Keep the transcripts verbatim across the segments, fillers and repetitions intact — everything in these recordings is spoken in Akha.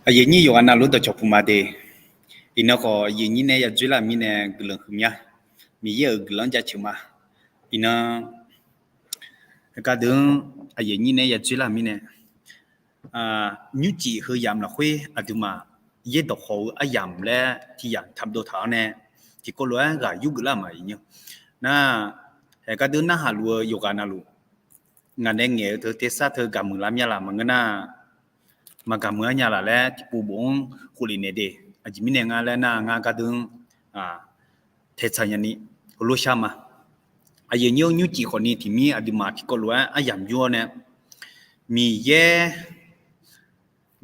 Aqyuif nyir yawqghaq navluf dawqcawq puq ma de. Iqnan khawf aqyuif nyir nae yadzoerlar-euq mirnae guiqlanq huiqmya. Miqyaer-euq guiqlanq-anr jaceuq ma. Iqnan gardeuv-anr aqyuif nyir nae yadzoerlar-euq mirnae, nymrcif heu yamq lafkhoer aqduimaf yaerdawq khawf-eu aryamq laer tiqyamq taqdov taq-awr nae, tiqkawv lof-aer ghaq yurgeuf lar-euq ma. Nar, haeq gardeuv narhaq luf-eu yawqghaq navluf, ngaq nae ngaeq-eu teu tersar teu gaqmuiq lar mya laq maqngeur nar, maqgaqmuiq-ar nya laq laer tiqpov bof-anr khofle naeq de. Aqjeq mirnae nga laer nar, ngar gardeuv-anr taeqtsaq nyani heulof shar ma. Aqyuif nyir-anr nymrcif khawfni tiqmir aqduimaf tiqkawv lof-aer aryamq yur-awr nae, Miqyaer,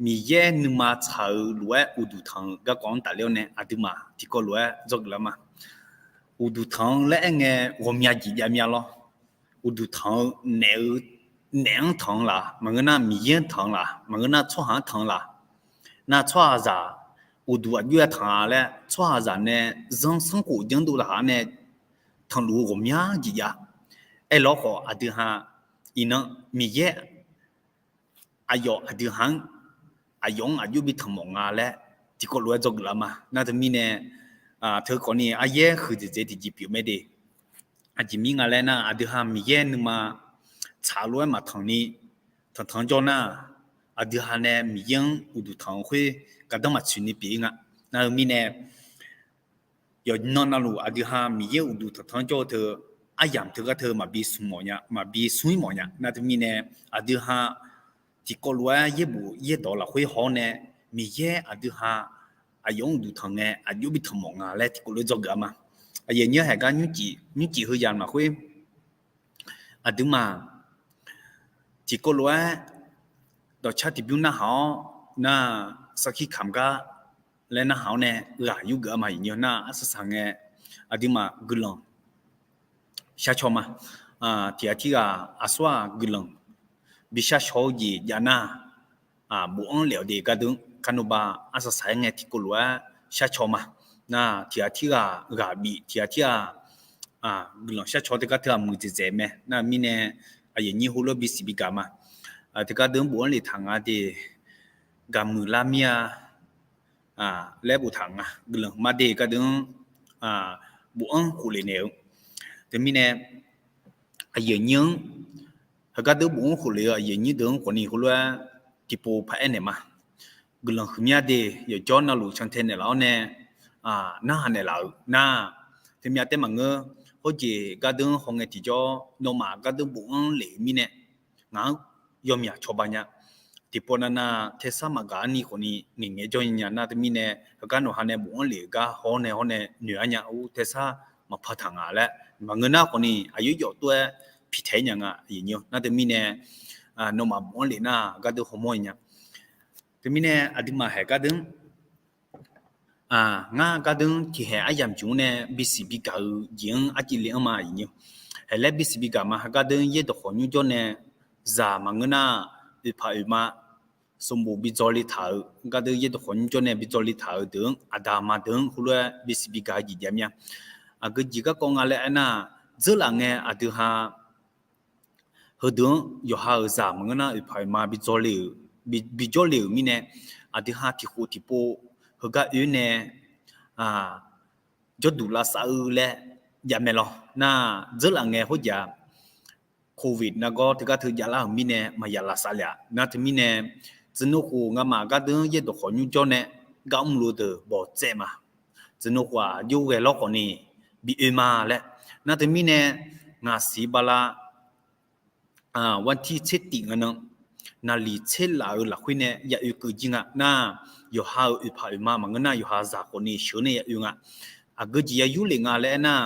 Miqyaer nuima tsaq-eu lof-aer uqduq tanq-eu garkawv-anr tafler-awr nae aqduimaf tiqkawv lof-aer dzawgeuf lar ma. Uqduq tanq-eu laer aer ngae ghawqmya jeq jav mya lawr. Uqduq tanq-eu naeq-eu, naeq-anr tanq-eu laq, maqngeur nar Miqyaer-anr tanq-eu laq, maqngeur nar tsawrhaq-anr tanq-eu laq. Nar tsawrhaqzaq uqduq aqjox-aer tanq-a laer tsawrhaqzaq nae zanrsanrkhof janrdov taq-a nae tanqluf-eu ghawqmya jeq jav. Aerlawr khawf aqdui ha, iqnan Miqyaer aqyawf aqdui ha-anr, aqyawf-anr aqjox bi tanq mawf nga laer tiqkawv lof-aer dzawgeuf lar ma. Nar teumirnae, teu khawfni aryaer huiqdzaeq dzaeq tiqjeq pyeuf mae de. Aqjeq mir nga laer nar, aqdui ha Miqyaer nuima tsaq lof-aer maqtanq ni tanqtanq jawr nar, aqdui ha nae Miqyaer-anr uqduq tanq-eu khoer gardanr maqtsoeq ni pyeuf-ir nga. Nar-eu mirnae, yawqnan navluf aqdui ha Miqyaer uqduq tanqtanq jawr-eu teu aryamq teugar teu maqbi smq mawf nya, maqbi smq-ir mawf nya. Nar teumirnae, aqdui ha tiqkawv lof-aer yaerbof yaerdawq lafkhoer haw-awr nae, Miqyaer aqdui ha aqyawf-anr uqduq tanq ngae aqjox bi tanq mawf nga laer tiqkawv lof-aer dzawgeuf-a ma. Aqyuif nyir haeq gar nymrcif, nymrcif heu yamq lafkhoer aqduimaf tiqkawv lof-aer dawqcar tiqbymr narhaq-awr nar, sarkir kamq gar laer narhaq-awr nae ghaq yurgeuf-a ma. Aqyuif nyir nar arsaq saq ngae aqduimaf guiqlanq sharcaw ma. Tiqghaq tirghaq aqsurghaq guiqlanq bi sharcaw-eu jeq jav nar, bofanr lef-awq de gardeuv-anr kar nawba arsaq saq-aer ngae tiqkawv lof-aer sharcaw ma. Nar tiqghaq tirghaq ghaq bif, tiqghaq tirghaq guiqlanq sharcaw teugar teu-aq muiqdzaeq dzaeq mae. Nar mirnae aqyuif nyir heulof-aer bisiq bigaq ma. Teugar deuv-anr bofanr lef taq nga de, gaqmuiq lar mir-a laer boftaq nga. Guiqlanq ma de gardeuv-anr bofanr khofle naeq-eu. Teumirnae aqyuif nyir-anr heugar deuv bofanr khofle-eu aqyuif nyir deuq-anr khawfni heulof-aer tiqpov paq-aer naeq ma. Guiqlanq huiqmya de, yawqjawr navluf cantae naeqlaf-awr nae narhaq naeqlaf-euq nar, teumya taef maqngeur. Hawjeq gardeuv-anr hawngae tiqjawr nawmaf gardeuv bofanr lef-eu mirnae ngaq-anr yawmyaq cawba nya. Tiqpov navnav tersar maqgaq-ar ni khawfni ngaeqngaeq jawr nya nar teumirnae, heugar nawqha nae bofanr lef-eu gar hawr nae hawr nae noeq-ar nya-ur tersar maqpar taq nga laer maqngeur nar khawfni aqyawf yawf tov-aer piqtaeq-ir nya nga. Nar teumirnae nawmaf bofanr lef nar gardeuv hawmawr nya. Teumirnae aqduimaf haeq gardeuv-anr ngar gardeuv-anr tiqhaeq aryamq jeq-anr nae bisiq bigaq-eu jeq-anr arciv le-anr ma. Haeq laer bisiq bigaq ma. Heugar deuv-anr yaerdawq khawf nymrjawr nae zaq maqngeur nar oeqpaq oeqma sanqbof bi dzaw le taq-euq, gardeuv yaerdawq khawf nymrjawr nae bi dzaw le taq-euq deuq-anr aqda aqma deuq-anr heulof-aer bisiq bigaq-eu jeq jav mya. Aqgeu jeq garkawv nga laer aernar, dzeurlaf ngae aqdui ha heudeuq-anr yawqha-euq zaq maqngeur nar oeqpaq oeqma bi dzaw le-euq, bi, bijawr le-euq mirnae, aqdui ha tiqkhof tiqpov heugar oe nae jawrduq lavsav-eu laer jav mae lawr. Nar dzeurlaf ngae khoerjav covid nargawr teugar teu javlar-euq mirnae maqya lavsav le-aq. Nar teumirnae tsuinov khof ngamaf gardeuv-anr yaerdawq khawf nymrjawr nae gar mrluf deuq bawqtsaev ma. Tsuinov khof-aq jov ghae lawr khawfni bi oe ma laer. Nar teumirnae ngaq siq bala vanrtir tser tif nga nan, naqliq tser laf-eu lafkhoer nae ya oekeuv jir nga. Nar yawqha-euq oeqpaq oeqma maqngeur nar yawqha zaq khawfni sheuq nae ya oe nga. Aqgeu jeq ya yur lef nga laer aernar,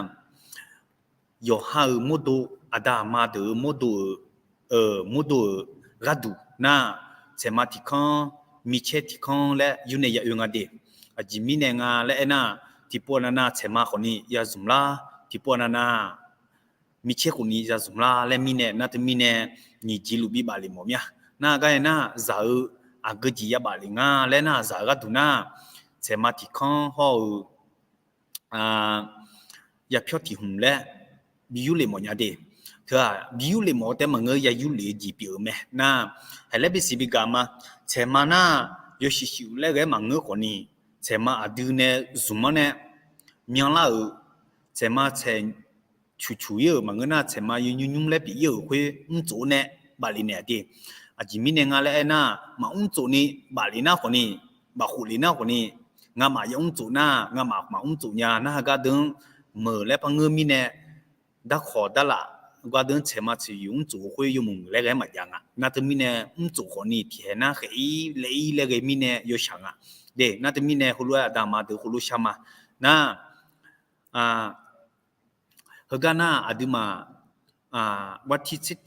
yawqha-euq mawrdo, aqda aqma deuq-euq mawrdo-euq, mawrdo-euq gharduq nar, tsaeqma tiq kanr, micaer tiq kanr laer yur nae ya oe nga de. Aqjeq mirnae nga laer aernar, tiqpov navnav tsaeqma khawfni ya zmq lar, tiqpov navnav micaer khawfni ya zmq lar laer mirnae, nar teumirnae nyiq jeq luf bi baf lef mawf mir-a. Nar gar aernar, zaq-eu aqgeu jeq ya baf lef nga laer nar, zaq-eu gharduq nar, tsaeqma tiq kanr hawr-eu yapyawr tiq hmq laer bi yur lef mawf nya de. Teu-aq bi yur lef mawf-eu taef maqngeur, ya yur lef-eu jeq pyeuf-eu mae. Nar haeq laer bisiq bigaq ma. Tsaeqma nar yawshuif shuif laer ghae-aer maqngeur khawfni, tsaeqma aqdui nae zmq-anr nae myanlar-euq, tsaeqma tsaeq cuq cuq ir-euq maqngeur nar, tsaeqma yawnymr nymr laer pyeuf ir-euq khoer mrtsof nae baflef naeq-a de. Aqjeq mirnae nga laer aernar, maqmr tsof ni baflef nar khawfni, bafkhof lef nar khawfni, ngamaf yamr tsof nar, ngamaf maqmr tsof nya narhaq gardeuq-anr meuq laer par ngeur mirnae, darkawq darlaf gardeuq-anr tsaeqma tsaeq yuf mrtsof-eu khoer yawmuiq laer ghae-aer maqjav nga. Nar teumirnae mrtsof khawfni tiqhaeq nar khaef-ir laer-ir laer ghae mirnae yawshaq nga. De, nar teumirnae heulof-aer aqda aqma deuq heulof shar ma. Nar, heugar nar aqduimaf, ghar tir tser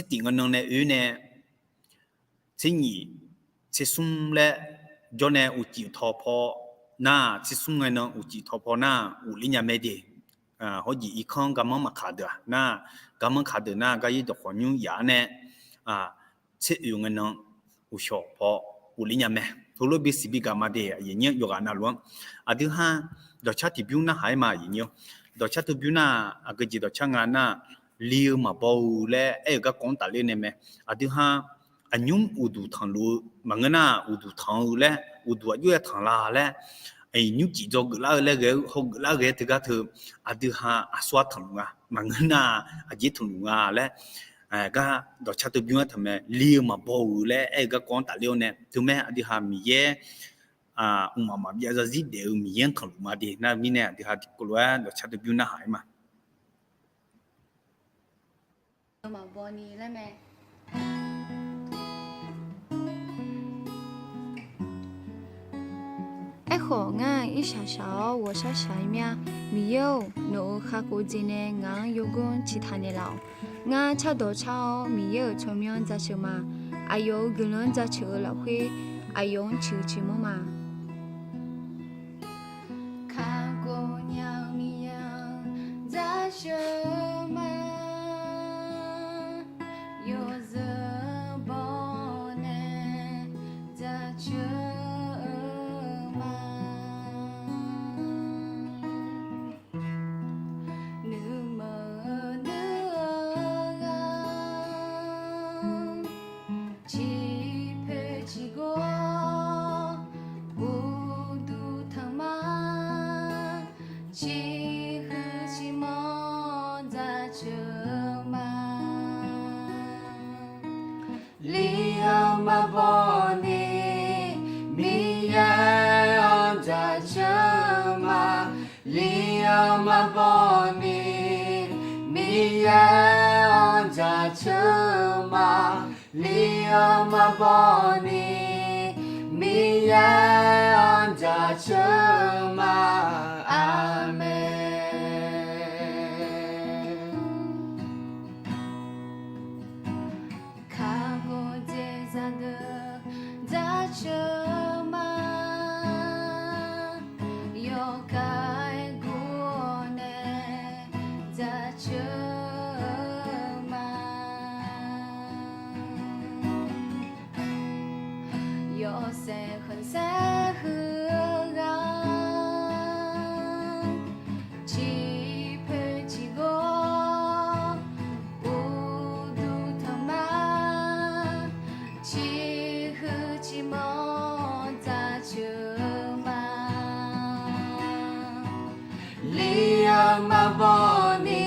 tif ngae nan nae oe nae, tser nyif, tser smr laer jawr nae uqcif taw paw nar, tser smr ngae nan uqcif taw paw nar ghofler nya mae de. Hawrjeq irkanr garmanr maqkaq deuq-aq nar, garmanr kaq deuq nar gar ir dawqkhawq nymr yaf-anr nae, tser oeq ngae nan uqshawq paw ghofler nya mae. Heulof-aer bisiq bigaq ma de, aqyuif aqnyir yawqghaq navluf-anr. Aqdui ha dawqcar tiqbymr narhaq-aer ma, aqyuif aqnyir. Dawqcar tiqbymr nar, aqgeujeq dawqcar nga nar, li-eu maqbaw-eu laer aer-eu garkawv-anr tafler nae mae. Aqdui ha aqnymr uqduq tanqluf-eu maqngeur nar, uqduq tanq-eu laer, uqduq aqjox-aer tanq la laer, nymrcif dzaw geuflar-eu laer ghae-eu hawgeuflar ghae-aer teugar teu, aqdui ha aqsur-ar tanqluf nga, maqngeur nar aqjeq tanqluf nga laer, gar dawqcar tiqbymr-aer taqmae, li-eu maqbaw-euq laer aer-eu garkawv-anr tafler-awr nae teumae, aqdui ha Miqyaer, mqmaq maqbyav zarzir daef-eu Miqyaer-anr tanqluf ma de. Nar mirnae aqdui ha tiqkawv lof-aer dawqcar tiqbymr narhaq-aer ma. Maqbaw ni laer mae. Aerkhawf, ngar-aq irshaq shaq-awr ghawqshar shaq-ir mir-a. Miqyaer-or, nawq-euq kakhof jeq nae ngaq-anr yawgor-anr ciqtaq naeqlaf-awq. Ngar cardawq car-awr Miqyaer-euq tsawrmyanr jaceuq ma. Aqyawf-euq guiqlanq-anr jaceuq-eu lafkhoer, aqyawf-anr ciq ciqmanr ma. Kakhof nya-eu Miqyaer-anr jaceuq ma. Yawzeu baw nae jaceuq-eu ma. Nuima nuiv-eu ghaq, ciqpoeq ciqgawr uqduq tanq ma. Ciqhuiq ciqmanr jaceuq ma. Li-eu maqbaw ni Miqyaer-anr jaceuq ma. Li-eu maqbaw ni Miqyaer-anr jaceuq ma. Li-eu maqbaw ni Miqyaer-anr jaceuq ma. Aqmeq. Kakhof jeq zaqdeuq jaceuq ma. Yawkaq gor-awr nae jaceuq ma. Yawshaef khanqsaer huiq-eu ghaq, ciqpoeq ciqgawr uqduq tanq ma. Ciqhuiq ciqmanr jaceuq ma. Li-eu maqbaw ni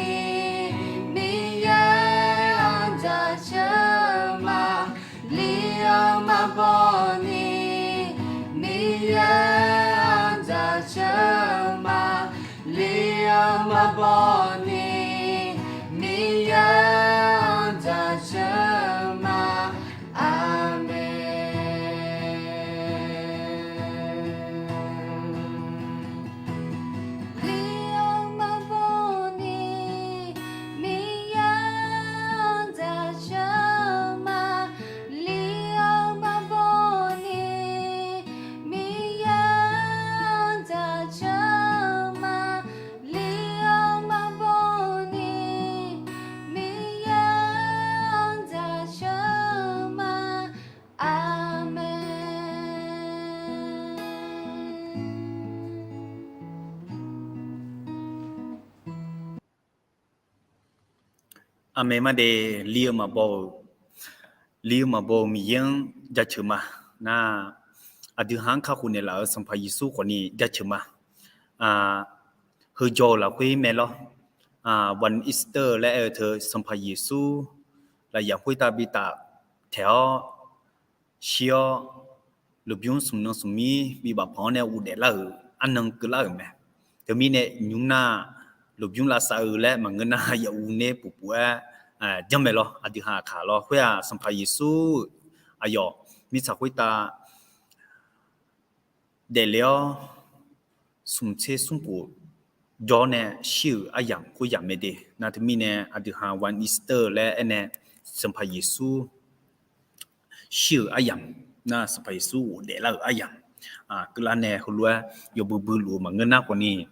Miqyaer-anr jaceuq ma. Li-eu maqbaw ni Miqyaer-anr jaceuq ma. Li-eu maqbaw ni Miqyaer-anr jaceuq ma. Aqmeq. Li-eu maqbaw ni Miqyaer-anr jaceuq ma. Li-eu maqbaw ni Miqyaer-anr jaceuq ma. Li-eu maqbaw ni Miqyaer-anr jaceuq ma. Aqmeq. Aqmeq ma de. Li-eu maqbaw-euq, li-eu maqbaw-euq Miqyaer-anr jaceuq ma. Nar, aqdui ha-anr kakhof naeqlaf-euq Sanqpaq Yeqsur khawfni jaceuq ma. Heujawr-euq lafkhoer mae lawr. One Easter laer aer-eu teu Sanqpaq Yeqsur lafyaq khoertav bitaf taeq-awr, shir-awr, lmqbymr smq nan smq mir bibaf panq-anr nae ghofdaef lar-euq arnan keuvlar-euq mae. Teumirnae nymr nar, lmqbymr lavsav-eu laer maqngeur nar, yaquv ner puf puf-aer janrmae lawr. Aqdui ha aqkaq lawr. Khoer-aq, Sanqpaq Yeqsur-euq aqyawf mirtsaq khoertav daefle-awr, smq tser smr puf jawr nae shir-euq aryamq khoeryamq mae de. Nar teumirnae aqdui ha One Easter laer aernae, Sanqpaq Yeqsur shir-euq aryamq, nar Sanqpaq Yeqsur ghofdaef lar-euq aryamq keuvlar nae heulof-aer yawbui bui luf-eu maqngeur nar khawfni,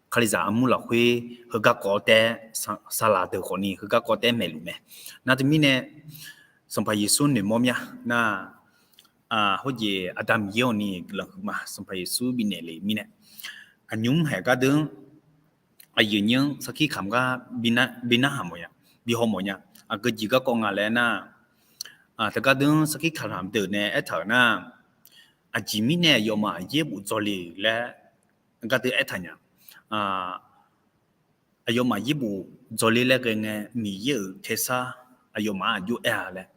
Kalizaq armur lafkhoer heugar kawv taer, saqlaq deuq khawfni heugar kawv taer maeqluf mae. Nar teumirnae Sanqpaq Yeqsur noeqmawr mya nar, hawjeq Aqda Miqyaer-awq ni guiqlanq huiqma Sanqpaq Yeqsur bifnaeq le mirnae, aqnymr haeq gardeuv-anr aqyuif nyir-anr sarkir kamq gar bi narhaq mawf nya, bi haw mawf nya. Aqgeu jeq garkawv nga laer nar, teu gardeuv-anr sarkir kamq deuq nae aertaq-euq nar, aqjeq mirnae aqyawfmaf yaerbof dzawle-euq laer gardeuv aertaq nya. Aqyawfmaf yaerbof dzawle laer ghae ngae, Miqyaer-euq tersar aqyawfmaf-anr aqjox aer-a laer,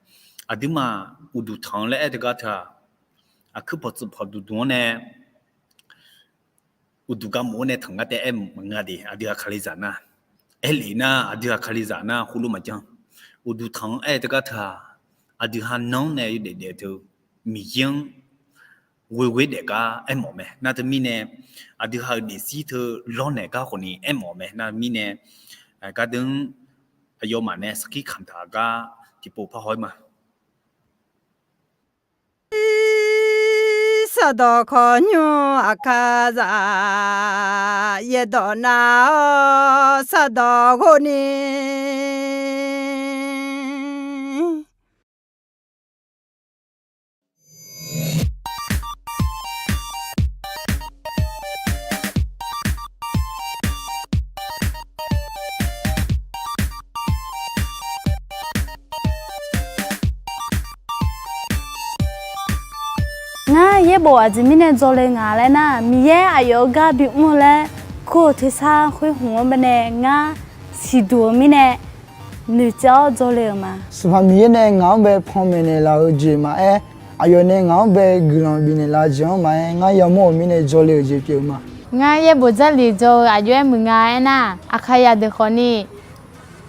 aqduimaf uqduq tanq-anr laer aer teu gar teu-aq, aqkuir pawqtsuif pawqdmq dmq-anr nae uqduq gar mof-awr nae tanq gar taef aer maqngeur de. Aqdui ha Kalizaq nar, aerlef nar aqdui ha Kalizaq nar heulof maqjan. Uqduq tanq-anr aer teu gar teu-aq, aqdui ha nan-anr nae yawdaef daef teu Miqyaer-anr ghoeghoe daef gar aermawf mae. Nar teumirnae aqdui ha-euq daefzir teu lawrnaeq gar khawfni aermawf mae. Nar mirnae gardeuv-anr aqyawfmaf nae sarkir kamq taq gar tiqpov parhaw-ir ma. Sardawq kawqnymr Aqkaqzaq, yaerdawq nav-awr sardawq ghov ni. Ngar yaerbof aqjeq mirnae dzawle nga laer nar, Miqyaer aqyawf-euq gar bimr-eu laer kur-euq tersar khoer hmq-anr baenae ngar siqduq-eu mirnae noeqtsaev-awr dzawle-euq ma. Sanqpaq Miqyaer nae ngaq-anr bae panmaeq naeqlaf-eu jeq maqaer, aqyawf nae ngaq-anr bae guiqlanq bifnaeq laf-eu jeq-anr maqaer, ngar yamawr-euq mirnae dzawle-euq jeq pyeuf-eu ma. Ngar yaerbof Jarlif dzaw-eu aqjox-aer muiq nga aernar, Aqkaqzaq deuq khawfni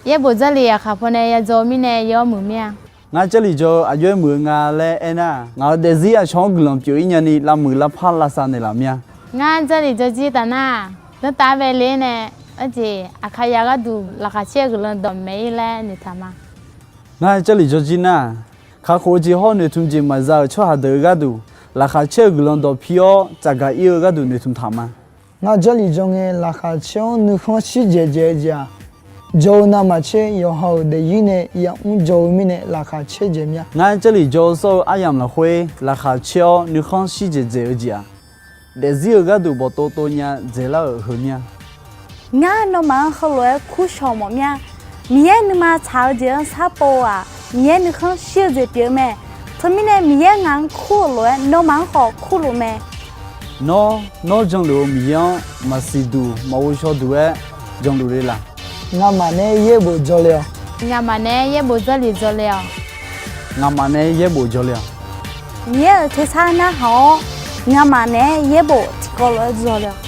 yaerbof Jarlif aqkaq pawnae yadzaw-eu mirnae yawr muiq mir-a. Ngar Jarlif dzaw-eu aqjox-aer muiq-eu nga laer aernar, ngaq-euq daefzir aqcawq-anr guiqlanq pyeuf-ir nyani lavmuiq lavpar lavsav naeqlaf mir-a. Ngar Jarlif dzaw jir taf nar, danrtav-aer bae le-aer nae, arjeq Aqkaqzaq gharduq laqkhaq caer-eu guiqlanq dawq maeq-ir laer noeqtaq ma. Ngar Jarlif dzaw jir nar, kakhof-eu jeq hawr noeqtmq jeq maqza-euq tsawrhaq deuq-eu gharduq laqkhaq caer-eu guiqlanq dawq pi-awr tsafgaq-ir-eu gharduq noeqtmq taq ma. Ngar Jarlif dzaw ngae laqkhaq caer-awr nuikhanr shir dzaeq dzaeq-eu jeq-aq, dzaw-eu navmaqtser yawqha-euq daefzir nae yamr dzaw-eu mirnae laqkhaq caer dzaeq mir-a. Ngar Jarlif dzaw-eu sawr-eu aryamq lafkhoer laqkhaq caer-awr nuikhanr shir dzaeq dzaeq-eu jeq-aq, daefzir-euq gharduq bawqtov tov nya dzaeqlar-euq heu mir-a. Ngar nawmaf-anr heulof-aer kur shawq mawf mir-a. Miqyaer nuima tsaq-eu jeq-anr sharpov-eu-aq, Miqyaer nuikhanr shir-eu jeq pyeuf-eu mae. Teumirnae Miqyaer ngaq-anr kur-euq lof-aer nawmaf-anr khawf kurluf mae. Nawr, nawr janluf-eu Miqyaer-anr maqsiq duq maqghov shaw duq-aer janluf le laq? Ngamaf nae yaerbof dzaw le-awq. Ngamaf nae yaerbof Jarlif dzaw le-awq. Ngamaf nae yaerbof dzaw le-awq. Miqyaer-euq tersar narhaq-awr, ngamaf nae yaerbof tiqkawv lof-aer dzaw le-awq.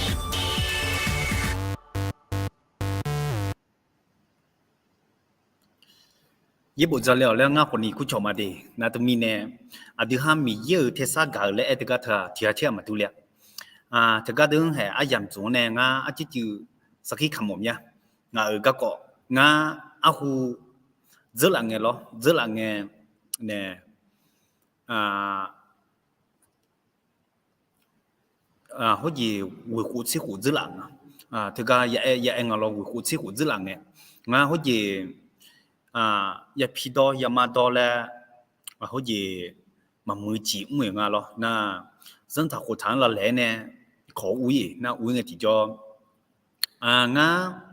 Yaerbof dzaw le-awq laer ngar khawfni kurcawq ma de. Nar teumirnae aqdui ha Miqyaer-euq tersar gaq-eu laer aer teugar teu-aq tiq ghaq tir-aq maqdur le-a. Teugar deuq-anr hae aryamq dzmq-anr nae ngar arcuiv cuiv sarkir kamq mawf mir-a. Ngaq-euq garkawv ngar arhu dzeurlaf ngae lawr, dzeurlaf ngae nae hawrjeq ghoeqkhof tserkhof dzeurlaf nga. Teugar ya aer nga lawr, ghoeqkhof tserkhof dzeurlaf ngae, ngar hawrjeq yapi dawr yama dawr laer hawrjeq maqmuiq ciq mr-euq nga lawr. Nar zanrtaq khoftaq-anr lavlaeq-aer nae kawq ur-ir nar ur-ir ngae tiqjawr, ngar,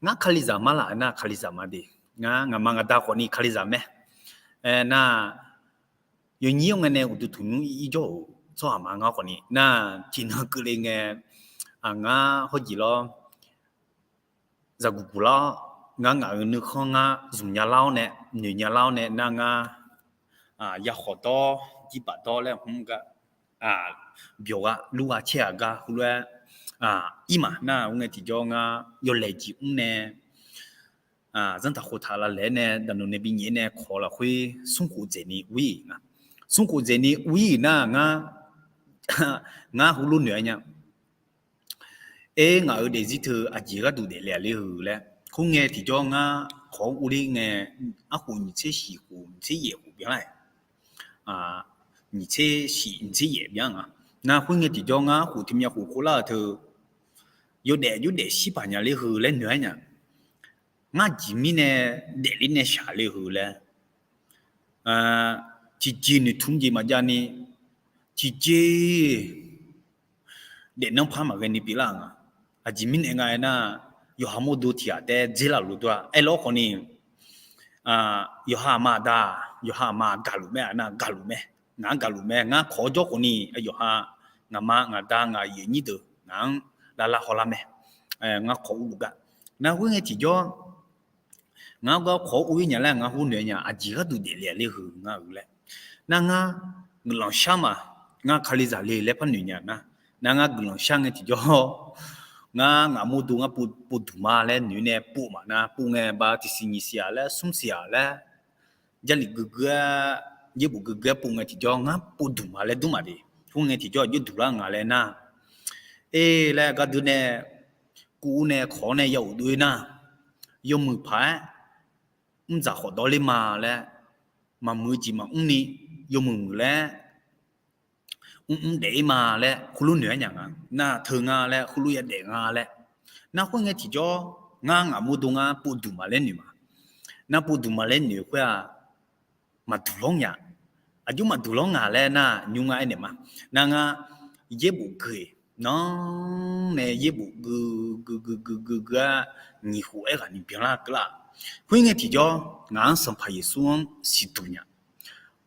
ngar Kalizaq mar laf nar Kalizaq ma de. Ngar ngaqma ngaqda khawfni Kalizaq mae. Aernar yawnyir-awr ngae nae uqduq tuq nymr ir jawr-euq tsawrhaq ma ngar khawfni nar tiqnan keuvle ngae, ngar hawjeq lawr, zaqguq guq lar-awr, ngar ngaq-euq nuikhanr ngar zmq nya lar-awr nae, noeq nya lar-awr nae nar ngar yakhawf dawr, jirbaq dawr laer hmr gar, byawq gar lur gar caer-aq gar heulof-aer ir ma nar, khoerngae tiqjawr ngar yawlaeq jeq mr nae zanrdaq khoftaq lavlaeq-aer nae daqnoeq nae binyaef nae kawq-eu lafkhoer smrkhof dzaeqni ur-ir nga. Smrkhof dzaeqni ur-ir-euq nar ngar, ngar heulof noeq-aer nya. Aer, ngaq-euq daefzir teu aqjeq gharduq daefle-a ler-eu laer. Khoerngae tiqjawr ngar kawq-anr urler ngae, arkhof nyiq tser shif khof nyiq tser yaef khof byanlar-aer, nyiq tser shif nyiq tser yaef byan nga. Nar khoerngae tiqjawr ngar arkhof teumirnae khof khoflar-eu teu yawdaef jawrdaef shir paq nya ler-eu laer noeq-aer nya. Ngar jeq mirnae daefle nae shaq le-eu laer, tiqjeq noeqtmq jeq maqjav ni, tiqjeq daefnan par maqghae ni pyeuflar-euq nga. Aqjeq mirnae nga aernar, yawqha mawrdo tiq ghaq taef-aer dzer laf luf dov-a aer lawr khawfni, yawqha aqma aqda, yawqha aqma gaqluf mae, aqnar gaqluf mae, ngaq-anr gaqluf mae, ngar kawq-awr jawr khawfni, yawqha ngaqma ngaqda ngaq-euq aqnyir deuq ngaq-anr lavlar hawlar mae, ngar kawq urluf gar. Nar khoerngae tiqjawr ngar gar kawq-awr ur-ir nya laer ngar khoer noeq-aer nya, aqjeq gharduq daefle-a ler-eu ngar-euq laer. Nar ngar guiqlanq shar ma, ngar kalizaq le laer par noeq nya nar, nar ngar guiqlanq shar ngae tiqjawr ngar ngaq mawrdo ngar pov duq ma laer noeq nae pov ma nar, pov ngae ba tiqsiq nyiq siq-aq laer smr siq-aq laer, jarlif guigui-aer, yaerbof guigui-aer pov ngae tiqjawr ngar pov duq ma laer dur ma de. Khoerngae tiqjawr aqjox duq lar nga laer nar, aer laer gar dui nae kuv ur nae kawq-awr nae ya uq dov-ir nar, yawmuiq paq-aer mrdzaq khawf dawr ler ma laer, maqmuiq-eu jeq maqmr ni yawmuiq muiq laer mrmr daef-ir ma laer heulof noeq-aer nya nga. Nar teu nga laer heulof yadaef nga laer. Nar khoerngae tiqjawr ngar ngaq mawrdo ngar pov duq ma laer noeq ma. Nar pov duq ma laer noeq khoer-aq, maqduq lawr nya. Aqjox maqduq lawr nga laer nar nymr ngar aernaeq ma. Nar ngar yaerbof gui-eq nan nae yaerbof gui gui gui gui gui gui-aer nyiq khof aerghaq ni byanlar keuvlar. Khoerngae tiqjawr ngaq-anr Sanqpaq Yeqsur-anr siqduq nya.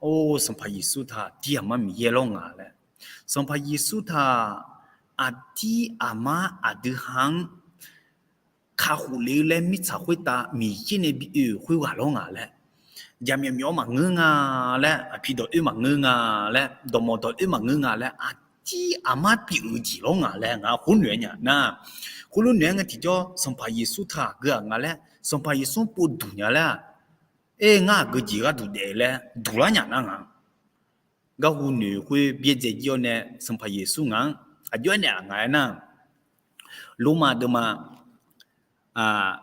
Or, Sanqpaq Yeqsur taq aqdir aqmar Miqyaer lawr nga laer. Sanqpaq Yeqsur taq aqdir aqmar aqdui ha-anr kakhof le-eu laer mirtsaq khoertav Miqyaer nae bi oe-euq khoerghaq lawr nga laer, jaqmyawf myawf-awr maqngeur nga laer, aqpi dawq oer maqngeur nga laer, dawqmawq dawq oer maqngeur nga laer, aqdir aqmar pyeuf-eu jeq lawr nga laer ngar khoer noeq-aer nya nar, khoerlof noeq-aer ngae tiqjawr Sanqpaq Yeqsur taq aqgeu-aq nga laer, Sanqpaq Yeqsur-anr pov duq nya laer-aq, aer ngar aqgeu jeq gharduq daef laer duq lar nya nar nga. Garhu noeq khoer byaerdzae jir-awr nae Sanqpaq Yeqsur ngaq-anr aqjox aernaeq-aq nga aernar, Lormav deuvma,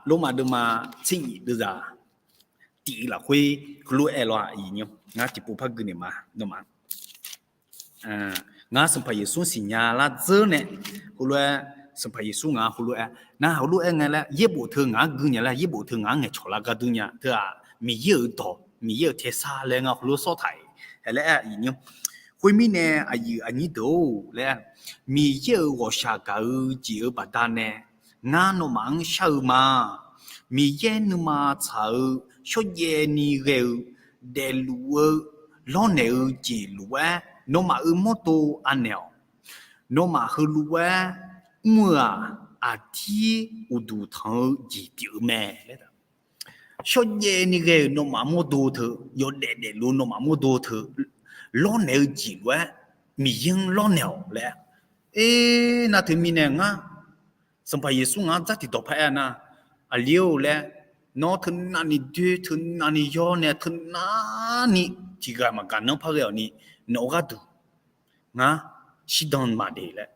Lormav deuvma tser nyif deuvzaq tiq-eu lafkhoer heulof-aer aer lawr-aq, ngar tiqpov par gui naeq ma nawmaf. Ngar Sanqpaq Yeqsur siqnya lar dzeur nae heulof-aer, Sanqpaq Yeqsur ngaq-anr heulof-aer nar heulof-aer ngae laer yaerbof teu ngaq-anr gui nya laer yaerbof teu ngaq-anr ngaeqcawq lar gar dur nya teu-aq, Miqyaer-euq dawq Miqyaer-euq tersar laer ngar heulof sawr taq-iq hae laer aer-aq, khoermirnae aqyuif aqnyir deuq-or laer, Miqyaer-euq ghawqshaq gaq-eu jeq-euq baqdanae ngar nawmaf-anr shar-eu ma. Miqyaer nuima tsaq-eu shawrjaev ni ghae-eu daefluf-eu lawrnaeq-eu jeq lof-aer nawmaf-euq mawrdo anaeq-awq. Nawmaf heulof-aer mr-eu-aq, aqdir uqduq tanq-eu jeq pyeuf-eu mae laer. Shawrjaev ni ghae-euq nawmaf mawrdo teu, yawdaef daefluf-eu nawmaf mawrdo teu, lawrnaeq-eu jeq lof-aer Miqyaer-anr lawrnaeq-awq laer. Aer, nar teumirnae ngar Sanqpaq Yeqsur ngaq-anr dzar tiqdawq par aer-a nar, aqli-or laer, nawr teunav ni doer, teunav ni yawr nae, teunav ni tiqghaq maqgaq nanr par ghae-awq ni, nawq-eu gharduq ngar shirdan ma de laer.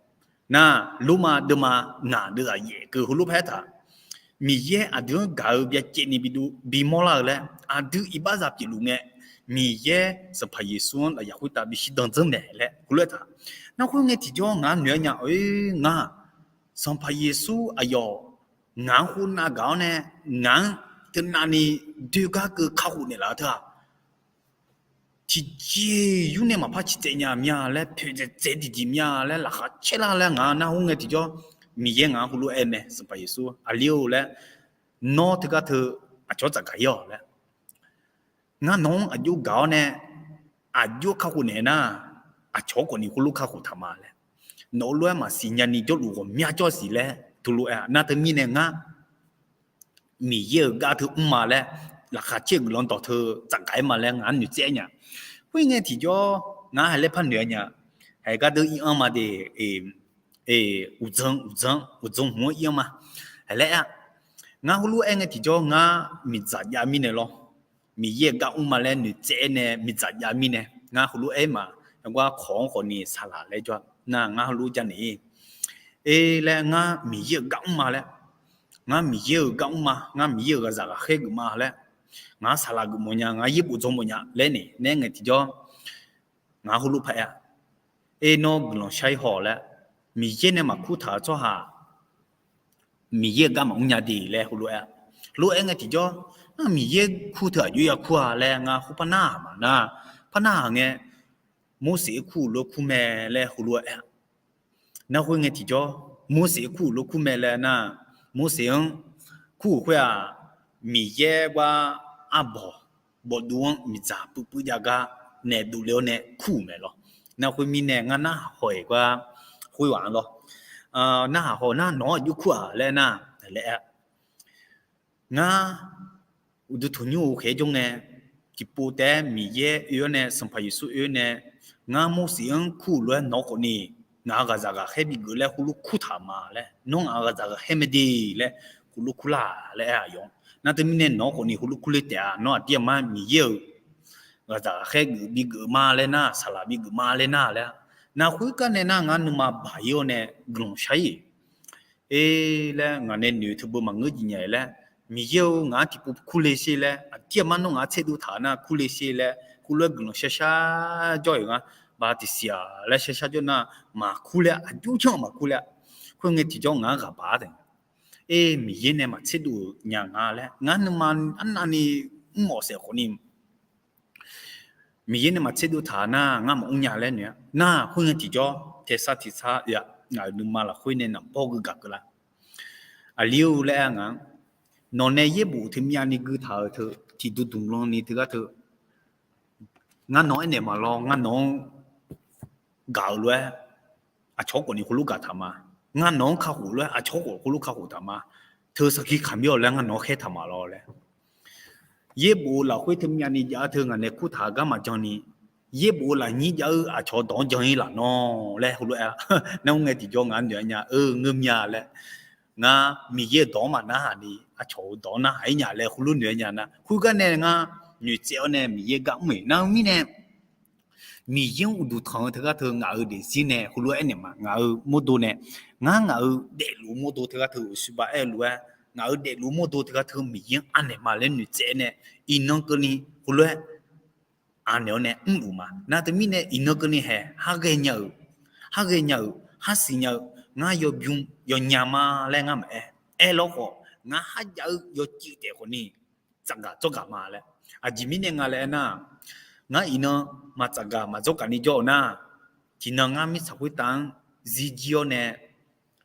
Nar, Lormav deuvma ngaq deuvzaq yaef keuv heulof par aertaq, Miqyaer aqdui-anr gaq-eu byacaevni bidov bimawr lar-eu laer aqdui iqbaxzaq pyeufluf ngae, Miqyaer Sanqpaq Yeqsur-anr lafyaq khoertav bishir dan dzanr mae laer heulof-aer taq. Nar khoerngae tiqjawr ngaq-anr noeq-aer nya-eu ngar, Sanqpaq Yeqsur aqyawf ngaq-anr khoernav gaq-awr nae, ngaq-anr teunav ni doergar keuv kakhof naeqlaf-eu teu-aq, tiqjeq yur nae maqpar ciqtsaev nya mya laer, poeqdzaeq dzaeq tiqjeq mya laer, laqkhaq caer lar laer ngaq nar khoerngae tiqjawr Miqyaer ngaq-anr heulof-aer mae, Sanqpaq Yeqsur aqli-or laer, nawr teugar teu aqcawq-anr tsafgaq-ir-awq laer, ngar nawq-anr aqjox gaq-awr nae aqjox kakhof naeq nar, aqcawq-anr khawfni heulof kakhof taq ma laer. Nawq-eu lof-aer maqsiq nyani jawrluf ghawqmya jawr siq laer teulof-aer-a. Nar teumirnae ngar Miqyaer-euq gar teu mr ma laer, laqkhaq caer-eu guiqlanq dawq teu tsafgaq-aer ma laer ngaq-anr noeqtsaev nya. Khoerngae tiqjawr ngar haiq laer par noeq-aer nya. Haiq gar deu ir-anr ma de, uqdzan uqdzan uqdzan hmq-anr ir-anr ma. Haiq laer-a, ngar heulof-aer ngae tiqjawr ngar miqdzaq jav mirnae lawr. Miqyaer-euq gar mr ma laer noeqtsaev-aer nae miqdzaq jav mirnae ngar heulof-aer ma. Yawgar kawq-anr khawfni saqlaq laer jawr-a. Nar ngar heulof janaeq-ir, e laer ngar Miqyaer-euq gar mr ma laer, ngar Miqyaer-euq gar mr ma, ngar Miqyaer-euq ghaqzaq ghaqkhaer geuf ma laer, ngaq-anr saqlaq geuf mawf nya, ngaq-anr yaerbof dzan mawf nya laer nae, nae ngae tiqjawr ngaq-anr heulof paq-aer-a. E nawr guiqlanq shar-ir haw laer, Miqyaer nae maqkur taq-eu tsawrhaq Miqyaer-euq gar maqmr nya de laer heulof-aer-a. Heulof-aer ngae tiqjawr, nar Miqyaer kur teu aqjox ya kur-a laer ngar khoer par narhaq ma nar, par narhaq ngae, Morseq-anr kur-euq lof-aer kur mae laer heulof-aer-a. Nar khoerngae tiqjawr, Morseq-anr kur-euq lof-aer kur mae laer nar, Morseq-anr kur-euq khoer-aq, Miqyaer gar arbawq bawvduv-anr miqdzaq puivpuiv jav gar nae dovle-awr nae kur-euq mae lawr. Nar khoermirnae ngar narhaq haw-iq gar khoerghaq-anr lawr, narhaq haw nar nawq-anr aqjox kur-aq laer nar, laer-a. Ngar uqduq tanqnymr-eu khaeq-aer jawr ngae, tiqpov taef-aer Miqyaer oe-awr nae Sanqpaq Yeqsur oe-awr nae, ngar Morseq-anr kur-euq lof-aer nawq khawfni ngaq-euq ghaqzaq ghaqkhaer bigeuf laer heulof kurtaq ma laer, nawr ngaq-euq ghaqzaq ghaqkhaer mae de laer heulof kurlar laer aer-aq yawr. Nar teumirnae nawq khawfni heulof kurler taef-a. Nawr aqdir aqmar Miqyaer-euq ghaqzaq ghaqkhaer geuf bigeuf ma laer nar, saqlaq bigeuf ma laer nar laer-a. Nar khoergar nae nar ngar nuima baq-ir-awr nae guiqlanq shar-ir. E laer ngaq nae noeq teubeu maqngeur jeq nya-iq laer, Miqyaer-eu ngaq-anr tiqpov kurle sher laer, aqdir aqmar nawr ngaq-anr tserdov taq nar kurle sher laer, heulof-aer guiqlanq shar shar jawr-iq ngar, baq tiqsiq-aq laer shar shar jawr nar, maqkur laer aqjox janr maqkur laer-a. Khoerngae tiqjawr ngaq-anr ghaq baq-ar taef. E, Miqyaer nae maqtserdov-euq nya nga laer ngar nuima arnavni mr mawf saef khawfni Miqyaer nae maqtserdov taq nar ngar maqmr nya laer noeq-a. Nar khoerngae tiqjawr taesar tiqsar oe-aq, ngaq-euq nuima lafkhoer nae naqbawr gui gaq keuvlar. Aqli-or laer-a ngaq-anr, nawq nae yaerbof teumyav ni gui taq-euq teu tiqdmq dmq lan ni teugar teu ngar nawq-anr aernaeq ma lawr, ngar nawq-anr gaq-euq lof-aer aqcawq khawfni heulof gaq taq ma. Ngar nawq-anr kakhof lof-aer aqcawq khawf heulof kakhof taq ma. Teu sarkir kaqmir-awq laer ngar nawq-anr khaer taq ma lawr laer. Yaerbof-eu lafkhoer teumyav ni jav-eu teu ngaq nae kurtaq-eu gar maqjan ni, yaerbof-eu lafnyir jav-eu aqcawq dawq-anr jan-ir laf nawr laer heulof-aer-a. Nar khoerngae tiqjawr ngaq-anr noeq-aer nya-eu ngeur mya laer, ngar Miqyaer-euq dawq-anr maqnarhaq ni aqcawq-euq dawq-anr narhaq-ir nya laer heulof noeq-aer nya nar, khoergar nae ngar noeqtsaev-awr nae Miqyaer gar mr-iq nar-eu mirnae Miqyaer-anr uqduq tanq-eu teugar teu ngaq-euq daefzir nae heulof-aer aernaeq ma. Ngaq-euq mawrdo nae, ngar ngaq-euq daefluf-eu mawrdo teugar teu uqshoe ba aer-eu lof-aer, ngaq-euq daefluf-eu mawrdo teugar teu Miqyaer-anr anaeq ma laer noeqtsaev nae, iqnan keuvni heulof-aer anaeq-awr nae mrluf ma. Nar teumirnae iqnan keuvni hae, har ghae nya-euq, har ghae nya-euq, har siq nya-eu, ngar yawbymr yawnya ma laer ngar maqaer. Aerlawr khawf, ngar har jav-eu yawciv taef khawfni tsafgaq tsawrgaq ma laer. Aqjeq mirnae nga laer aernar, ngar iqnan maqtsafgaq maqdzawrgaq ni jawr-eu nar, tiqnan ngar mirtsaq khoertav-anr zirjir-awr nae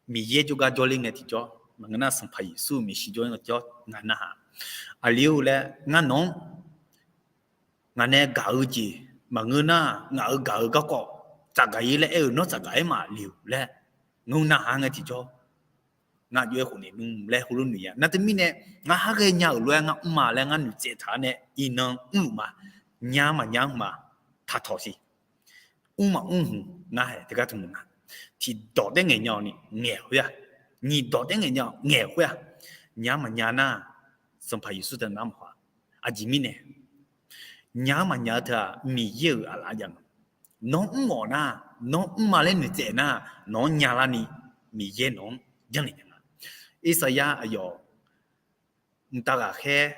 Miqyaer jawrgar jawrler ngae tiqjawr, maqngeur nar Sanqpaq Yeqsur-euq maeqshi jawrler ngae tiqjawr ngaq narhaq. Aqli-or laer ngar nawq-anr ngaq nae gaq-eu jeq maqngeur nar, ngaq-euq gaq-eu garkawv tsafgaq-ir laer aer-eu nawr tsafgaq-aer maqlef-euq laer ngeur narhaq ngae tiqjawr, ngar jov-aer khofnaeq nmr laer heulof noeq ya. Nar teumirnae ngar har ghae nya-euq lof-aer ngar mr ma laer ngar noeqtsaev taq-awr nae iqnan mrluf ma. Nya maqnya mr ma. Taqtawq siq. Mr maqmr hmq ngar hae teugar tmq nga. Tiqdawq taer ngaeq nya-awq ni ngaeq khoer-aq, nyiqdawq taer ngaeq nya-awq ngaeq khoer-aq, nya maqnya nar, Sanqpaq Yeqsur teu nar maqhaw-a. Aqjeq mirnae nya-anr maqnya-eu teu-aq Miqyaer-euq aqlaf jav nga. Nawr mr-awq nar, nawr mr ma laer noeqtsaev nar, nawq-anr nyalarni Miqyaer nawq-anr janrnaeq nya nga. Irsaqyar aqyawf mqtav ghaqkhaer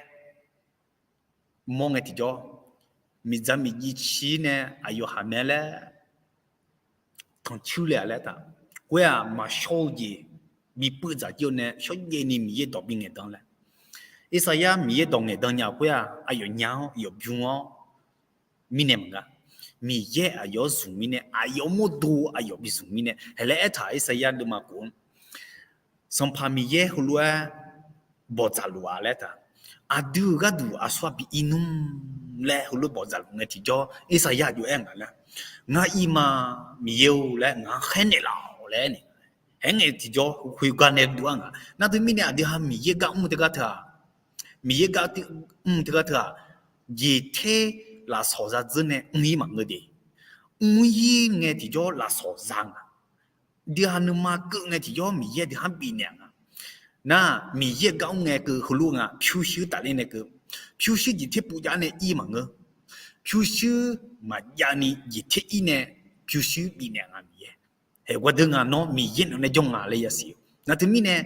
mawr ngae tiqjawr, miqdzaq miqjiv cir nae aqyawf haq mae laer tanqcuir le-a laer taq. Khoer-aq maqshawr-eu jeq bi puiv dzaq jir-eu nae shawrjaev ni Miqyaer dawq bi ngaeqdan laer. Irsaqyar Miqyaer dawq ngaeqdan nya khoer-aq aqyawf nya-awr yawf bym-awr mirnae maqnga. Miqyaer aqyawf-anr zmq mirnae, aqyawf mawrdo aqyawf bi zmq mirnae. Haeq laer aertaq Irsaqyar deuvma khof-anr, Sanqpaq Miqyaer heulof-aer bawqdzaq luf-a laer taq. Aqdui-euq gharduq aqsur-aq bi ir nmr laer heulof bawqdzaq luf ngae tiqjawr Irsaqyar aqjox aer nga nar, Ngar ir ma, Miqyaer-or laer ngaq-anr khaer naeqlaf-awq laer aer nae, haer ngae tiqjawr khoergar nae duv-ar nga. Nar teumirnae aqdui ha Miqyaer gar mr teugar teu-aq, Miqyaer gar mr teugar teu-aq, jeqter lafsawq zadzeur nae mr-ir maqngeur de. Mr-ir ngae tiqjawr lafsawq za nga. Aqdui ha nuima keuv ngae tiqjawr Miqyaer aqdui ha-anr bifnaeq nga. Nar, Miqyaer gar mr ngae keuv heulof nga, pyurshuir tafler nae keuv, pyurshuir jeqter pov jav nae ir maqngeur. Pyurshuir maqjav ni jeqter ir nae pyurshuir bifnaeq nga Miqyaer. Haeq gardeur nga nawr Miqyaer nawq nae janr nga laer yasiq-eu. Nar teumirnae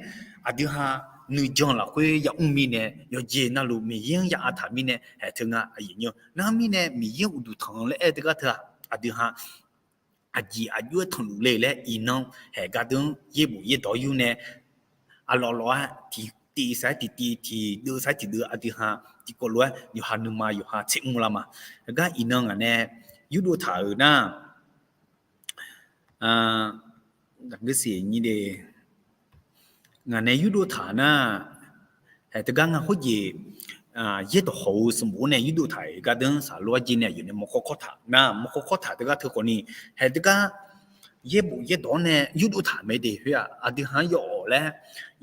aqdui ha nuijan lafkhoer yamr mirnae yawqjeq navluf Miqyaer-anr ya artaq mirnae haeq teu nga aqyuif nymr. Nar mirnae Miqyaer-anr uqduq tanq-eu laer aer teugar teu-aq, aqdui ha aqjeq aqjox-aer tanqluf le laer iqnan haeq gardeur-anr yaerbof yaerdawq yur nae aqlawq lawq-aer tiqtiv sar-aer tiqtiv, tiqdeuv sar-aer tiqdeuv aqdui ha tiqkawv lof-aer yawqha nuima yawqha tser mr lar ma. Heugar iqnan ngaq nae yurdov taq-euq nar, ngaq nae yurdov taq nar, haeq teugar nga khoerjeq yaerdawq hawq-eu sanqbof-anr nae yurdov taq-euq gardeur-anr saqlor arjeq nae aqyawf nae mawrkawr kawr taq nar, mawrkawr kawr taq teugar teu khawfni, haeq teugar yaerbof yaerdawq-anr nae yurdov taq mae de khoer-aq, aqdui ha-anr yawawq laer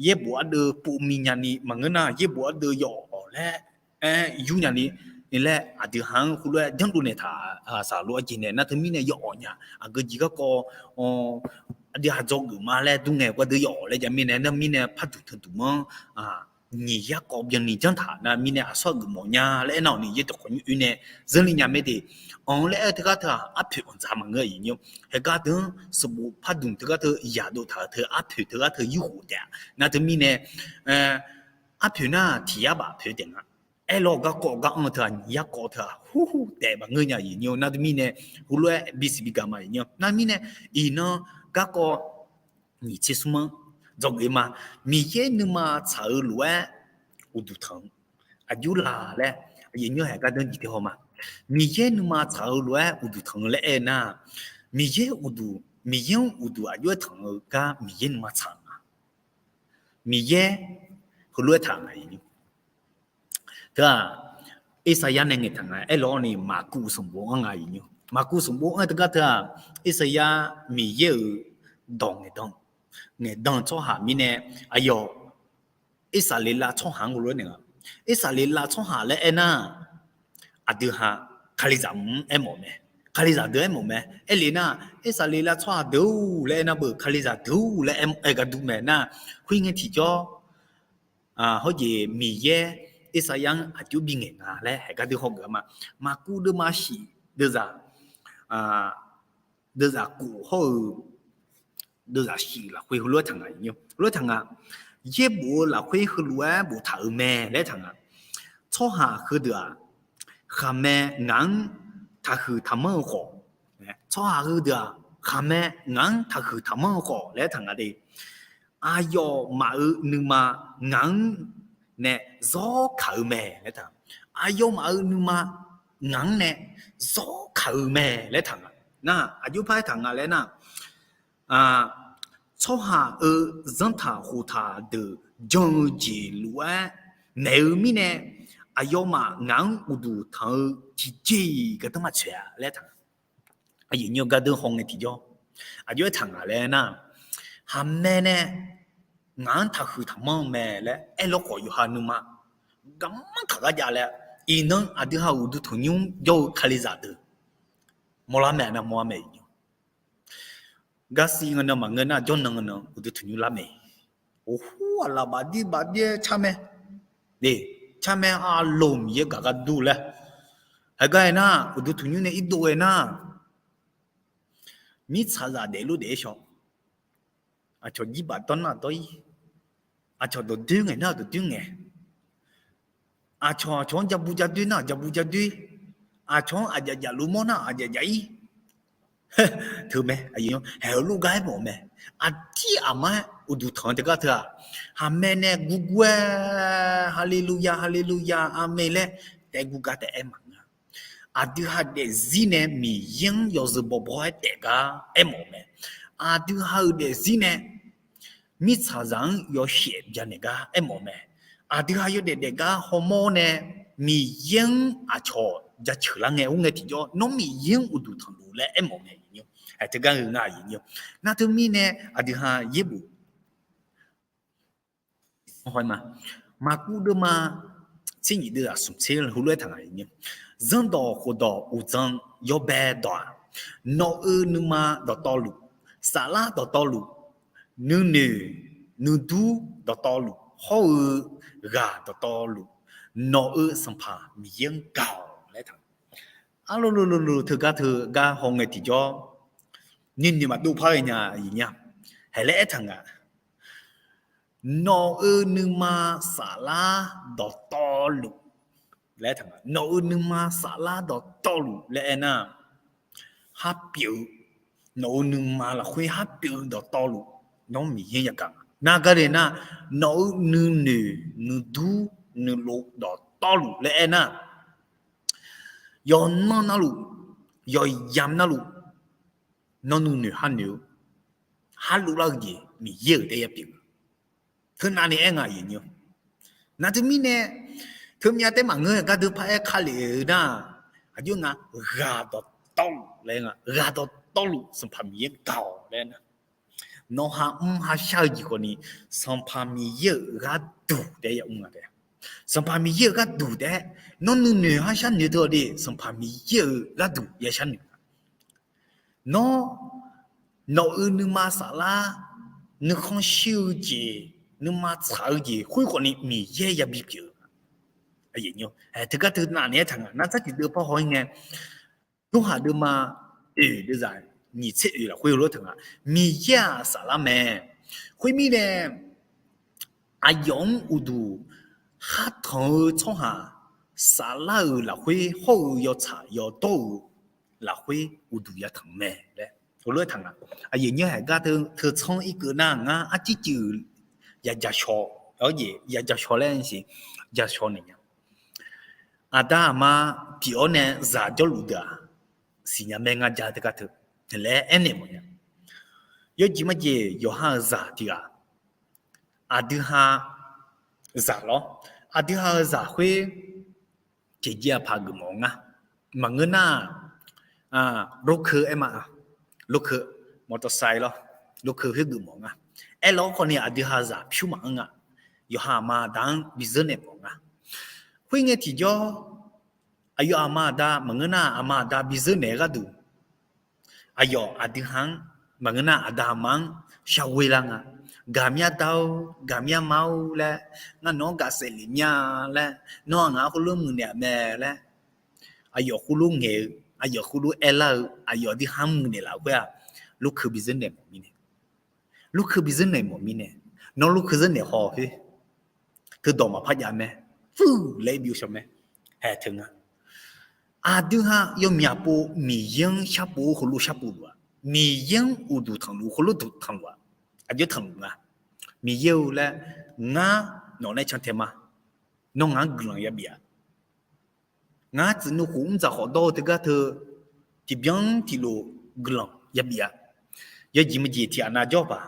yaerbof ardeuv pov mi nyani maqngeur nar, yaerbof ardeuv yawawq laer aer yur nyani laer aqdui ha-anr heulof-aer janrdov naeq taq saqlor arjeq nae nar teumirnae yawawq nya. Aqgeu jeq garkawv aqdui ha dzawgeuf ma laer dur ngae gardeur yawawq laer jav mirnae nar mirnae par duq teuduq manr nyiq yar kawv byanni janr taq nar mirnae aqsur aqgeuf mawf nya laer aernar-awq ni yaerdawq khawf nymr oe nae zeurni nya mae de. Anq laer aer-eu teugar teu-aq arpoeq anqdzaq maqngeur aqyuif nymr. Haeq gardeur-anr sanqbof par dmq teugar teu yaqdov taq-euq teu arpoeq teugar teu yurkhof taef-a. Nar teumirnae arpoeq nar tiq yar baf poeq taef nga. Aerlawr garkawv gar anr-eu teu-aq nyiq yar kawv teu-aq hurhur taef maqngeur nya aqyuif nymr. Nar teumirnae heulof-aer bisiq bigaq ma aqyuif nymr. Nar mirnae iqnan garkawv nyiq tser smr-anr dzawgeuf ma. Miqyaer nuima tsaq-eu lof-aer uqduq tanq-eu aqjox la laer aqyuif nymr haeq gardeur jeq tae haw ma. Miqyaer nuima tsaq-eu lof-aer uqduq tanq-eu laer aer nar, Miqyaer uqduq, Miqyaer-anr uqduq aqjox-aer tanq-eu gar Miqyaer nuima tsaq-eu ma. Miqyaer heulof-aer taq nga. Teu-aq, Irsaqyar nae ngaeqtaq nga. Aerlawr ni Maqkuv sanqbof anr nga aqyuif nymr. Maqkuv sanqbof anr-eu teugar teu-aq, Irsaqyar Miqyaer-euq dawq ngaeqdan, ngaeqdan tsawrhaq mirnae aqyawf Irsaqleqlav tsawrhaq-anr heulof-aer naeq nga. Irsaqleqlav tsawrhaq laer aernar, aqdui ha Kalizaq mq-anr aermawf mae. Kalizaq deuq aermawf mae. Aerle nar, Irsaqleqlav tsawrhaq deuq-or laer aernar beu, Kalizaq deuq-or laer aer gar dur mae nar, khoerngae tiqjawr hawjeq Miqyaer Irsaqyar-anr aqjox bingaeq nga laer haeq gardeur hawgeuf-a ma. Maqkuv deuvma shif deuvzaq, deuvzaq kof hawr-eu deuvzaq shif lafkhoer heulof-aer taq nga. Heulof-aer taq nga. Yaerbof-eu lafkhoer heulof-aer boftaq-euq mae laer taq nga. Tsawrhaq heudeuq-aq, khaqmae ngaq-anr taqhuiq taqmanr-eu khawf, tsawrhaq heudeuq-aq, khaqmae ngaq-anr taqhuiq taqmanr-eu khawf laer taq nga de. Aqyawfmaf-euq nuima ngaq-anr nae zawr kaq-eu mae laer taq. Aqyawfmaf-euq nuima ngaq-anr nae zawr kaq-eu mae laer taq nga. Nar, aqjox par-aer taq nga laer nar, tsawrhaq-euq zanrtaq khoftaq deuq jan-eu jeq lof-aer maeq-eu mirnae, aqyawfmaf ngaq-anr uqduq tanq-eu tiqjeq-iq gardanr maqtsoeq-a laer taq nga. Aqyuif nymr gardeur haw ngae tiqjawr aqjox-aer taq nga laer nar, khaqmae nae ngaq-anr taqhuiq taqmanr-eu mae laer aerlawr khawf yawqha nuima garmanr kaq gar jav laer, iqnan aqdui ha uqduq tanqnymr jawr-eu Kalizaq deuq mawrlar mae nar mawrlar mae. Garsiv ngeur nan maqngeur nar jawrnan ngeur nan uqduq tanqnymr lar mae. Oqhur aqlaf bafdir bafdir-aer car mae. Car mae, aqloq Miqyaer gaq gar dur laer. Haigar aer nar uqduq tanqnymr nae irdov ghae nar, mirtsaqzaq daefluf daef-aer shaw. Aqcawq jirbaq dawr nar dawr-ir. Aqcawq dawqdoer ngaeq nar dawqdoer ngaeq. Aqcawq aqcawq-anr jabu jadoer nar jabu jadoer. Aqcawq-anr aqjaf jaf luf mawr nar aqjaf jaf-ir. Teumae, haeq-eu lof gar aermawf mae. Aqdir aqmar-aer uqduq tanq-eu teugar teu-aq, khaqmae nae gurgur-aer, Haleluya, Haleluya, Aqmeq laer taef gurgar taef aer maqngeur. Aqdui ha daefzir nae Miqyaer-anr yawzeu bawbaw-aer daef gar aermawf mae. Aqdui ha-euq daefzir nae mirtsaqzaq-anr yawshaef byanaeq gar aermawf mae. Aqdui ha yawdaef daef gar hawmawr nae Miqyaer-anr aqcawq jaceuq lar ngae, ur ngae tiqjawr nawr Miqyaer-anr uqduq tanqluf laer aermawf ngae, teugar heu nga aqyuif nyir-eu. Nar teumirnae aqdui ha yaerbof ma, maqkuv deuvma tser nyiq deuv-aq smq tser heulof-aer taq nga. Zanrdawq khofdawq uqdzan yawbae dawq-aq, nawq-euq nuima dawqtawvluf, saflar dawqtawvluf, nuinoeq nuidur dawqtawvluf hawr-eu ghaq dawqtawvluf, nawq-euq Sanqpaq Miqyaer-anr gaq-awq laer taq. Arlolo lolo teugar teugar haw ngae tiqjawr nuinoeq maqdov par ghae nya aqyuif nyir-a. Haeq laer aertaq nga. Nawq-euq nuima saflar dawqtawvluf laer aertaq nga. Nawq-euq nuima saflar dawqtawvluf laer aernar, khar pyeuf-eu, nawq-euq nuima lafkhoer khar pyeuf-eu dawqtawvluf nawr Miqyaer yagaq nga. Nar gardeuq nar, nawq-euq nuinoeq nuidur nuilov dawqtawvluf laer aernar, yawqnan navluf, yawqyamq navluf, nawr nuinoeq khar noeq-eu, khar luf lar-eu jeq Miqyaer-euq taef ya pyeuf-eu. Teunav ni aer nga aqyuif nyir-eu. Nar teumirnae teumyav taef maqngeur-eu gardeuq paraer kale-eu nar, aqjox nga, ghaq dawqtawvluf laer nga, ghaq dawqtawvluf Sanqpaq Miqyaer gaq-awq laer nar, nawr ha mr ha shar-eu jeq khawf ni Sanqpaq Miqyaer-euq gharduq taef ya mr nga taef. Sanqpaq Miqyaer-euq gharduq taef-aer, nawr nuinoeq khar sharnoeq teu-awq de, Sanqpaq Miqyaer-euq gharduq ya sharnoeq nga. Nawr, nawq-euq nuima saflar, nuikhanr shir-eu jeq, nuima tsaq-eu jeq khoer khawf ni Miqyaer yabi pyeuf-eu. Teugar teunav ni aertaq nga. Nar tsartiq deuv par haw-ir ngae, Yorhaq deuvma oeq deuvzaq nyiq tser oeq lafkhoer heulof-aer taq nga. Miqyaer-aq saflar mae. Khoermirnae, aqyawf-anr uqduq khar tanq-eu tsawrhaq saflar-euq lafkhoer hawr-eu yawtsaq yawdawr-euq lafkhoer uqduq yatanq mae laer heulof-aer taq nga. Aqyuif nyir haeq gar teu tsanr irkeuv nar ngar arcircuiv ya jaqshawq, ya jaqshawq laer siq, jaqshawq naeq nya. Aqda aqma pyeuf-awr nae zaq jawrluf deuq-aq siqnya mae ngar ja teugar teu laer aernaeq mawf nya. Yawjeq majeq yawqha-euq zaq tiq ghaq, aqdui ha zaq lawr, aqdui ha-euq zaq khoer tiqjeq aqpaq geufmawf-eu nga. Maqngeur nar, lokeu aer ma, lokeu, มอเตอร์ไซค์ lawr, lokeu khoer geufmawf nga. Aerlawr khawf ni aqdui ha zaq pyur maqanr nga. Yawqha aqma aqda-anr bizeur naeq mawf nga. Khoerngae tiqjawr, aqyawf aqma aqda maqngeur nar aqma aqda bizeur naeq-eu gharduq, aqyawf aqdui ha-anr maqngeur nar aqda aqma-anr sharghoe lar nga. Gaqmyar dar-or, gaqmyar mar-or laer, ngar nawq-anr gaqsaef lef mya laer, nawr-aq ngaq-anr khoerlof muiqnaeq-aq mae laer, aqyawf khoerlof ngaeq-eu, aqyawf khoerlof aerlar-eu, aqyawf aqdui ha-anr muiqnaeq laf-eu khoer-aq, lokeu bizeur naeq mawf mirnae, lokeu bizeur naeq mawf mirnae, nawr lokeu zeur naeq haw khoer teudawq maqpar jav mae, fuv laer byov shaw mae. Haeq teu nga. Aqdui ha yawmyaq pov Miqyaer-anr sharpov-eu heulof sharpov luf-aq, Miqyaer-anr uqduq tanqluf heulof duq tanqluf-aq, aqjox tanqluf nga. Miqyaer-eu laer, ngar nawq nae cantae ma. Nawr ngaq-anr guiqlanq yabif-aq, ngar tsuif nuikhof mr dzaq khawf dawr-eu teugar teu tiqbyan tiqlof guiqlanq yabif-aq, yawjeq maqjeq tiq ghaq nav jawr-eu paq.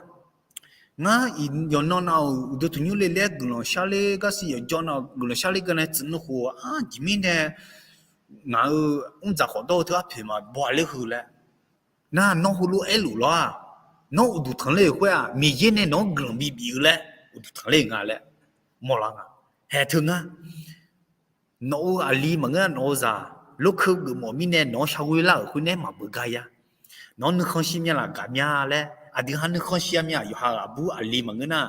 Ngar iq yawqnan nav-euq uqduq tanqnymr le laer guiqlanq sharler gar siq, yawqjawr nav-euq guiqlanq sharler gar nae tsuif nuikhof aqjeq mirnae ngaq-euq mr dzaq khawf dawr-eu teugar poeq maqbaw-a ler heu laer, nar nawr heulof aerluf lawr-aq, nawr uqduq tanqler-euq khoer-aq Miqyaer nae nawq-anr guiqlanq bibif-eu laer uqduq tanqler-eu nga laer mawrlar nga. Haeq teu ngar. Nawq-euq aqli maqngeur nar nawq-eu zaq, lokeu geufmawf mirnae nawq-anr sharghoe lar-euq khoer nae maqbeugar ya. Nawq-anr nuikhanr shir mya laf gaqmya laer, aqdui ha nuikhanr shir-a mya, yawqha-euq aqbur aqli maqngeur nar,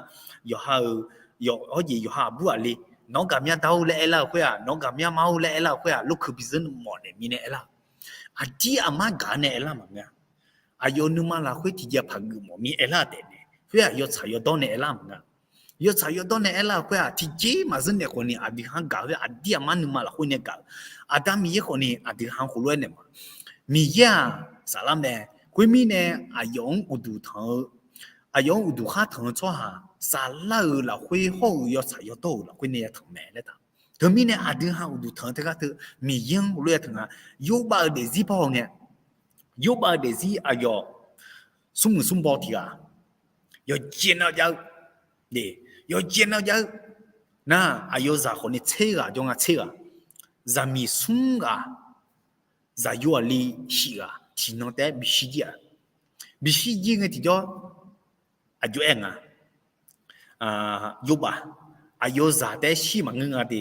yawqha-euq, yawq, hawr jeq yawqha aqbur aqli, nawq-anr gaqmya dar-or laer aerlar-euq khoer-aq, nawq-anr gaqmya mar-or laer aerlar-euq khoer-aq, lokeu bizeur mawf naeq mirnae aerlar-euq. Aqdir aqmar gaq-a nae aerlar maqngeur-a. Aqyawf nuima lafkhoer tiqjeq paq geufmawf mir aerlar-eu taef nae khoer-aq, yawtsaq yawdawr nae aerlar maqngeur-a. Yawtsaq yawdawr nae aerlar-eu khoer-aq, tiqjeq maqzeur naeq khawf ni aqdui ha-anr gaq khoer aqdir aqmar nuima lafkhoer nae gaq-eu. Aqda Miqyaer khawf ni aqdui ha-anr khoerlof-aer naeq ma. Miqyaer-aq saflar mae. Khoermirnae aqyawf-anr uqduq tanq-eu, aqyawf-anr uqduq khar tanq-eu tsawrhaq saflar-euq lafkhoer hawr-eu yawtsaq yawdawr-euq lafkhoer nae yatanq mae laer taq. Teumirnae aqdui ha uqduq tanq-eu teugar teu Miqyaer-anr heulof-aer tanq nga. Yorbav-eu daefzir par haw ngae, Yorbav-eu daefzir aqyawf smrmuiq smrbaw tiq ghaq yawqjeq nav jav-eu, yawqjeq nav jav-eu nar, aqyawf zaq khawf ni tser ghaq jawr nga, tser ghaq. Zaqmiq smr ghaq zaqyo aqli shif ghaq tiqnan taef-aer bishir jir-aq, bishir jir ngae tiqjawr aqjox-aer nga. Yawbav, aqyawf zaq taef-aer shir maqngeur nga de,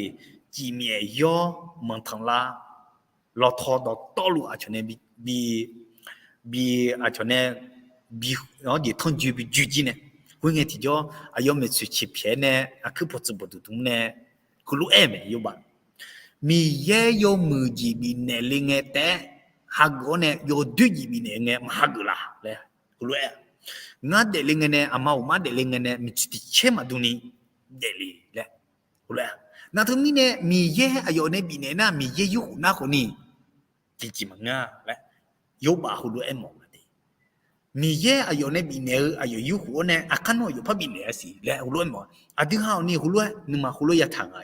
cifmyaef yawr manqtanq lar, lawtaw dawqtawvluf aqcawq nae bi, bi, aqcawq nae bi, jeq tanrjoe bi joe jir nae, khoerngae tiqjawr aqyawf maeqtsoeq ceqpyaeq-aer nae aqkuir pawqtsuif pawqdmq dmq nae heulof-aer mae, Yawbav, Miqyaer yawmuiq jeq bifnaeq le ngae taef-aer hageuf-awr nae yawdoer jeq bifnaeq ngae maqhageuf laf laer heulof-aer, ngar daefle ngae nae aqma uqmar daefle ngae nae miqtsoeq tiq caer maqdm ni daefle laer heulof-aer, nar teumirnae Miqyaer aqyawf nae bifnaeq nar Miqyaer yurkhuf nar khawf ni jeqjeq maqngeur-a laer Yawbav heulof-aer mawf nga de. Miqyaer aqyawf nae bifnaeq-eu aqyawf yurkhuf-awr nae aqkar nawr aqyawf par bifnaeq-a siq laer heulof-aer mawf-a. Aqdui ha-awq ni heulof-aer nuima heulof-aer yataq nga.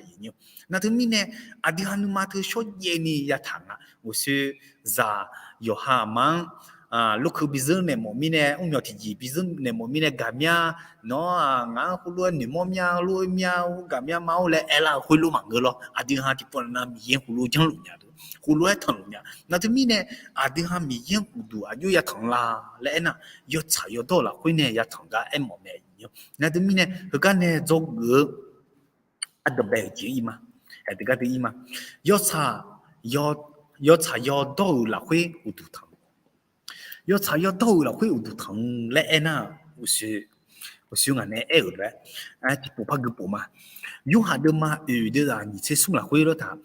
Nar teumirnae aqdui ha nuima teu shawrjaev ni yataq nga. Uqshoe zaq yawqha aqma-anr lorkeuv bizeur naeq mawf mirnae, mrmyawq tiqjeq bizeur naeq mawf mirnae gaqmya, nawr-aq ngaq-anr heulof-aer noeqmawr mya, lof-aer mya, gaqmya ma-awr laer aerlar-euq khoerlof maqngeur lawr. Aqdui ha tiqpov nav Miqyaer heulof janrluf nya-eu, heulof-aer tanqluf nya. Nar teumirnae aqdui ha Miqyaer-anr uqduq aqjox yataq-eu la laer aernar, yawtsaq yawdawr-eu lafkhoer nae yataq gar aermawf mae. Nar teumirnae heugar nae dzawgeuf-eu aqdanqbae-euq jeq-anr ir ma. Haeq teugar teu ir ma. Yawtsaq, yawtsaq yawdawr-euq lafkhoer uqduq tanq-eu, yawtsaq yawdawr-euq lafkhoer uqduq tanq-eu laer aernar, uqshoe ngaq nae aer-euq lof-aer tiqpov par gui pov ma. Yorhaq deuvma oeq deuvzaq nyiq tser smr lafkhoer lawr taq,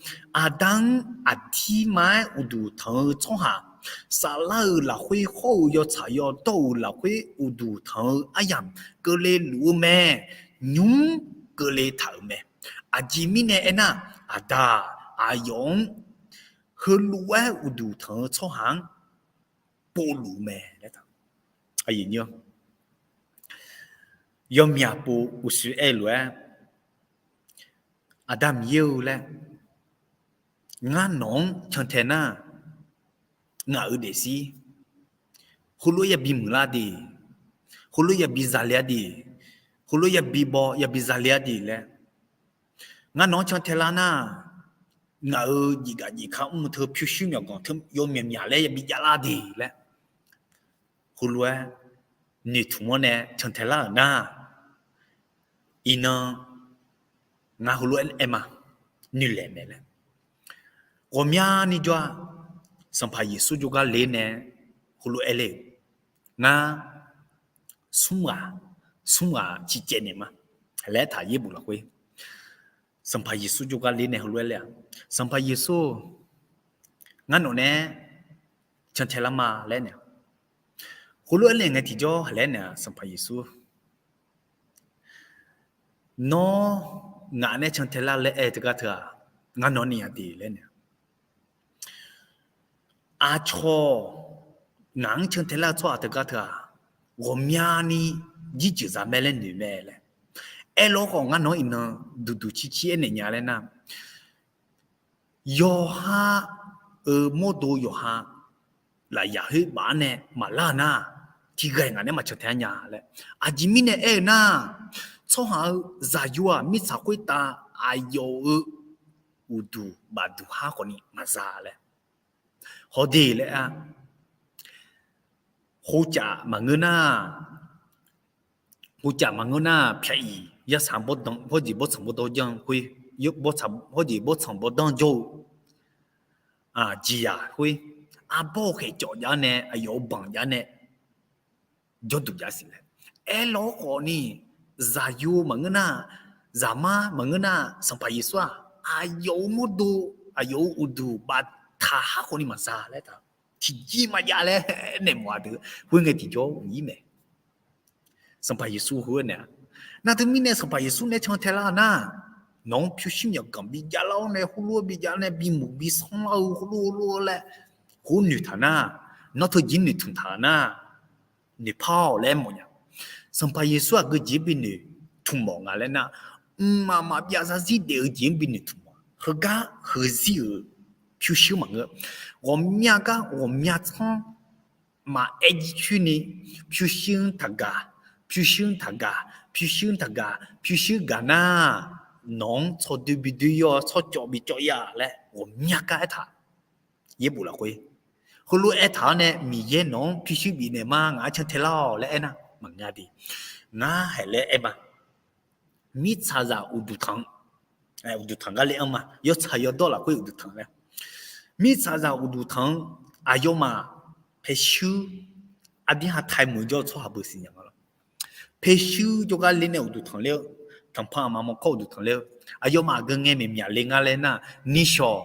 Aqda-anr aqdirma-aer uqduq tanq-eu tsawrhaq saflar-euq lafkhoer hawr-eu yawtsaq yawdawr-euq lafkhoer uqduq tanq-eu aryamq keuvle luf-eu mae. Nymr keuvle taq-euq mae. Aqjeq mirnae aernar, Aqda-aq, aqyawf-anr heulof-aer uqduq tanq-eu tsawrhaq-anr povluf-eu mae laer taq. Yawmyaq pov uqshoe aer-eu lof-aer, Aqda Miqyaer-eu laer, ngar nawq-anr cantae nar, ngaq-euq daefzir heulof-aer yabi muiqlar de, heulof-aer yabi zale-a de, heulof-aer yabi baw yabi zale-a de laer, ngar nawq-anr cantae lar nar, ngaq-euq jeqgaf jeqka mr-eu teu pyurshuir myawqganq teu yawmyaq myaq laer yabi javlar de laer, heulof-aer noeqtmq-awr nae cantae lar-euq nar, iqnan ngar heulof-aer aer ma, noeqlaeq mae laer. Ghawqmyani jawr-a, Sanqpaq Yeqsur jawrgar ler nae heulof-aer aer le-euq, ngar smr ghaq, smr ghaq ciqcaev naeq ma laer taq yaerbof lafkhoer, Sanqpaq Yeqsur jawrgar ler nae heulof-aer ler-aq, Sanqpaq Yeqsur, ngar nawq nae cantae lar ma laer naeq, heulof-aer naeq ngae tiqjawr haqlaer naeq-aq, Sanqpaq Yeqsur, nawr ngaq nae cantae lar laer aer-eu teugar teu-aq, ngar nawq nae nya de laer naeq, aqcawq ngaq-anr cantae lar-eu tsawrhaq teugar teu-aq, ghawqmyani jirjeuq zaq mae laer noeq mae laer. Aerlawr khawf ngar nawq-anr iqnan duqduq circir aernaeq nya laer nar, yawqha-euq mawrdo yawqha lafyaq khoer baf-anr nae maqlar-eu nar, tiqghaq ngaq nae maqcan tae-a nya laer. Aqjeq mirnae aer-eu nar, tsawrhaq-eu zaqyo-aq mirtsaq khoertav aqyawf-euq uqduq bafduq har khawfni maqza laer, hawde laer-a, khovcaf maqngeur nar, khovcaf maqngeur nar pyaq-iq yarsaq bawrdan hawrjeq bawrtsanq bawrdanr janr khoer, hawrjeq bawrtsanq bawrdanr jawr-eu, aqjeq-aq khoer, arbawr-eu khaeqcawf jav nae aqyawf-euq banq jav nae jawrduq jav siq laer. Aerlawr khawfni, zaqyo maqngeur nar, zaqmar maqngeur nar, Sanqpaq Yeqsur-aq, aqyawf-euq mawrdo, aqyawf-euq uqduq baftaq har khawfni maqza laer taq, tiqjir maqjav laer naeq mawf-a deuq khoerngae tiqjawr maqir mae. Sanqpaq Yeqsur heu-aer naeq-a. Nar teumirnae Sanqpaq Yeqsur nae cantae lar nar, nawq-anr pyurshuir myawqganq bijavlar-awr nae heulof-aer bijavlar nae bimuiq bisanr lar-eu heulof heulof laer, khoer noeqtaq nar, nawr teujeq noeqtmq taq nar, noeqpar-awq laer mawfnya. Sanqpaq Yeqsur aqgeujeq binoeq tmq mawf nga laer nar, mqmaq maqbyav zarzir daef-eu jeq-anr binoeq tmq mawf. Heugar heuzir-euq pyurshuir maqngeur. Ghawqmya gar ghawqmya tsanr maqaer jircoer ni, pyurshuir-anr taqgaq, pyurshuir-anr taqgaq, pyurshuir-anr taqgaq, pyurshuir gaq nar, nawq-anr tsawrdoer bidoer ir-awr tsawrcawv bicawv ir-a laer ghawqmya gar aertaq. Yaerbof lafkhoer Khoerlof aertaq-awr nae Miqyaer nawq-anr pyurshuir bifnaeq ma, ngaq-anr cantae lar-awq laer aernar maqngeur de. Ngar haeq laer aer ma. Mirtsaqzaq uqduq tanq, uqduq tanq gar le-anr ma, yawtsaq yawdawr lafkhoer uqduq tanq laer. Mirtsaqzaq uqduq tanq-anr aqyawfmaf paeshuir aqdui ha taemeuq jawr-eu tsawrhaq beu siqnya nga lawr. Paeshuir jawrgar le nae uqduq tanq ler-eu, tanqpanq aqma mawrkawr uqduq tanq ler-eu, aqyawfmaf aqgeu ngae maeqmyaq le ngar laer nar, nishawq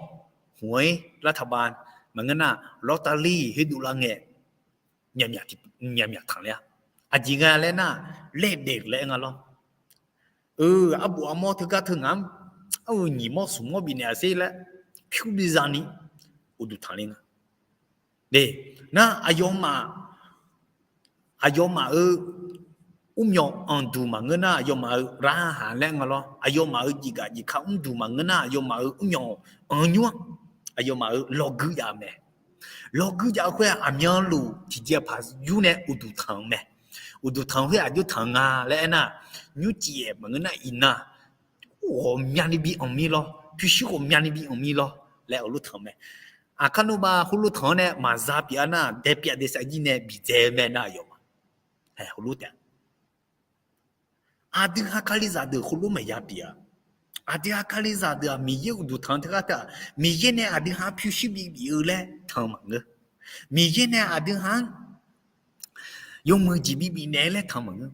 hmq-ir lar taqbav maqngeur nar, lawrtavlir heudov lar ngae myaqmyaq tanq ler-a. Aqjeq nga laer nar, laerdaeq laer aer nga lawr. Eu, arbof armawr teugar teu ngaq-anr areu nyiq mawr smq mawr bifnaeq-a sher laer pyur bi zani uqduq tanq ler nga. Nar aqyawfmaf, aqyawfmaf-euq mrmyawq anqduq maqngeur nar, aqyawfmaf-euq ravhaq laer nga lawr. Aqyawfmaf-euq jeqgaf jeqka mrduq maqngeur nar, aqyawfmaf-euq mrmyawq anqnymr-anr aqyawfmaf-euq lawgui jav-eu mae. Lawgui jav-eu khoer-aq, aqmyanluf tiqjeqpaq yur nae uqduq tanq-eu mae. Uqduq tanq khoer aqjox tanq nga laer aernar, nymrcif-aer maqngeur nar iqnan ghawqmyani bi anq mir lawr, pyurshuir ghawqmyani bi anq mir lawr laer heulof tanq-eu mae. Aqkar nawmaf heulof tanq-anr nae maqza pyeuf-a nar, daepyav daesar jir nae bidzae-eu mae nar aqyawfmaf. Heulof taef aqdui ha Kalizaq deuq heulof maqya pyeuf-a. Aqdui ha Kalizaq deuq-aq Miqyaer uqduq tanq teughaq teu-aq, Miqyaer nae aqdui ha pyurshuir bibif-eu laer tanq maqngeur. Miqyaer nae aqdui ha-anr yawmuiq jeq bibif naeq laer tanq maqngeur.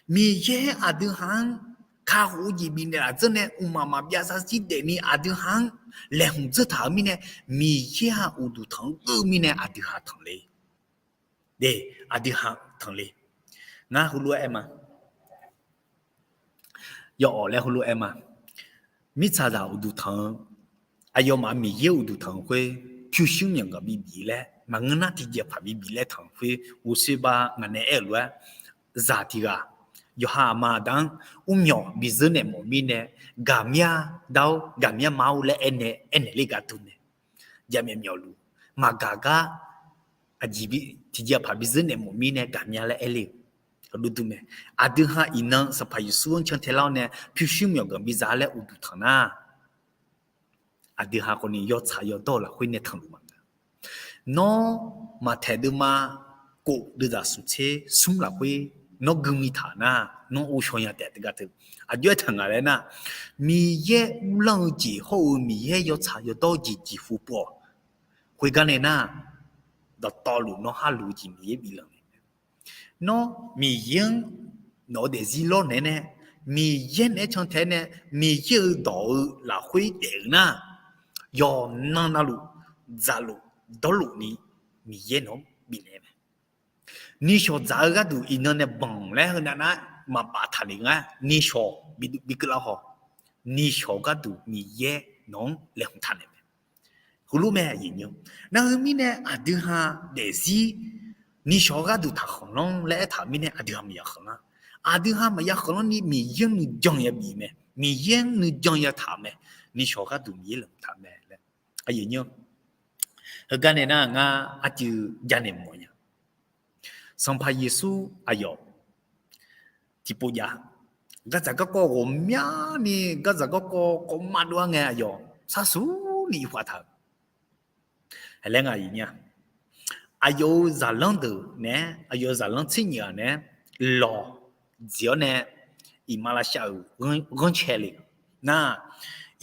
Miqyaer aqdui ha-anr kakhof-eu jeq bifnaeq laf dzeur nae mqmaq maqbyav zarzir daefni aqdui ha-anr laeqhmq dzeur taq-euq mirnae, Miqyaer-aq uqduq tanq-anr geur-eu mirnae aqdui ha tanq le. De, aqdui ha tanq le. Ngar heulof-aer aer ma. Yawawf laer heulof-aer aer ma. Mirtsaqzaq uqduq tanq-eu, aqyawfmaf Miqyaer uqduq tanq-eu khoer pyurshuir myawqganq bibif laer maqngeur nar tiqjeqpaq bibif laer tanq-eu khoer uqshoe ba ngaq nae aer-euq lof-aer, zaq tiq ghaq yawqha aqma aqda-anr mrmyawq bizeur naeq mawf mirnae, gaqmya dar-or gaqmya ma-or laer aernaeq, aernaeq ler gar dur mae. Jaqmyawf myawfluf maqgaq gar aqjeq tiqjeqpaq bizeur naeq mawf mirnae gaqmya laer aer le-euq. Heulof dur mae. Aqdui ha iqnan Sanqpaq Yeqsur-anr cantae lar-awr nae pyurshuir myawqganq biza laer uqduq tanq nar, aqdui ha khawf ni yawtsaq yawdawr-eu lafkhoer nae tanqluf maqngeur. Nawr Maqtaeq deuvma kof deuvzaq smq tser smr lafkhoer nawr gui mi taq nar, nawr ghovshaw nya taef teugar teu. Aqjox-aer taq ngaq laer nar, Miqyaer uvlanr-eu jeq hawr-eu Miqyaer yawtsaq yawdawr-eu jeq jeqhu pov-awq. Khoergar nae nar, dawqtawvluf nawr harluf-eu jeq Miqyaer biflanq naeq. Nawr Miqyaer-anr nawq-eu daefzir lawrnaeq-aer nae, Miqyaer naeq-aer cantae-aer nae, Miqyaer-euq dawq-eu lafkhoer daef-euq nar, yawqnan navluf, dzaqluf, dawrluf ni Miqyaer nawq-anr bifnaeq mae. Nishawq dzaq-eu gharduq iqnan nae banq laer heu navnav maqbaf taq le nga. Nishawq bi keuvlar haw. Nishawq gharduq Miqyaer nawq-anr laeqhmq taq naeq mae. Heulof mae aqyuif nymr. Nar heu mirnae aqdui ha daefzir nishawq gharduq taqkhanq lanr laer aertaq-euq mirnae aqdui ha maqya khanqlanr. Aqdui ha maqya khanqlanr ni Miqyaer-anr nuijan yabif mae. Miqyaer-anr nuijan yataq mae. Nishawq gharduq Miqyaer laeqhmq taq mae laer. Aqyuif nymr. Heugar nae nar ngar arcuiv janaeq mawf nya. Sanqpaq Yeqsur aqyawf tiqpov jav. Gardzaq garkawv ghawqmyani gardzaq garkawv kawvma dov-aer ngae aqyawf sharsuq ni yufkhav taq-euq. Aqlaer nga aqyuif nymr-a, aqyawf-euq zaqlanr deuq nae, aqyawf-euq zaqlanr tser nyiq-aq nae lawq dziq-awr nae iqmalavshav-euq ghanrcae le. Nar,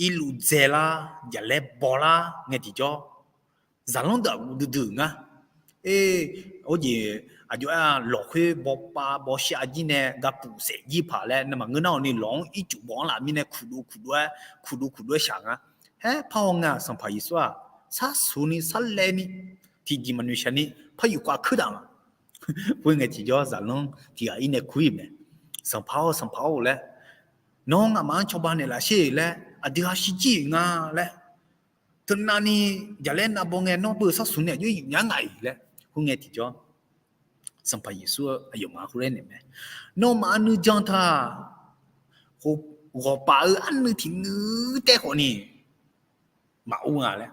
irluf dzaelar, jaqlaer bawlar ngae tiqjawr, zaqlanr deuq aqguv duidui-euq nga. Or jeq, aqjox-aer lawq khoer bawpav bawshav jir nae gapuf saef jir paq laer maqngeur nar-awq ni lawq-anr ircuf bawq-anr laf mirnae kuqdov kuqdov-aer, kuqdov kuqdov-aer shaq nga. Aer par haw nga Sanqpaq Yeqsur-aq, sharsuq ni sharlaev ni tiqjeq maqnoeq shaq ni par yufkhav kuir daq nga. Khoerngae tiqjawr zaqlanr tiq ghaq-ir nae kur-ir mae. Sanqpaq-or, Sanqpaq-or laer, nawr nga'maf-anr cawba naeqlaf sher laer aqdui ha shirjir-euq nga laer, teunavni jaqlaer navbaw ngae nawr beu sharsuq nae aqjox yufnya nga-iq laer. Khoerngae tiqjawr Sanqpaq Yeqsur aqyawfmaf-anr khoer aernaeq mae. Nawmaf nuijan taq, ghawqpaf-eu arnuiv tiq nuiv taev khawf ni maqur nga laer,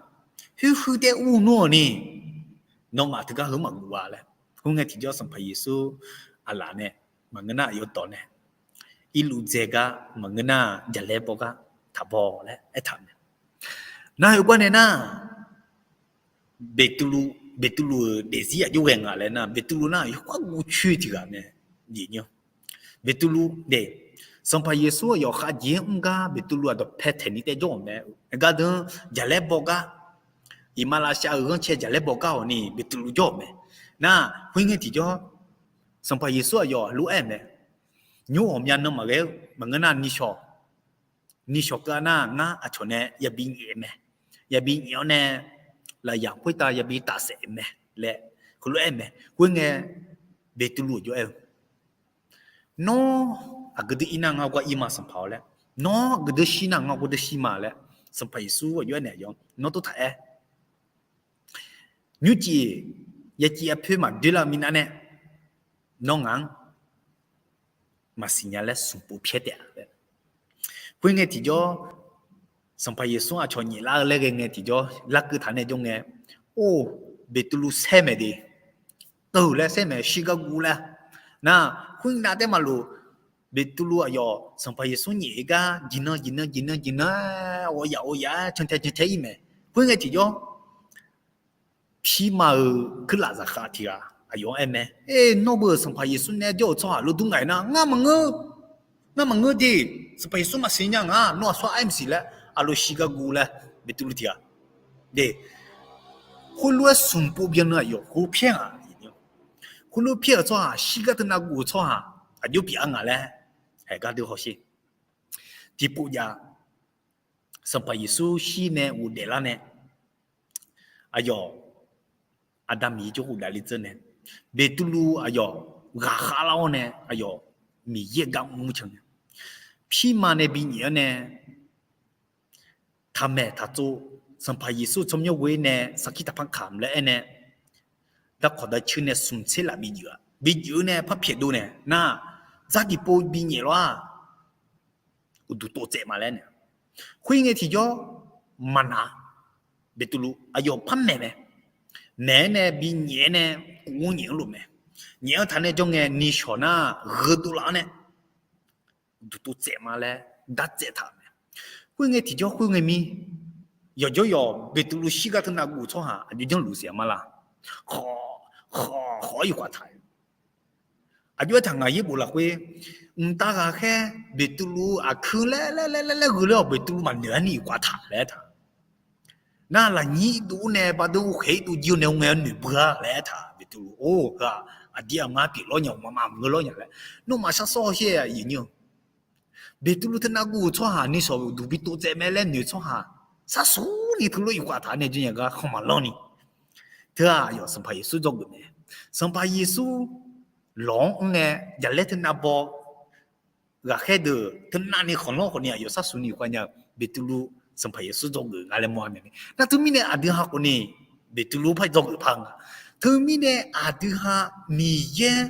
huiqhuiq taev ur nmr-awq ni, nawmaf teugar heu maqguv-a laer. Khoerngae tiqjawr Sanqpaq Yeqsur aqlaf nae maqngeur nar aqyawf dawq nae irluf dzae gar maqngeur nar jaqlaer baw gar taqbaw laer aertaq mae. Nar heugar nae nar, Beqtuvluv Beqtuvluv-euq daefzir aqjox ghae nga laer nar, Beqtuvluv nar yawkhav guv coer tiq ghaq mae. Beqtuvluv de, Sanqpaq Yeqsur aqyawf khavjeq-anr mr gar Beqtuvluv aqdawq pae taeq ni taev jawr-euq mae. Gardanr jaqlaer baw gar, iqmalavshav-euq ghanrcae jaqlaer baw gar-awq ni Beqtuvluv jawr-euq mae. Nar, khoerngae tiqjawr, Sanqpaq Yeqsur aqyawf lof-aer mae, nymr ghawqmya nan maqghae-eu maqngeur nar, nishawq, nishawq keuv-a nar ngar aqcawq nae yabi nyaef mae. Yabi nyaef-awr nae lafyaq khoertav yabi tafsaef mae laer heulof-aer mae. Khoerngae, Beqtuvluv aqjox aer-eu, Nawr aqgeu dui ir nar ngar gar ir ma Sanqpaq-awr laer, nawr aqgeu dui shir nar ngar gar dui shir ma laer Sanqpaq Yeqsur aqjox aernaeq-awr, nawr tov taq aer. Nymrcif yaciv yapoer maqdoerlar-eu minav nae nawr ngaq-anr maqsiq nya laer smq pov pyaer taef-a laer. Khoerngae tiqjawr, Sanqpaq Yeqsur aqcawq nyaeflar-eu laer ghae ngae tiqjawr larkeuv taq nae jawr ngae, or, Beqtuvluv saer maeq de, teuv laer saer maeq, shirgar guv laer. Nar, khoernav taef maqlof, Beqtuvluv aqyawf Sanqpaq Yeqsur nyaef-eu gar jeqnan jeqnan jeqnan jeqnan-aer ghawyaf ghawyaf-aer cantae cantae ir mae. Khoerngae tiqjawr, Pirma-euq kuirlaf zaqkhav tiq ghaq aqyawf-anr aer mae, Eq, nawr beu-euq Sanqpaq Yeqsur nae jawr-euq tsawrhaq lof dur ngaq-ir nar ngar maqngeur, ngar maqngeur de. Sanqpaq Yeqsur maqsiq nya ngaq, nawr aqsur aer maqsiq laer aqloq shirgar guv laer Beqtuvluv tiq ghaq de, khoerlof-aer smq pov byan nui aqyawf khoer pyaer-a. Khoerlof pyaer-euq tsawrhaq shirgar teunav guv-eu tsawrhaq aqjox pyeuf-a nga laer haeq gar dui hawsher. Tiqpov jav, Sanqpaq Yeqsur shir nae ghofdaef lar nae, aqyawf Aqda Miqyaer jawrkhov davle dzeur nae, Beqtuvluv aqyawf ghaqkhav lar-awr nae aqyawf Miqyaer gar mr can nae, pirma nae binyaef-anr nae taqmaeq taqtsov, Sanqpaq Yeqsur tsawrmyanr ghoe nae sarkir taqpanr kamq laer aer nae, darkawq darcir nae smq tser laf bijuif-a, bijuif-eu nae par pyaeqdov nae nar, dzardiq pov binyaef lawr-aq, uqduq tov tsaev ma laer nae. Khoerngae tiqjawr maqnaq, Beqtuvluv aqyawf par maeq mae. Maeq-aer nae binyaef-aer nae, uqmov nyaef-anr lof mae. Nyaef-anr taq nae jawr ngae nishawq nar gheudov laf-anr nae, uqduq tov tsaev ma laer dartsaev taq-euq mae. Khoerngae tiqjawr khoerngae mir, yawqjawr yawq Beqtuvluv shirgar teunav guv-eu tsawrhaq aqjox janrluf siq-a ma la. Khawf, khawf, khawf-awr yufkhav taq-eu. Aqjox aertaq ngaq yaerbof lafkhoer, mqtav ghaqkhaer Beqtuvluv aqkuir laer laer laer laer laer gheu ler-awq, Beqtuvluv maqnoeq-ar ni yufkhav taq laer aertaq. Nar lafnyir dov-awr nae baqdov khaeq-ir dov jir-awr nae-awr ngae noeqbui-a laer aertaq. Beqtuvluv or heu-aq aqdir aqma pyeuf lawr nya, mqmaq maqngeur lawr nya laer, nawmaf shar sawr hawsher-a aqyuif nyir-eu. Beqtuvluv teunav guv-eu tsawrhaq nishawq uqduq bi tov tsaev mae laer noeq tsawrhaq, sharsuq ni teulof yufkhav taq nae jir nya gar khanq maqlanr ni. Teu-aq aqyawf Sanqpaq Yeqsur dzawgeuf mae. Sanqpaq Yeqsur lawq-anr mr ngae, jaqlaer teunav baw, ghaqkhaer deuq teunav ni khanqlanr khawf ni aqyawf sharsuq ni yufkhav nya-eu Beqtuvluv Sanqpaq Yeqsur dzawgeuf nga laer mawr-a mae. Nar teumirnae aqdui ha khawf ni Beqtuvluv par dzawgeuf par nga. Teumirnae aqdui ha Miqyaer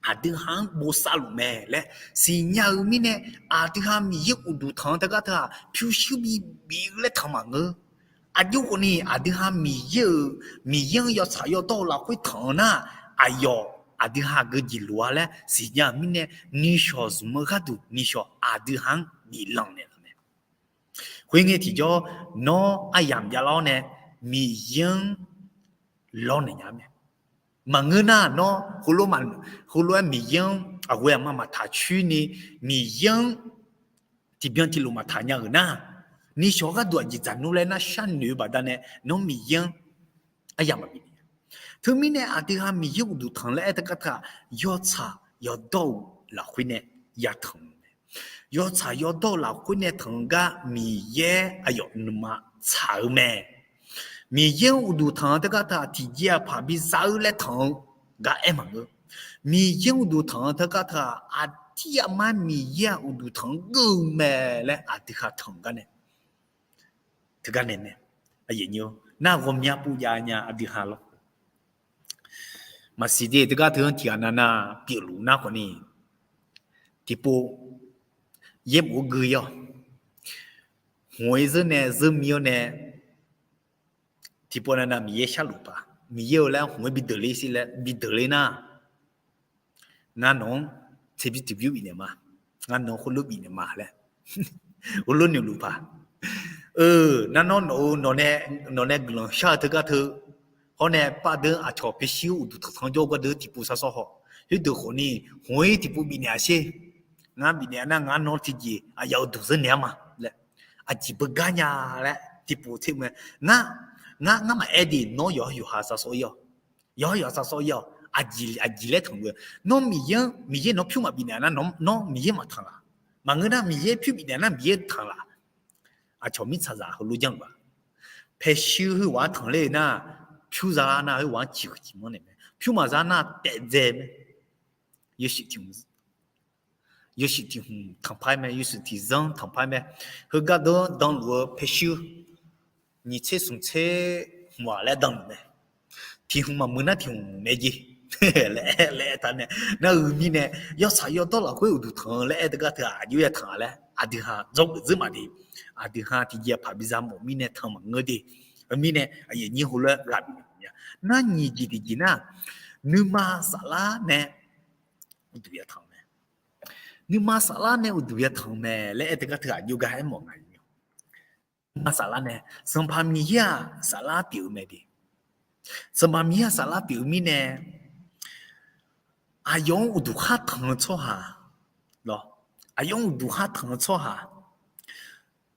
aqdui ha-anr bosav luf mae laer siqnya-eu mirnae, aqdui ha Miqyaer uqduq tanq-anr teugar teu-aq pyurshuir bibif-eu laer tanq maqngeur. Aqjox khawf ni aqdui ha Miqyaer-euq, Miqyaer-anr yawtsaq yawdawr-eu lafkhoer tanq-eu nar, aqyawf aqdui ha geujeq loq-a laer siqnya-euq mirnae, nishawq zmq-eu gharduq nishawq aqdui ha-anr biflanq naeqlaf mae. Khoerngae tiqjawr, nawr aryamq javlar-awr nae Miqyaer-anr lawrnaeq nya mae. Maqngeur nar nawr heulof-aer Miqyaer-anr aqghoe aqma maqtaq coer ni, Miqyaer-anr tiqbyan tiqlof maqtaq nya-euq nar, nishawq gharduq aqjeq dzaqnmr laer nar sharnoeq-eu baqdanae nawr Miqyaer-anr aryamq maqbif nya. Teumirnae aqdui ha Miqyaer uqduq tanq laer aer teugar teu-aq, yawtsaq yawdawr-eu lafkhoer nae yatanq-eu mae. Yawtsaq yawdawr-eu lafkhoer nae tanq-eu gar Miqyaer aqyawf nuima tsaq-eu mae. Miqyaer-anr uqduq tanq-eu teugar teu-aq tiqjeq-aq paq biza-eu laer tanq-eu gar aer maqngeur. Miqyaer-anr uqduq tanq-eu teugar teu-aq aqdir aqmar Miqyaer-aq uqduq tanq-anr geur-eu mae laer aqdui ha tanq-eu gar nae teugar nae mae. Nar ghawqmya pov jav nya aqdui ha lawr. Maqsiq de teugar teu-anr tiqghaq navnav pyeufluf nar khawf ni, tiqpov yaerbof-aer gui-awq. Hmq-aer zeur nae zeur mir-awr nae, tiqpov navnav Miqyaer sharluf paq, Miqyaer-eu laer hmq-aer bi deuq ler shir laer bi deuq ler nar, ngar nawq-anr tserbymr tiqbymr bifnaeq ma, ngar nawq-anr khoerlof bifnaeq ma laer heulof noeqluf paq. Eu, nar nawr nawq-eu, nawq nae guiqlanq shar-eu teugar teu Hawr nae pardeuv aqcawq paeshuir uqduq tanqtanq jawr-eu gardeuv tiqpov sar sawr haw. Khoerdeuq khawf ni, hmq-ir tiqpov bifnaeq-a sher. Ngar bifnaeq nar ngar nawr tiqjeq aqyawf-euq duqzeur naeq-ar ma laer, aqjeq beugar nya laer tiqpov tser mae. Ngar, ngar, ngar maqaer de, nawr yawqha yawqha sar sawr-ir-awq. Yawqha yawqha sar sawr-ir-awq. Aqjeq, aqjeq laer tanq-eu. Nawr Miqyaer-anr, Miqyaer nawr pyur maqbifnaeq nar, nawr Miqyaer maqtanq laf. Maqngeur nar Miqyaer pyur bifnaeq nar Miqyaer tanq laf. Aqcawq mirtsaqzaq heulof janr-eu ba. Paeshuir khoerghaq-anr tanq ler-eu nar, pyur za nar khoerghaq-anr ciqhuiq ciqmanr naeq mae. Pyur maqza nar taef dzae mae. Yawshuif tiq hmq, yawshuif tiq hmq tanqpar mae, yawshuif tiq zanr tanqpar mae. Heugar deuq-anr danluf-eu paeshuir nyiq tser smq tser hmq-aq laer danluf mae. Tiq hmq maqmuiq nar tiq hmq muiq mae jeq laer, laer aertaq nae, nar-euq mirnae, yawtsaq yawdawr lafkhoer uqduq tanq-eu laer aer teugar teu-aq, aqjox ya tanq-a laer aqdui ha dzawgeuf dzeur maqde. Aqdui ha tiqjeq paq biza mawf mirnae tanq maqngeur de. Heu mirnae aqyuif aqnyir heulof-aer ghaq bif nya. Nar nyiq jeq tiqjeq nar, nuima saflar nae uqduq ya tanq-eu mae. Nuima saflar nae uqduq ya tanq-eu mae laer aer teugar teu aqjox gar aermawf nga. Nuima saflar nae, Sanqpaq Miqyaer-aq saflar pyeuf-eu mae de. Sanqpaq Miqyaer-aq saflar pyeuf-eu mirnae, aqyawf-anr uqduq khar tanq-eu tsawrhaq, aqyawf-anr uqduq khar tanq-eu tsawrhaq,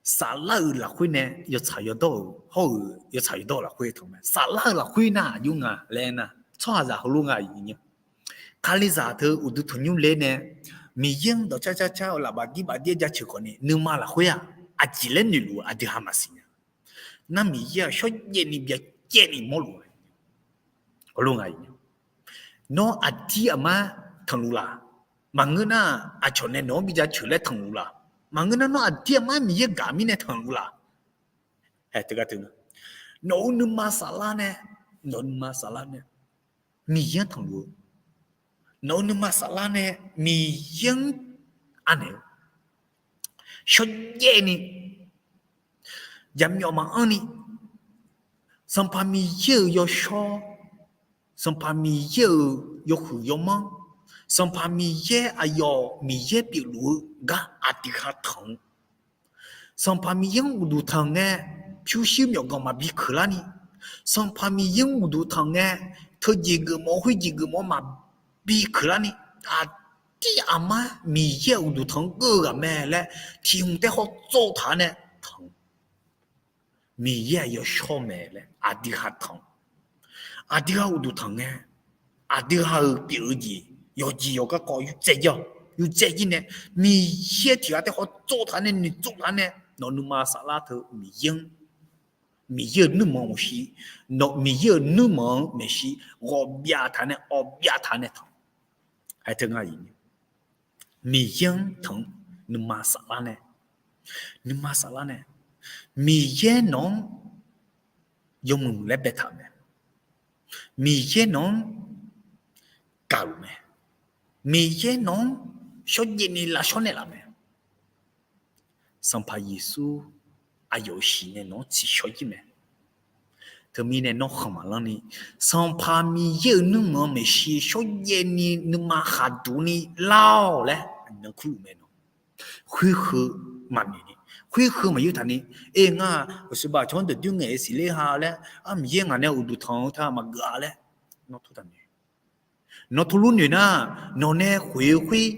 saflar-euq lafkhoer nae yawtsaq yawdawr-euq hawr-eu yawtsaq yawdawr-eu lafkhoer tanq mae. Saflar-euq lafkhoer nar aqjox nga laer aernar, tsawrhaqzaq heulof nga aqyuif aqnyir. Kalizaq teu uqduq tanqnymr le nae, Miqyaer-anr dawqcar car car-eu lafbaf dir baf dir-aer jaceuq khawf ni, nuima lafkhoer-aq, aqjeq laer noeqluf-eu aqdui ha maqsiq nya. Nar Miqyaer-aq shawrjaev ni byacaev ni mawrluf-a. Heulof nga, nawr aqdir aqmar tanqluf laf? Maqngeur nar, aqcawq nae nawq-anr bi jaceuq laer tanqluf laf? Maqngeur nar, nawr aqdir aqmar Miqyaer gaq mirnae tanqluf laf? Hae teugar teu, nawq-euq nuima saflar nae, nawq-euq nuima saflar nae Miqyaer-anr tanqluf-eu, nawq-euq nuima saflar nae Miqyaer-anr anaeq-eu, shawrjaev ni jaqmyawf maqanr ni, Sanqpaq Miqyaer-euq yawshawr, Sanqpaq Miqyaer-euq yawhuiq yawmanr, Sanqpaq Miqyaer aqyawf Miqyaer pyeufluf-eu gar aqdui ha tanq-eu, Sanqpaq Miqyaer-anr uqduq tanq ngae, pyurshuir myawqganq maqbi keuq larni, Sanqpaq Miqyaer-anr uqduq tanq ngae, teujeq geufmawf khoerjeq geufmawf maqbi keuq larni, aqdir aqmar Miqyaer-euq uqduq tanq-anr geur-eu ghaq mae laer, tiq hmq taer hawtsov taq-a nae tanq-eu, Miqyaer-aq yawshawr mae laer aqdui ha tanq-eu, aqdui ha uqduq tanq ngae, aqdui ha-euq pyeuf-eu jeq yawqjeq yawqgar kawv yurdzae jir-awq. Yurdzae jir nae, Miqyaer tiq ghaq taer hawtsov taq nae noeqtsov taq nae, nawq nuima saflar teu Miqyaer-anr, Miqyaer-euq nuirmanq maqshi, nawq Miqyaer-euq nuirmanq-anr maeqshi ghawqbyav taq nae awqbyav taq nae tanq. Hae teu nga, Miqyaer-anr tanq-eu nuima saflar nae, nuima saflar nae, Miqyaer nawq-anr yawmuiq laer baetaq-euq mae. Miqyaer nawq-anr gaqluf mae. Miqyaer nawq-anr shawrjaev ni lavshawr naeqlaf mae. Sanqpaq Yeqsur aqyawf-euq shiq nae nawq-anr tsiqshawr jir mae. Teumirnae nawr khanq maqlanr ni, Sanqpaq Miqyaer-euq nuirmanq maeqshi shawrjaev ni nuima khaqduq ni lar-awq laer aqnan kurluf mae nawq. Khoer heu maqnoeq ni, khoer heu maqyur taq ni, e ngar-aq, uqshoe baq cawq-anr dawqdoer ngaeq-eu siqler ha laer, ar Miqyaer ngaq nae uqduq tanq-eu ta maqgeuf-a laer, nawr tov taq noeq. Nawr tov lur noeq nar, nawq nae khoeq-eu khoer,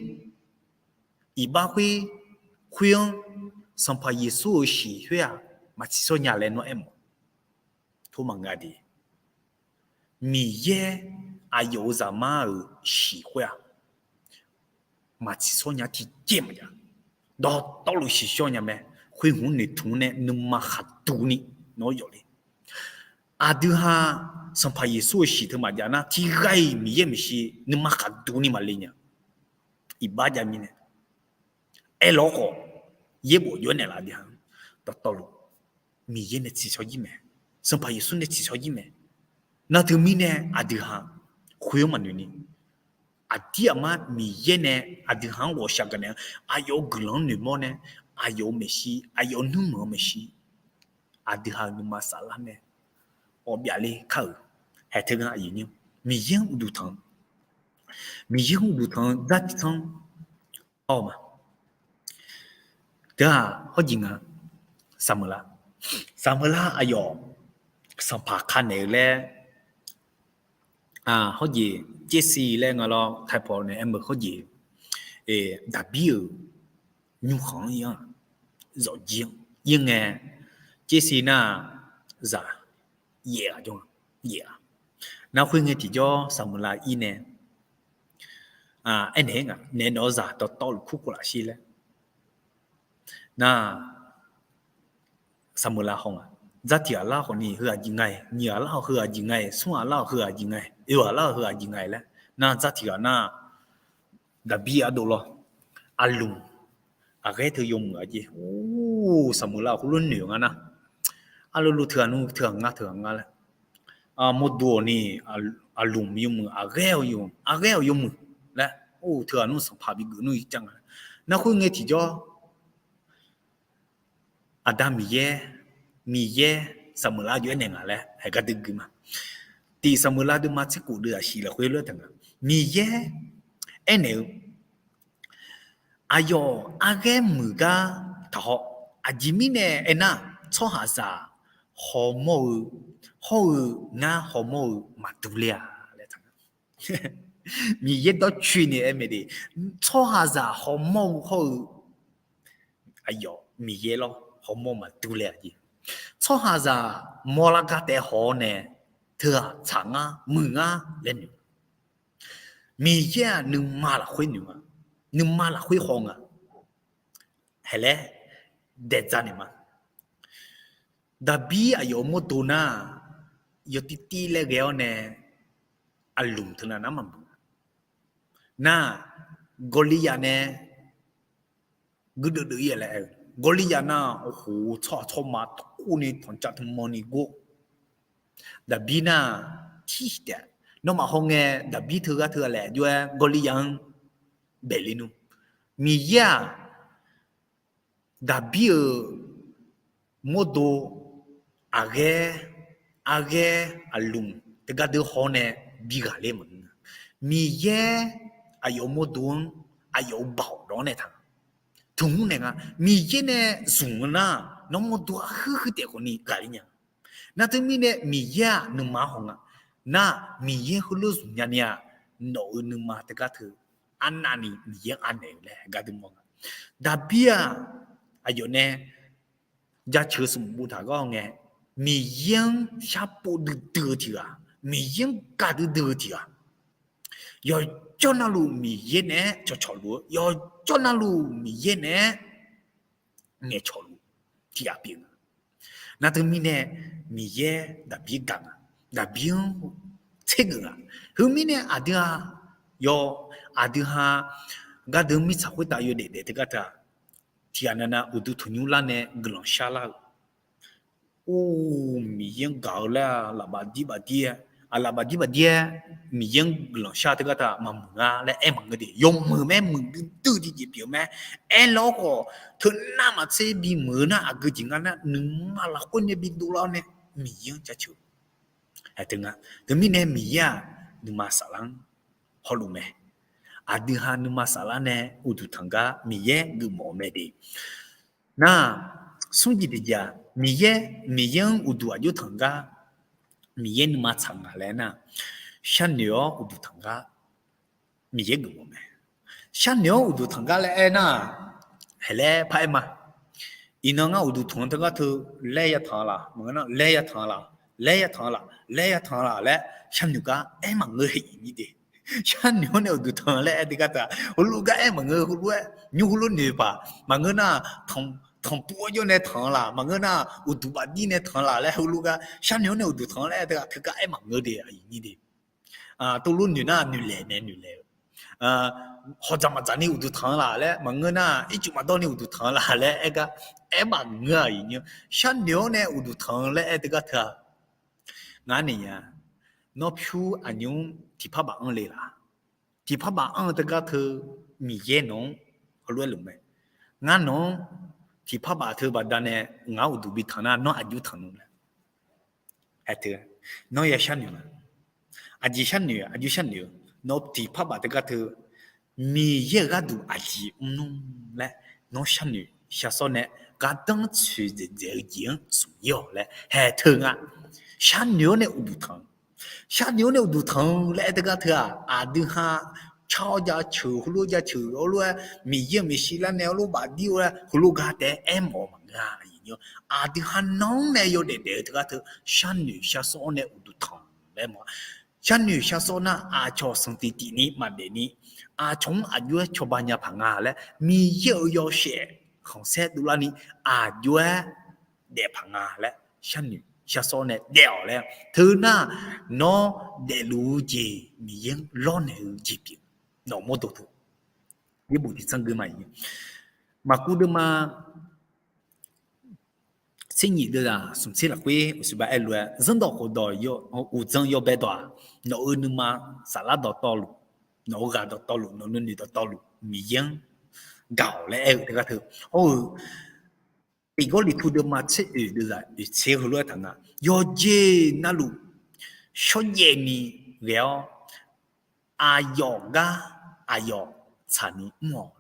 iqbax khoer, khoer-anr Sanqpaq Yeqsur-euq shiq khoer-aq, maqtsiqshawr nya laer nawr aermawf. Tov maqnga de. Miqyaer aqyawf-euq zaqmar-euq shiq khoer-aq, maqtsiqshawr nya tiqjeq maqjav. Dawqtawvluf shiqshawr nya mae. Khoer hmq noeqtmq nae nuima khaqduq ni nawr yawf le. Aqdui ha Sanqpaq Yeqsur-euq shiq teu maqjav nar, tiqghaq-iq Miqyaer maeqshi nuima khaqduq ni maqle nya. Iqbax jav mirnae, aerlawr khawf, yaerbof jawr naeqlaf aqdui ha. Dawqtawvluf Miqyaer nae tsiqshawr jir mae. Sanqpaq Yeqsur nae tsiqshawr jir mae. Nar teumirnae aqdui ha khoer-anr maqnoeq ni, aqdir aqmar Miqyaer nae aqdui ha-anr ghawqshaq gaqnaeq-a, aqyawf-euq guiqlanq-anr noeqmawr nae, aqyawf-euq maeqshi, aqyawf nuirmanq-eu maeqshi, aqdui ha-euq nuima saflar nae ghawqbyav le kar-euq. Hae teu nga aqyuif nyir, Miqyaer-anr uqduq tanq, Miqyaer-anr uqduq tanq-eu dar tiq tanr-awr ma. Teu-aq hawrjeq nga, saqmeuqlar, saqmeuqlar aqyawf sanqpaq ka naeq-eu laer hawrjeq, Caersiq laer nga lawr, typo nae aer meuq hawrjeq, Daqbir-euq nymrkhanq-anr ir-anr, zawqjir-anr ir ngae, Caersiq nar-aq, zaq yaef-aq jawr-a, yaef-a. Nar khoerngae tiqjawr Saqmeuqlav ir nae aernaeq-aer ngaq, naef dawq-eu zaq dawqtawvluf kur khawf lafshir laer. Nar, Saqmeuqlav haw ngaq, dzar tiq ghaq lar khawfni heu aqjeq nga-iq, nyiq ghaq lar-awq heu aqjeq nga-iq, smr ghaq lar-awq heu aqjeq nga-iq, oeq ghaq lar-awq heu aqjeq nga-iq laer. Nar dzar tiq ghaq nar, Daqbir ardov lawr, aqlmq aqghaer teu yawmuiq-a jeq. Or, Saqmeuqlav khoerlof noeq-eu nga nar, arlulu teughaq nmr teughaq ngar teughaq ngar laer, mawrdo-awq ni, aqlmq yawmuiq aqghaer-awq yawmuiq, aqghaer-awq yawmuiq laer, or, teughaq nmr sanqpaq bigeuf nmr ircav nga. Nar khoerngae tiqjawr Aqda Miqyaer, Miqyaer Saqmeuqlav jov-aer naeq ngaq laer haeq gar dui gui ma. Tiq Saqmeuqlav deuvma tserkhof deuv-aq shif lafkhoer lof-aer taq nga. Miqyaer aernaeq-eu, aqyawf arghaer muiq gar taqhaw. Aqjeq mirnae aernar, tsawrhaqzaq hawmawr-eu hawr-eu, ngar hawmawr-eu maqdur ler-a laer taq nga. Miqyaer dawrcoeni aer mae de, tsawrhaqzaq hawmawr-eu hawr-eu, aqyawf Miqyaer lawr hawmawr maqdur ler-a jeq. Tsawrhaqzaq mawrlar gar taef haw-awr nae, teughaq tsaq ngar muiq ngar laer noeq. Miqyaer-aq nuima lafkhoer noeq nga, nuima lafkhoer haw nga. Haeq laer daeqdzaq naeq ma. Daqbir aqyawf-euq mawrdo nar, yawtirtir laer ghae-awr nae, aqlmq teunav nar maqmuiq. Nar, Gawrliryaq nae guirdeuv deuv-ir-a laer aer-eu. Gawrliryaq nar, oqhof, tsawrhaq tsawrma tawrkov ni tanqcav tmqmanq ni gor. Daqbir nar, tir taef, nawmaf hawngae Daqbir teugar teugar laef jov-aer Gawrliryaq-anr baeq le nmr. Miqyaer-aq, Daqbir-euq mawrdo aqghaer, arghaer, aqlmq teugar deuv haw-awr nae bi ghaq ler maqngeur. Miqyaer aqyawf-euq mawrdo-anr aqyawf-euq baoq dawq-anr nae taq nga. Tmqmr naeq nga, Miqyaer nae zmq-eu nar, nawr mawrdo arhuir huir taef khawfni ghaqler nya. Nar teumirnae Miqyaer-aq nuima-anr haw nga. Nar, Miqyaer heulof zmq nyani-aq, nawq-euq nuima teugar teu arnavni Miqyaer-anr anaeq-eu laer gar dui mawr nga. Daqbir-aq, aqyawf nae jaceuq-eu smq boftaq gar hawngae, Miqyaer-anr sharpov duidui-eu tiq ghaq, Miqyaer-anr gaq duidui-eu tiq ghaq, yawqjawr navluf Miqyaer naeq-aer cawqcawq luf-eu, yawqjawr navluf Miqyaer naeq-aer ngaeqcawq luf tiq ghaq pyeuf nga. Nar teumirnae Miqyaer Daqbir gaq nga, Daqbir-anr tsergeuf nga. Heumirnae aqdui-a, yawf, aqdui ha gardeuv mirtsaq khoertav yawdaef daef teugar teu-aq, tiq ghaq navnav uqduq tanqnymr lar nae guiqlanq sharlar-eu, or, Miqyaer-anr gaq-eu laer-aq lafbaf dir baf dir-aer, aqlaf baf dir baf dir-aer Miqyaer-anr guiqlanq shar teugar teu-aq maqmuiq nga laer aer maqngeur de. Yawmuiq mae, muiqdui dui tiqjeq pyeuf-eu mae. Aerlar-awr khawf teunav maqtser bimuiq-eu nar aqgeu jeq nga nar, nuima lafkhoer nae bidov lar-awr nae Miqyaer-anr jaceuq-eu teu nga. Teumirnae Miqyaer-aq, nuima saflar-anr hawluf mae. Aqdui ha nuima saflar nae uqduq tanq gar Miqyaer geufmawf-eu mae de. Nar, smr jeq tiq jeq-aq, Miqyaer, Miqyaer-anr uqduq aqjox tanq gar Miqyaer nuima tsaq nga laer nar, sharnoeq-awr uqduq tanq gar Miqyaer geufmawf mae. Sharnoeq-awr uqduq tanq gar laer aer nar, haeq laer paraer ma. Iqnan ngar uqduq tanq-eu teugar teu laer ya tanq laf, maqngeur nar laer ya tanq laf, laer ya tanq laf, laer ya tanq laf laer sharnoeq gar aer maqngeur heq ni de. Sharnoeq-awr nae uqduq tanq laer aer teugar teu-aq, heulof gar aer maqngeur, heulof-aer nymr heulof noeq paq maqngeur nar, tanqpuv-awr jawr nae tanq laf, maqngeur nar uqduq baf dir nae tanq laf laer heulof gar sharnoeq-awr nae uqduq tanq laer aer teugar teugar aer maqngeur de, aqyuif nyir de. Tov lof noeq nar noeqlaeq nae noeqlaeq-eu, hawqdzaq maqdzaq ni uqduq tanq laf laer, maqngeur nar ircuf maqdawr ni uqduq tanq laf laer aer gar aer maqngeur, aqyuif nyir. Sharnoeq-awr nae uqduq tanq laer aer teugar teu-aq, ngar naeq nya, nawr pyur aqnymr tiqpar baf anr le laf. Tiqpar baf anr-eu teugar teu Miqyaer nawq-anr heulof-aer luf mae. Ngar nawq-anr tiqpar baf teu baqdanae ngar uqduq bi tanq nar nawr aqjox tanq nmr laer. Aer teu, nawr ya sharnoeq ma. Aqjeq sharnoeq, aqjox sharnoeq-eu, nawr tiqpar baf teugar teu Miqyaer-euq gharduq aqjeq mrnmr laer nawr sharnoeq shar sawr nae gardanr tsoeqdzaeq dzaeq-eu jeq-anr smq ir-awq laer haeq teu nga. Sharnoeq-awr nae uqduq tanq. Sharnoeq-awr nae uqduq tanq-eu laer aer teugar teu-aq, aqdui ha car-awr jaceuq heulof jaceuq heulof-aer Miqyaer-euq maeqshi lar nae heulof bafdir-eu laer heulof gar taef-aer aermawf-eu maqngeur-a. Aqdui ha nanr nae yawdaef daef-eu teugar teu sharnoeq sharsawr-awr nae uqduq tanq laer mawf. Sharnoeq sharsawr nar aqcawq sanqtiq tiq ni maqdaef ni, aqcawq-anr aqjox-aer cawba nya paq nga laer Miqyaer-euq yawshaef khanqsaer dovlar ni aqjox-aer daef paq nga laer sharnoeq sharsawr nae daef-awq laer teu nar, nawr daefluf-eu jeq Miqyaer-anr lawrnaeq-eu jeq pyeuf. Nawq mawrdo teu, yaerbof tiqtsanr geu ma. Maqkuv deuvma tser nyiq deuvzaq smq tser lafkhoer uqsiqba aerlof-aer, zanrdawq khofdawq uqdzan yawbae dawq-aq, nawq-euq nuima saflar dawqtawvluf, nawq-euq ghaq dawqtawvluf, nawq-euq nuinoeq dawqtawvluf Miqyaer-anr gaq-awq laer aer-eu teugar teu. Hawr-eu, Tiq Gawrliqtu deuvma tser oeq deuvzaq oeq tser heulof-aer taq nga, yawqjeq navluf shawrjaev ni ghae-awr, aqyawf gar aqyawf tsaqni mr-awq.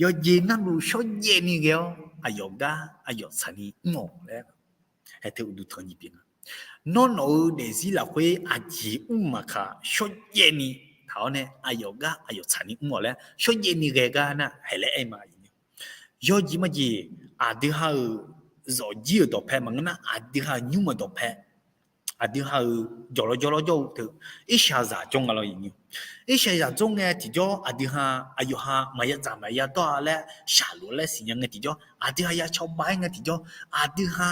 Yawqjeq navluf shawrjaev ni ghae-awr aqyawf gar aqyawf tsaqni mr-awq laer, haeq teu uqduq tanq jeq pyeuf nga. Nawr nawq-euq daefzir lafkhoer aqjeq mr maqkaq shawrjaev ni taq-awr nae aqyawf gar aqyawf tsaqni mr-awq laer shawrjaev ni ghae gar nar haeq laer aer ma. Yawjeq majeq, aqdui ha-euq zawqjir-euq dawqpae maqngeur nar aqdui ha-euq nymr-euq dawqpae, aqdui ha-euq jawqlawr jawrlawr jawr-eu teu, irshaqzaq jawr nga lawr. Irshaqzaq jawr ngae tiqjawr aqdui ha aqyawf ha maqya dzaq maqya dawr-a laer shaqluf laer siqnya ngae tiqjawr aqdui ha ya cawba-aer ngae tiqjawr aqdui ha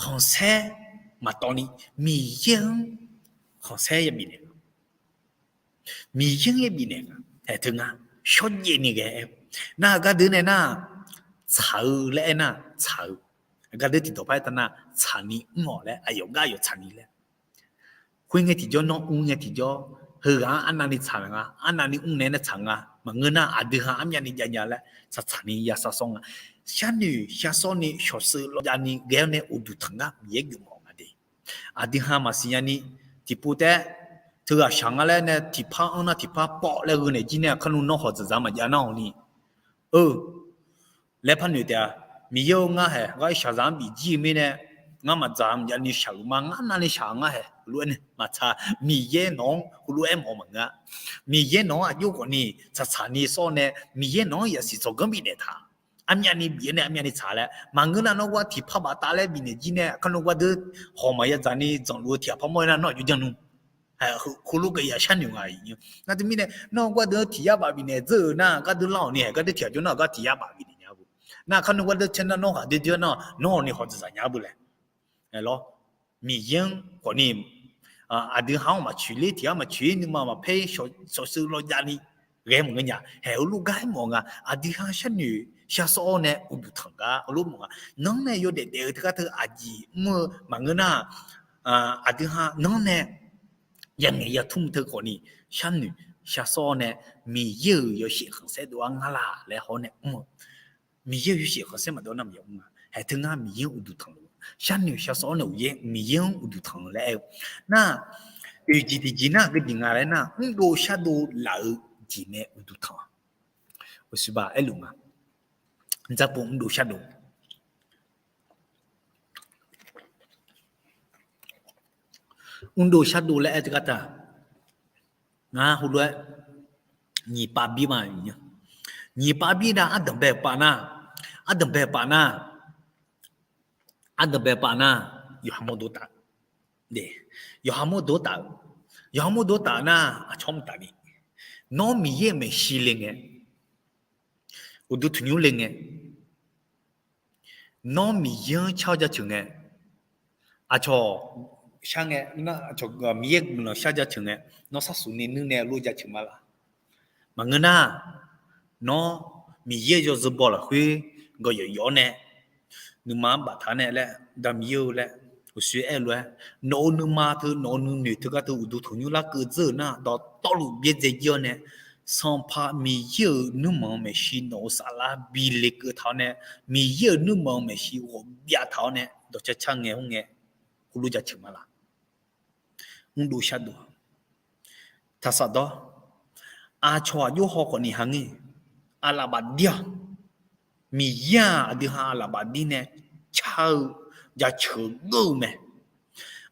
khanqsaer maqtawv ni Miqyaer-anr khanqsaer ya bifnaeq Miqyaer-anr yaer bifnaeq nga. Aer teu nga, shawrjaev ni ghae-aer, nar-eu gardeuq nae nar, tsaq-eu laer aernar tsaq-eu, gardeuq tiqdawq par aer taq nar tsaqni mr-awq laer aqyawf gar aqyawf tsaqni laer. Khoerngae tiqjawr nawr mr ngae tiqjawr, heughaq-anr arnavni tsaq nga, arnavni mr naeq-aer nae tsaq nga, maqngeur nar aqdui ha armyavni jav nya laer tsaqtsaq ni ya sar sawr nga. Sharnoeq shar sawr ni shawqseuv lawvjav ni ghae-awr nae uqduq tanq gar Miqyaer geufmawf nga de. Aqdui ha maqsiq nya ni, tiqpov taef-aer teughaq shaq nga laer nae tiqpar anr nar tiqpar pawv laer gheu naeq jir nae aqkar nu nawr hawq dzaqdzaq maqjav nar-awq ni, eu, laer par noeq taef-a. Miqyaer-or, ngar haeq ghar irshaqzaq-anr bif jir-eu mirnae, ngar maqdzaq maqjav ni shaqluf ma, ngar navni shaq ngar haeq heulof-aer nae maqtsaq. Miqyaer nawq-anr heulof-aer mawf-eu maqngeur-a. Miqyaer nawq-anr aqjox khawf ni tsaqtsaq ni sawr nae Miqyaer nawq-anr yasiq tsawrganr bifnaeq taq. Armyavni bif-aer nae armyavni tsaq laer maqngeur nar nawr gar tiqpar baftav laer bifnaeq jir nae aqkar nu gardeuq hawq maqya dzaq ni dzanqluf-eu tiqghaq par mawr-aer nar nawr aqjox janr nmr. Heulof-aer ya sharnoeq nga. Nar teumirnae nawr gardeuq tiq yar baf bifnaeq dzeur-euq nar gardeuq lar-awq ni haeq gardeuq tiq ghaq jawr nar gar tiq yar baf bifnaeq nya beu. Nar aqkar nu gardeuq caer nar nawr ghaq doer doer nar nawr-awq ni hawq dzaqdzaq nya beu laer. Aerlawr, Miqyaer-anr khawf ni aqdui ha-anr maqcoeq ler tiq yar maqcoeq-ir nuima maqpaer shawqseuv lawvjav ni ghae maqngeur nya. Haeq heulof gar-aer mawf nga. Aqdui ha sharnoeq shar sawr-awr nae uqduq tanq gar heulof mawf nga. Nanr nae yawdaef daef-eu teugar teu aqjeq mr-eu maqngeur nar, aqdui ha nanr nae yangaeq yatmr teu khawf ni sharnoeq shar sawr-awr nae Miqyaer-euq yawshaef khanqsaer dov-ar ngar laf laer hawr nae mr-eu. Miqyaer-euq yawshaef khanqsaer maqdov nar maqya mr nga. Haeq teu ngar Miqyaer-anr uqduq tanq-eu. Sharnoeq shar sawr-awr nae uqyaer Miqyaer-anr uqduq tanq-eu laer aer-eu. Nar, oeq jeq tiqjeq nar aqgeu jeq nga laer nar mrdov shardov laf-eu jeq nae uqduq tanq-a. Uqshiqbaq aerluf nga. Dzarpov mrdov shardov. Mrdov shardov laer aer teugar taq. Ngar heulof-aer nyiq pav bir ma. Nyiq pav bir nar ardanq bae-eu pav nar, ardanq bae-eu pav nar, ardanq bae-eu pav nar, yawqha mawrdov taf. Yawqha mawrdov taf-eu, yawqha mawrdov taf-eu nar aqcawq mr taf ni. Nawr Miqyaer-euq maeqshi le ngae, uqduq tanqnymr le ngae, nawr Miqyaer-anr car-awr jaceuq ngae, aqcawq shar ngae, Miqyaer guiqlanq shar jaceuq ngae, nawr sharsuq ni nuir nae heulof jaceuq ma laf. Maqngeur nar, nawr Miqyaer yawzeu baw lafkhoer gawqyawf yawf-awr nae nuima-anr baftaq nae laer, Da Miqyaer-eu laer, uqshoe aer-eu lof-aer, nawq-euq nuima teu nawq-euq nuinoeq teugar teu uqduq tanqnymr larkeuv dzeur-euq nar dawqtawvluf byaerdzae jir-awr nae, Sanqpaq Miqyaer-euq nuirmanq-eu maeqshi nawq-euq saflar bi lekeuv taq-awr nae, Miqyaer-euq nuirmanq-eu maeqshi ghawqbyav taq-awr nae dawqcar car ngae hawr ngae, heulof jaceuq ma laf. Mrdov shardov. Taqsaf dawr. Aqcawq aqjox haw khawf ni ha ngeur. Aqlaf bafdir-aq, Miqyaer-aq aqdui ha aqlaf bafdir nae car-eu jaceuq geur-eu mae.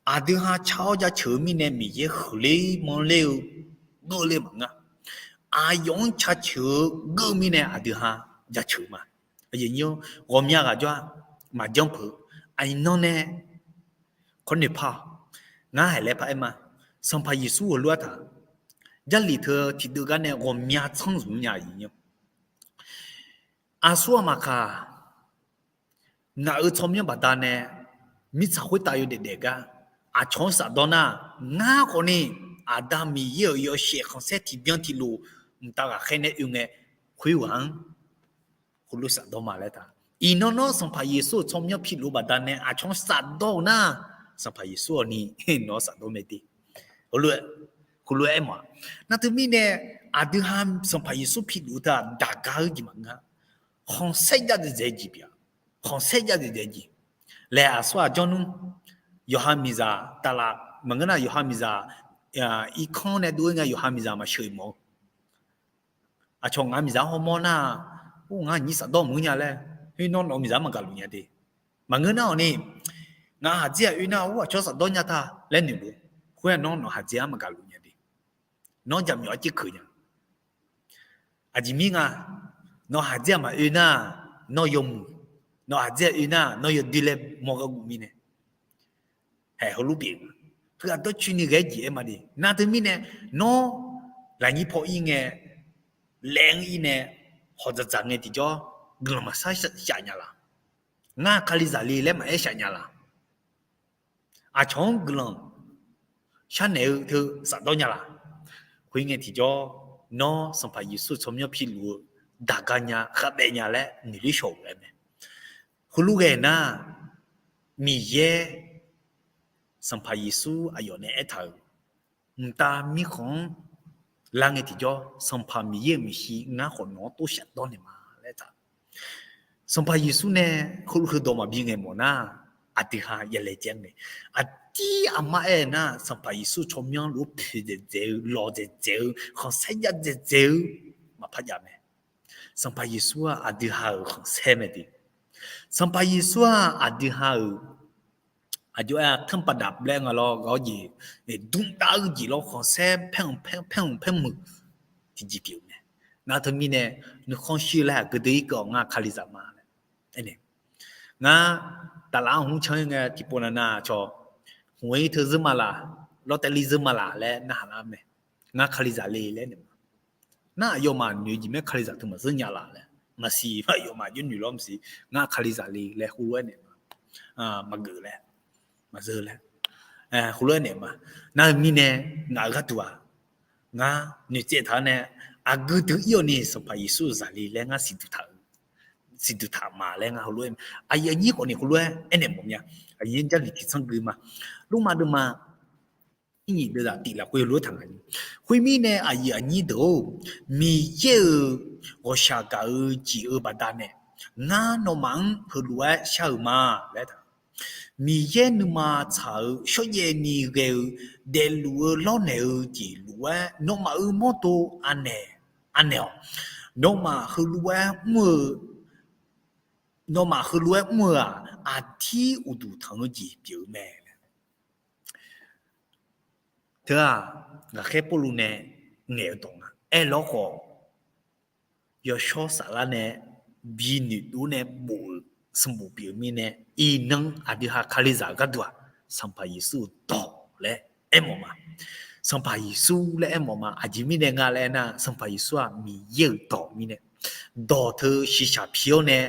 Aqdui ha car-awr jaceuq-eu mirnae Miqyaer huiqler manrler-eu geuvler maqngeur. Aqyawf-anr caceuq-eu geur mirnae aqdui ha jaceuq ma. Ghawqmya ghaq jawr-a, maqjanr peuq. Aqyawf nan nae kawrnoeq par-awq. Ngar haeq laer paraer ma. Sanqpaq Yeqsur heulof-aer taq, Jarlif teu tiqdeuv gar nae ghawqmya tsanr zmq nya-iq nya. Aqsur aqmaq kaq, ngaq-euq tsawrmyanr baqdanae mirtsaq khoertav yawdaef daef gar aqcawq-anr shafdawr nar, ngar khawfni Aqda Miqyaer-euq yawshaef khanqsaer tiqbyan tiqlof mqtav ghaqkhaer nae oe ngae, khoerghaq-anr heulof shafdawr ma laer taq. Iqnan nawr Sanqpaq Yeqsur-euq tsawrmyanr piluf-eu baqdanae aqcawq-anr shafdawr-eu nar, Sanqpaq Yeqsur awqni nawq-anr shafdawr mae de. Heulof-aer aermawf-a. Nar teu mirnae aqdui ha Sanqpaq Yeqsur piluf-eu teu-aq daqgar-eu jeq maqngeur-a. Khanqsaer jav dzaeqdzaeq-eu jeq pyeuf-a. Khanqsaer jav dzaeqdzaeq-eu jeq. Laeq aqsur aqjanr nmr, yawqha miqzaq taflaf maqngeur nar, yawqha miqzaq irkanr nae dov-ir ngae yawqha miqzaq maqsheuq-iq mawf-eu. Aqcawq ngaq-euq miqzaq hawmawr nar, or ngar aqnyir shafdawr maqngeur nya laer, khoer nawr nawq-eu miqzaq-anr maqgaq luf nya de. Maqngeur nar-awq ni, ngaq haqdzer-aq oe nar or aqcawq shafdawr nya ta laer noeq luf. Khoer-aq nawr nawq haqdzer-anr maqgaq luf nya de. Nawr jaqmyawf-anr tserkeuq nya. Aqjeq mir nga, nawq haqdzer-aq maqoe nar, nawr yawmuiq, nawq haqdzer-aq oe nar nawr yawdoer laer mawr gharduq mirnae, haeq heulof pyeuf nga. Heu aqdawr coeni ghae-aer jeq aer ma de. Nar teu mirnae, nawr lafnyir paw ir ngae, laev-anr ir nae hawq dzaqdzaq ngae tiqjawr guiqlanq maqshar shaf nya laq? Ngar Kalizaq le laer maqaer shaf nya laq? Aqcawq-anr guiqlanq sharnaeq-eu teu shafdawr nya laq? Khoerngae tiqjawr, nawr Sanqpaq Yeqsur tsawrmyanr piluf-eu daqga nya khavbaev nya laer noeqler shawq-euq aer mae. Heulof ghae nar, Miqyaer Sanqpaq Yeqsur aqyawf nae aertaq-euq, mqtav mirkhanq-anr lar ngae tiqjawr, Sanqpaq Miqyaer-euq maeqshi ngar khawf nawq-anr tov shafdawr naeq ma laer taq. Sanqpaq Yeqsur nae heulof heudawq maqbi ngaeq mawf nar, aqdui ha yalaejae-anr mae. Aqdir aqmar aer nar, Sanqpaq Yeqsur tsawrmyanr lof-aer poeq dzaeqdzaeq-eu, lawq dzaeqdzaeq-eu, khanqsaer jav dzaeqdzaeq-eu maqpar jav mae. Sanqpaq Yeqsur-aq aqdui ha-euq khanqsaer mae de. Sanqpaq Yeqsur-aq aqdui ha-euq aqjox-aer tanr padaq laer nga lawr ghawr jeq, dmrdav-eu jeq lawr khanqsaer paer-anr paer-anr paer-anr muiq tiqjeq pyeuf-eu mae. Nar teumirnae, nuikhanr shir laer aqgeu dui-ir keuv-awq, ngar Kalizaq ma laer aernaeq. Ngar taflaf-anr hmr can-ir ngae tiqpov navnav cawq, hmq-ir teu zeur ma laq, lawr taev li zeur ma laq laer narhaq lar mae. Ngar Kalizaq le laer naeq ma. Nar aqyawfmaf noeq jeq mae, Kalizaq teu maqzeur nya laf laer. Maqsiq, aqyawfmaf jawr noeq lawr maqsiq. Ngar Kalizaq le laer heulof-aer naeq ma. Maqgeuf laer, maqzeur laer, heulof-aer naeq ma. Nar-eu mirnae, ngaq-euq gharduq-aq, ngar noeqtsaev taq-anr nae, aqgeu dui-ir-awq ni Sanqpaq Yeqsur zaq le laer ngar siqduq taq-eu, siqduq taq ma laer ngar heulof-aer, aqyuif aqnyir khawf ni heulof-aer aernaeq mawf mya. Aqyuif Jarlif tiqtsanr gui ma. Lormav deuvma, irnyiq deuvzaq tif lafkhoer heulof-aer taq nga. Khoermirnae aqyuif aqnyir deuq-or, Miqyaer-euq ghawqshaq gaq-eu jeq-euq baqdanae, ngar nawmaf-anr heulof-aer shar-euq ma laer taq. Miqyaer nuima tsaq-eu shawrjaev ni ghae-eu daefluf-eu lawrnaeq-eu jeq lof-aer nawmaf-euq mawrdo anaeq, anaeq-awq. Nawmaf heulof-aer mr-eu, nawmaf heulof-aer mr-eu-aq, aqdir uqduq tanq-eu jeq pyeuf-eu mae. Teu-aq, ghaqkhaer Pawrluv nae ngaeq-eu dawq nga. Aerlawr khawf, yawshawr saflar nae bi noeqdov nae bof-euq sanqbof pyeuf-eu mirnae, iqnan aqdui ha Kalizaq gharduq-aq, Sanqpaq Yeqsur-euq dawq laer aermawf ma. Sanqpaq Yeqsur laer aermawf ma. Aqjeq mirnae nga laer aernar, Sanqpaq Yeqsur-aq Miqyaer-euq dawq mirnae, dawq teu shiqshaq pi-awr nae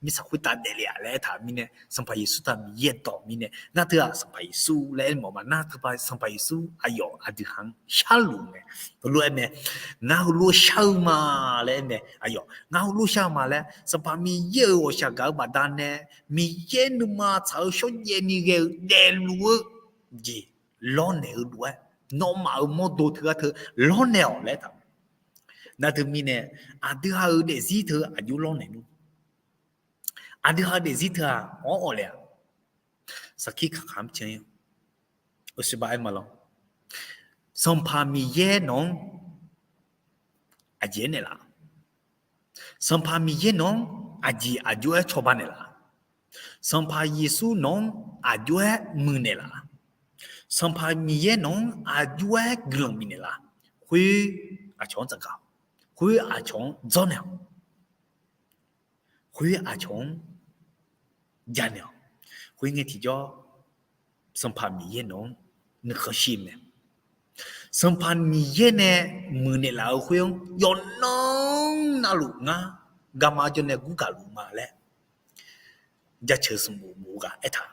mirtsaq khoertav daefle-aq laer aertaq mirnae, Sanqpaq Yeqsur taq Miqyaer-euq dawq mirnae, nar teu-aq Sanqpaq Yeqsur laer aermawf ma. Nar teu Sanqpaq Yeqsur aqyawf aqdui ha-anr sharluf mae. Heulof-aer mae, ngar heulof shar-eu ma laer aer mae. Aqyawf ngar heulof shar-eu ma laer, Sanqpaq Miqyaer-euq ghawqshaq gaq-eu baqdanae, Miqyaer nuima tsaq-eu shawrjaev ni ghae-eu daefluf-eu jeq lawrnaeq-eu lof-aer, nawmaf-euq mawrdo teughaq teu lawrnaeq-awq laer taq. Nar teumirnae, aqdui ha-euq daefzir teu aqjox lawrnaeq nmr. Aqdui ha-euq daefzir teu-aq awr awq le-aq, saqkir kaqkaq-anr can-ir, uqsiqba aer ma lawr. Sanqpaq Miqyaer nawq-anr aqjeq aernaeq laf? Sanqpaq Miqyaer nawq-anr aqjeq aqjox-aer cawba naeqlaf? Sanqpaq Yeqsur nawq-anr aqjox-aer muiqnaeq laf? Sanqpaq Miqyaer nawq-anr aqjox-aer guiqlanq bifnaeq laf, khoer aqcawq-anr tsafgaq-awq, khoer aqcawq-anr dzawrnaeq-awq, khoer aqcawq-anr janaeq-awq. Khoerngae tiqjawr, Sanqpaq Miqyaer nawq-anr nuikhanr shir mae. Sanqpaq Miqyaer nae muiqnaeq laf-eu khoer-anr yawqnan navluf ngar garma jawr nae gurgaq luf ma laer jaceuq smq bof bof-eu ghaq aertaq.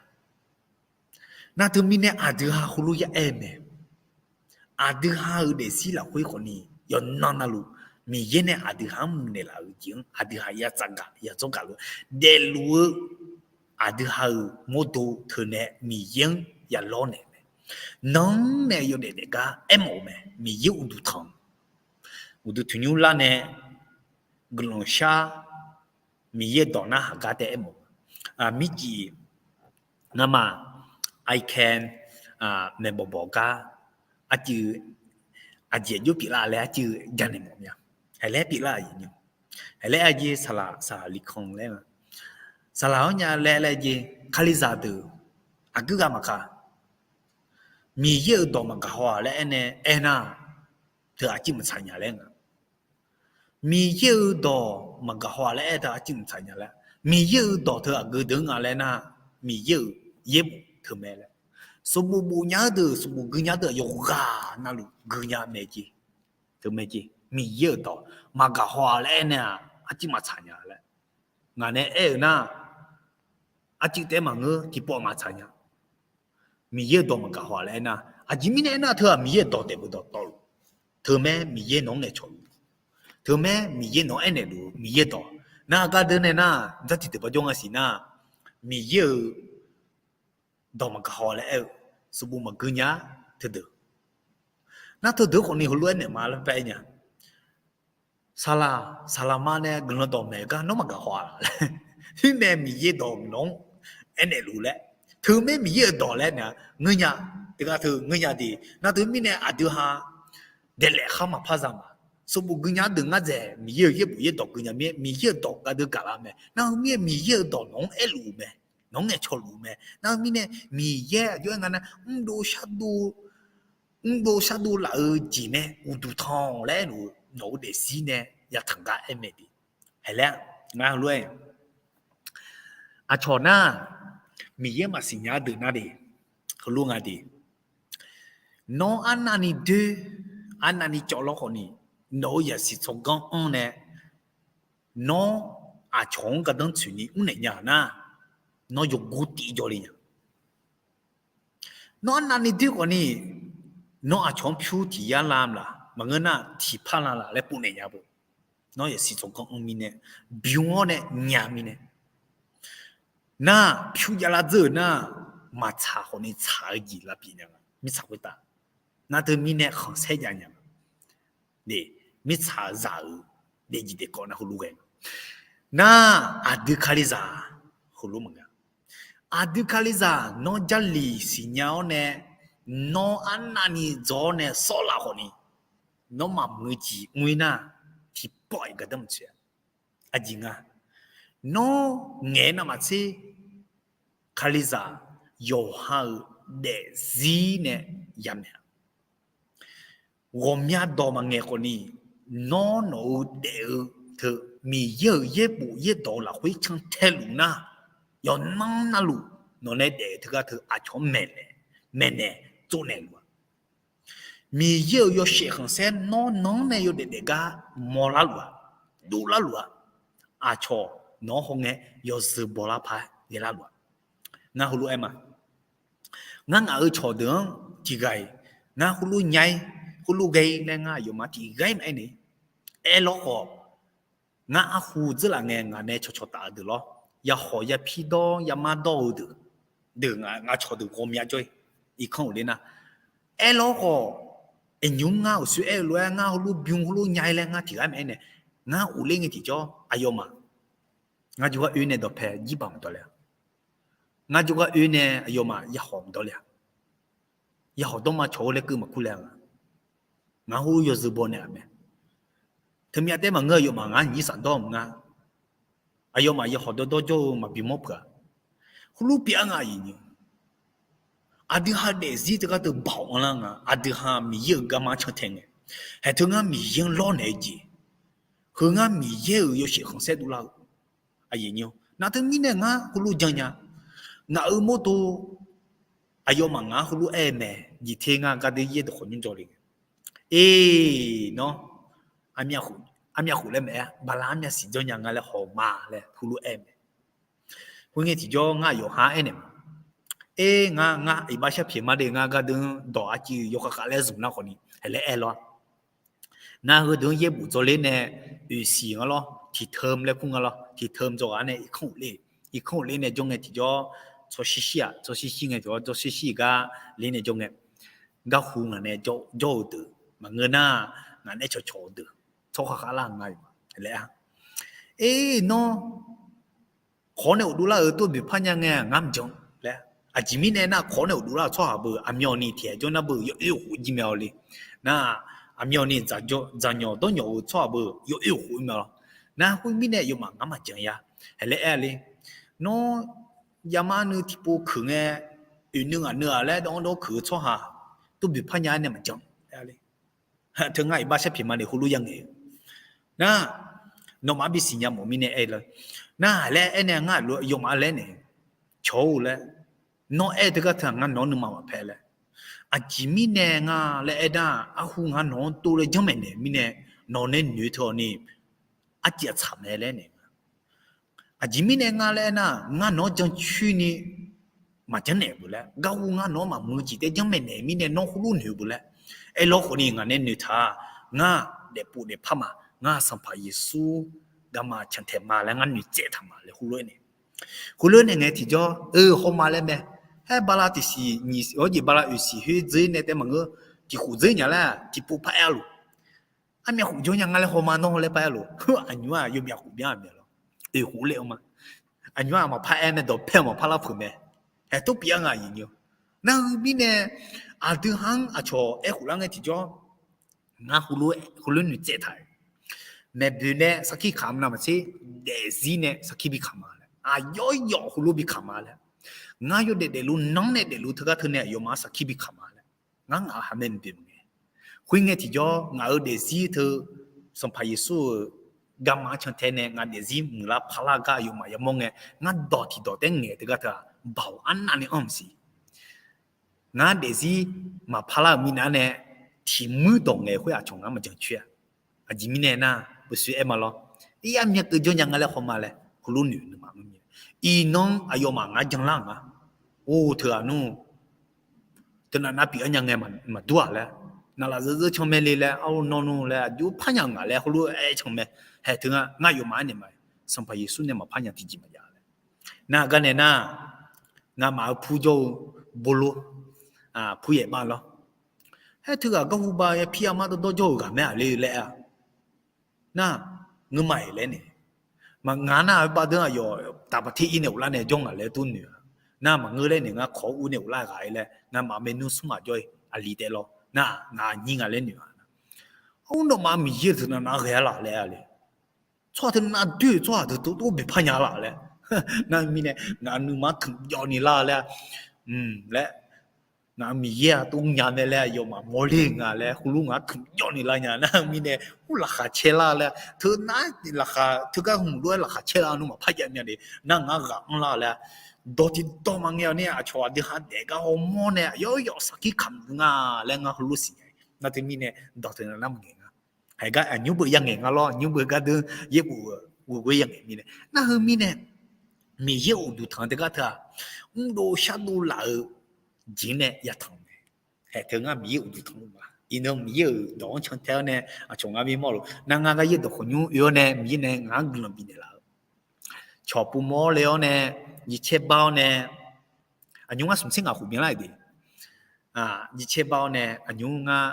Nar teu mirnae aqdui ha heulof ya aer-eu mae. Aqdui ha-euq daefzir lafkhoer khawfni yawqnan navluf Miqyaer nae aqdui ha-anr muiqnaeq laf-eu jeq-anr aqdui ha ya tsafgaq ya dzawrgaq lof daefluf-eu aqdui ha-euq mawrdo teu nae Miqyaer-anr ya lawrnaeq mae. Nan-anr nae yawdaef daef gar aermawf-eu mae. Miqyaer uqduq tanq, uqduq tanqnymr lar nae guiqlanq shar, Miqyaer-eu dawq narhaq gar tae aermawf-eu. Mircif ngamaf, I can, maeqbawq bawq gar, arcuiv, aqjeq aqjox pyeuflar laer arcuiv janaeq mawf mya. Haeq laer pyeuflar-aq, haeq laer arjeq saqlaq saqlaq likanq laer nga. Saqlaq-anr nya laer laer jeq, Kalizaq deuq aqguir ghaq maqkaq, Miqyaer-euq dawq maqgaq haw-aq laer aernae aernar, teu aqcuiv maqtsaq nya laer nga. Miqyaer-euq dawq maqgaq haw-aq laer aer teu aqcuiv maqtsaq nya laer, Miqyaer-euq dawq teu aqgeu deuq-anr nga laer nar, Miqyaer-euq yaerbof teumae laer, sanqbof bof nya-eu deuq, sanqbof gui nya-eu deuq yawqghaq navluf gui nya mae jeq. Teumae jeq, Miqyaer-euq dawq maqgaq haw-aq laer aernae-aq, aqcuiv maqtsaq nya laer. Ngaq nae aer-euq nar, aqcuiv taef maqngeur, tiqpawf maqtsaq nya. Miqyaer-euq dawq maqgaq haw-aq laer aernar, aqjeq mirnae aernar, teu-aq Miqyaer-euq dawq daef beu dawqtawvluf, teumae Miqyaer nawq-anr ngaeqcawq luf, teumae Miqyaer nawq-anr aernaeq luf-eu Miqyaer-euq dawq. Nar aqgar deuq nae nar, dzartiq deuq bajawr nga siq nar, Miqyaer-euq dawq maqgaq haw laer aer-eu, sanqbof maqgui nya teudeuq. Nar teudeuq khawfni heulof-aer naeq ma laer paer nya. Saqlaq, saqlaqma nae guiqlanq dawq maeq gar nawr maqgaq haw-aq laer, khoernae Miqyaer dawq nawq-anr aernaeq luf laer, teumae Miqyaer-euq dawq laer naeq-a ngeur nya. Teugar teu ngeur nya de. Nar teu mirnae aqdui ha daeqlaef khar maqpar za ma. Sanqbof gui nya deuq ngar dzaeq, Miqyaer-euq yaerbof yaerdawq gui nya mir-aer, Miqyaer-euq dawq gar deuq gaq lar mae. Nar heu mir-aer Miqyaer-euq dawq nawq-anr aerluf-eu mae. Nawq-anr ngaeqcawq luf-eu mae. Nar heu mirnae Miqyaer aqjox-aer nga nar, mrdov shardov mrdov shardov laf-eu jeq mae. Uqduq tanq laer aer-eu, nawq-eu daefzir nae yatanq gar aer mae de. Haeq laer ngar heulof-aer, aqcawq nar, Miqyaer maqsiq nya deuq nar de, heulof nga de. Nawr arnavni doer, arnavni cawv lawr khawfni, nawq-eu yasiq tsawrganr anr nae, nawr aqcawq-anr gardanr tsoeqni mrnaeq nya nar, nawr yawgor tiv jawr le nya. Nawr arnavni doer khawfni, nawr aqcawq-anr pyur tiq yar lar laf, maqngeur nar tiq par lar laf laer povnaeq nya beu. Nawr yasiq tsawrganr anr mirnae, bym-awr nae nya mirnae, nar pyur javlar dzeur-euq nar, maqtsaq khawfni tsaq-eu jeq lavpyeuf nya nga mirtsaq khoertav. Nar teumirnae khanqsaer jav nya nga. Mirtsaq zaq-euq daefjeq daefkawv nar heulof ghae. Nar aqdui Kalizaq heulof maqnga. Aqdui Kalizaq nawr Jarlif siqnya-awr nae, nawr arnavni dzaw-awr nae sawr laf khawfni, nawr maqmuiq-eu jeq mr-ir nar, tiqpawf-iq gardanr maqtsoeq-a. Aqjeq nga, nawr ngaeq-aer navmaqtser Kalizaq yawqha-euq daefzir nae yamaeq-a. Ghawqmya dawq maqngaeq khawfni, nawr nawq-eu daef-eu teu Miqyaer-euq yaerbof yaerdawq-eu lafkhoer cantae luf nar, yawqnan navluf nawq nae daef-eu teugar teu aqcawq-anr maeqnaeq, maeqnaeq tsovnaeq luf-a. Miqyaer-euq yawshaef khanqsaer nawr nan-anr nae yawdaef daef gar mawrlar luf-a, dovlar luf-a. Aqcawq nawq-anr hawngae yawzeu bawlar paq-aer ghaelar luf-a. Ngar heulof-aer ma. Ngar ngaq-euq cawqdeuq-anr tiqghaq-iq, ngar heulof nya-ir, heulof ghae-ir laer ngar aqyawfmaf tiqghaq-ir maqaer nae, aerlawr khawf, ngar arhu dzeurlaf ngae ngaq nae cawqcawq taf-eu deuq lawr, ya hawq ya pir dawr ya mar dawr-eu deuq, deuq ngaq cawqdeuq ghawqmya jawr-ir, irkanr uqler nar, aerlawr khawf, iqnymr ngar uqshoe aer-eu lof-aer ngar heulof bym heulof nya-ir laer ngar tiqghaq-ir maqaer nae, ngar uqler ngae tiqjawr aqyawfmaf ngar jawrgar oe nae dawqpae jirbaq maqdawr le-a. Ngar jawrgar oe nae aqyawfmaf ya hawq maqdawr le-a. Ya hawq dawrma cawq-eu laer keuv maqkur le-a nga. Ngar heulof yawzeu baw naeq-aq mae. Teumyav taef maqngeur, aqyawfmaf ngar nyiq saf dawr-eu maqnga. Aqyawfmaf ya hawq dawrdawr jawr-eu maqbi mawr peuq-a. Heulof pyeuf-a nga iqnymr. Aqdui ha daefzir teugar teu baoq anrlar nga. Aqdui ha Miqyaer-euq garma cantae ngae, haeq teu ngar Miqyaer-anr lawrnaeq-eu jeq, heu ngar Miqyaer-euq yawshaef khanqsaer dovlar-eu, aqyuif nymr, nar teumirnae ngar heulof jan nya. Ngaq-euq mawrdo aqyawfmaf ngaq-anr heulof aer-eu mae. Jeqter ngar gardeuv yaer dawq khawf nymr jawr le ngae, Eq, nawr armyav khof laer maeq-aer bala armyav siq jawr nya nga laer haw ma laer heulof aer-eu mae. Khoerngae tiqjawr ngar aqyawf ha-anr aernaeq ma. Aer, ngar ngar iqbax sharpyaeq ma de, ngar gardeuv-anr dawq arciv yawkhav khav laer zmq nar khawf ni haeq laer aer lawr. Nar heudeuq-anr yaerbof dzawr ler nae oeqsiq nga lawr, tiqteumq laer kur nga lawr, tiqteumq dzawrghaq nae irkanr ler, irkanr ler nae jawr ngae tiqjawr, tsawrshir shir-aq, tsawrshir shir ngae tiqjawr, tsawrshir shir gar ler nae jawr ngae, garhu ngaq nae jawr-eu deuq maqngeur nar, ngaq nae cawqcawq-eu deuq tsawrhaq khavlar nga laer-a. Aer, nawr kawq nae ghofdov lar-euq tov boeqpar nya ngae ngar maqjan laer. Aqjeq mirnae nar kawq nae ghofdov lar-euq tsawrhaq beu aqmyawf ni tiqghaq jawr nar beu yawoer khof jir mae-awq le. Nar aqmyawf ni dzaqnyawq dawrnyawq-euq tsawrhaq beu yawoer khof-ir mae-awq. Nar khoermirnae yawmaf ngar maqjan ya. Haeq laer aer-a le. Nawr yamar nuiv tiqpov keuq ngae, oeq nuiv ngaq nuiv-aq laer dawvanr dawr keuq-eu tsawrhaq tov boeqpar nya-aer nae maqjan. Teu ngar iqbax sharpyaeq ma nae heulof ya ngaeq-eu nar, nawmaf-anr bisiq nya mawf mirnae aer-eu lar. Nar laer aernae ngar yawmaf laer nae, cawq-or laer, nawr aer-eu teugar teu-aq ngar nawq-anr nuima maqpae laer. Aqjeq mirnae nga laer aer nar, arhu ngar nawq-anr tov laer janrmaeq naeq mirnae, nawq nae noeq teu-awq ni, arciv aqtsaq mae laer naeq nga. Aqjeq mirnae nga laer aer nar, ngar nawq-anr jancoer ni maqjanr naeq beu laer, garhu ngar nawq-anr maqmuiq jeq taef janrmaeq naeq mirnae nawr heulof noeq beu laer. Aerlawr khawf ni ngaq nae noeqtaq-a. Ngar daefpov daefpar ma, ngar Sanqpaq Yeqsur garma cantae ma laer ngar noeqtsaev taq ma laer heulof-aer nae, heulof-aer nae ngae tiqjawr, eu, hawma laer mae. Haer bala tiqsiq nyiq, hawr jeq bala oeqsiq khoer dzeur nae taef maqngeur, tiq khof dzeur nya laer tiqpov par aer-a lof. Armyav khof jawr nya nga laer hawma nawr laer par aer-a lof. Aqnymr-aq yawmyav khof byan-a mae lawr. Oeq khof laer-eu ma. Aqnymr-aq maqpar aer mae, dawqpae maqpar lar peuq mae. Haeq tov pyeuf-a nga aqyuif nymr. Nar heu mirnae aqdui ha-anr aqcawq aer khof lar ngae tiqjawr, ngar heulof noeqtsaev taq-euq, maeqboeq nae sarkir kamq navmaqtser, daefzir nae sarkir bi kamq ma laer, aqyawf yawf heulof bi kamq ma laer, ngar yawdaef daefluf nanr nae daefluf teugar teu nae aqyawfmaf-anr sarkir bi kamq ma laer, ngar ngaq-euq haq mae mqboeq maqngae. Khoerngae tiqjawr ngaq-euq daefzir teu Sanqpaq Yeqsur-euq garma-anr cantae nae ngaq daefzir muiqlar parlar gar aqyawfmaf yamawr ngae, ngar dawq tiqdawq taef ngaeq teugar teu-aq, baoq arnavni anr-eu siq. Ngar daefzir maqpar lar-euq minav nae, tiqmuir dawq ngaeq khoer aqcawq ngar maqjan coer-a. Aqjeq mirnae nar, beusoe aer ma lawr. Irya myav keuv jawr nya nga laer hawma laer heulof noeq nuima nmr. Iqnan aqyawfmaf ngar janlar nga. Or, teu-aq nmr, teunav nar pyeuf-aer nya ngae maqdur-aq laer, naqlaf zeurzeur can mae le laer, arlawr nawr nmr laer aqjox parnya ngaq laer heulof-aer can mae. Haeq teu ngar, ngar aqyawfmaf-anr naeq ma, Sanqpaq Yeqsur nae maqpar nya tiqjeq maqjav laer. Nar gar nae nar, ngamaf-euq pur jawr-eu bolor, pur yaef ma lawr. Haer teughaq garhu ba ya pir ya mar dawrdawr jawr-euq ghaq mae aqle laer-a. Nar, ngeurma-iq laer nae, maqngeur nar, aqbax deuq aqyawf taqpaq ter ir nae ghoflar nae jawr ngaq laer tov noeq-a. Nar maqngeur laer nae ngar kawq-awr ur nae ghoflar ghaq-ir laer ngamaf maernmr smr ghaq jawr-ir aqli taef lawr. Nar ngaq aqnyir nga laer noeq-a. Arnawmaf Miqyaer-euq teunav nar ghae-a laf laer-a le. Tsawrhaq teunav nar doer-euq tsawrhaq deuq tov tov boeqpar nya laf laer. Nar mirnae ngaq nuima tmq jawv ni lar laer, laer, ngaq Miqyaer-a tov nya mae laer aqyawfmaf mawrler nga laer heulof ngaq tmq jawv ni lar nya. Nar mirnae ur laqkhaq caer lar laer teunav laqkhaq teugar hmq lof-aer laqkhaq caer lar nmr maqpar jav nya de. Nar ngar ghaq anr lar laer, dawq tiqdawq maqngae-awq ni aqcawq aqdui ha daef gar hawmawr nae aqyawf yawf sarkir kamq nga laer ngar heulof siqnya. Nar teumirnae dawq teunav nar maqngaeq nga. Haeq gar aqnymr beu yangaeq nga lawr, aqnymr beu gar deuq yaerbof-eu ghoeghoe yangaeq mirnae. Nar heu mirnae, Miqyaer uqduq tanq teugar teu-aq, mrdov shardov laf-eu jeq nae yatanq mae. Haeq teu ngar Miqyaer uqduq tanq luf ma. Iqnan Miqyaer-euq dawq-anr cantae-awr nae aqcawq ngar bi mawr lof. Nar ngar gar yaerdawq khawqnymr oe-awr nae Miqyaer nae ngaq-anr guiqlanq bifnaeq laf-eu, cawq pov mawr le-awr nae, nyiq caer bar-awr nae, aqnymr ngar smq tser ngaq khof byanlar-euq de. Nyiq caer bar-awr nae aqnymr ngar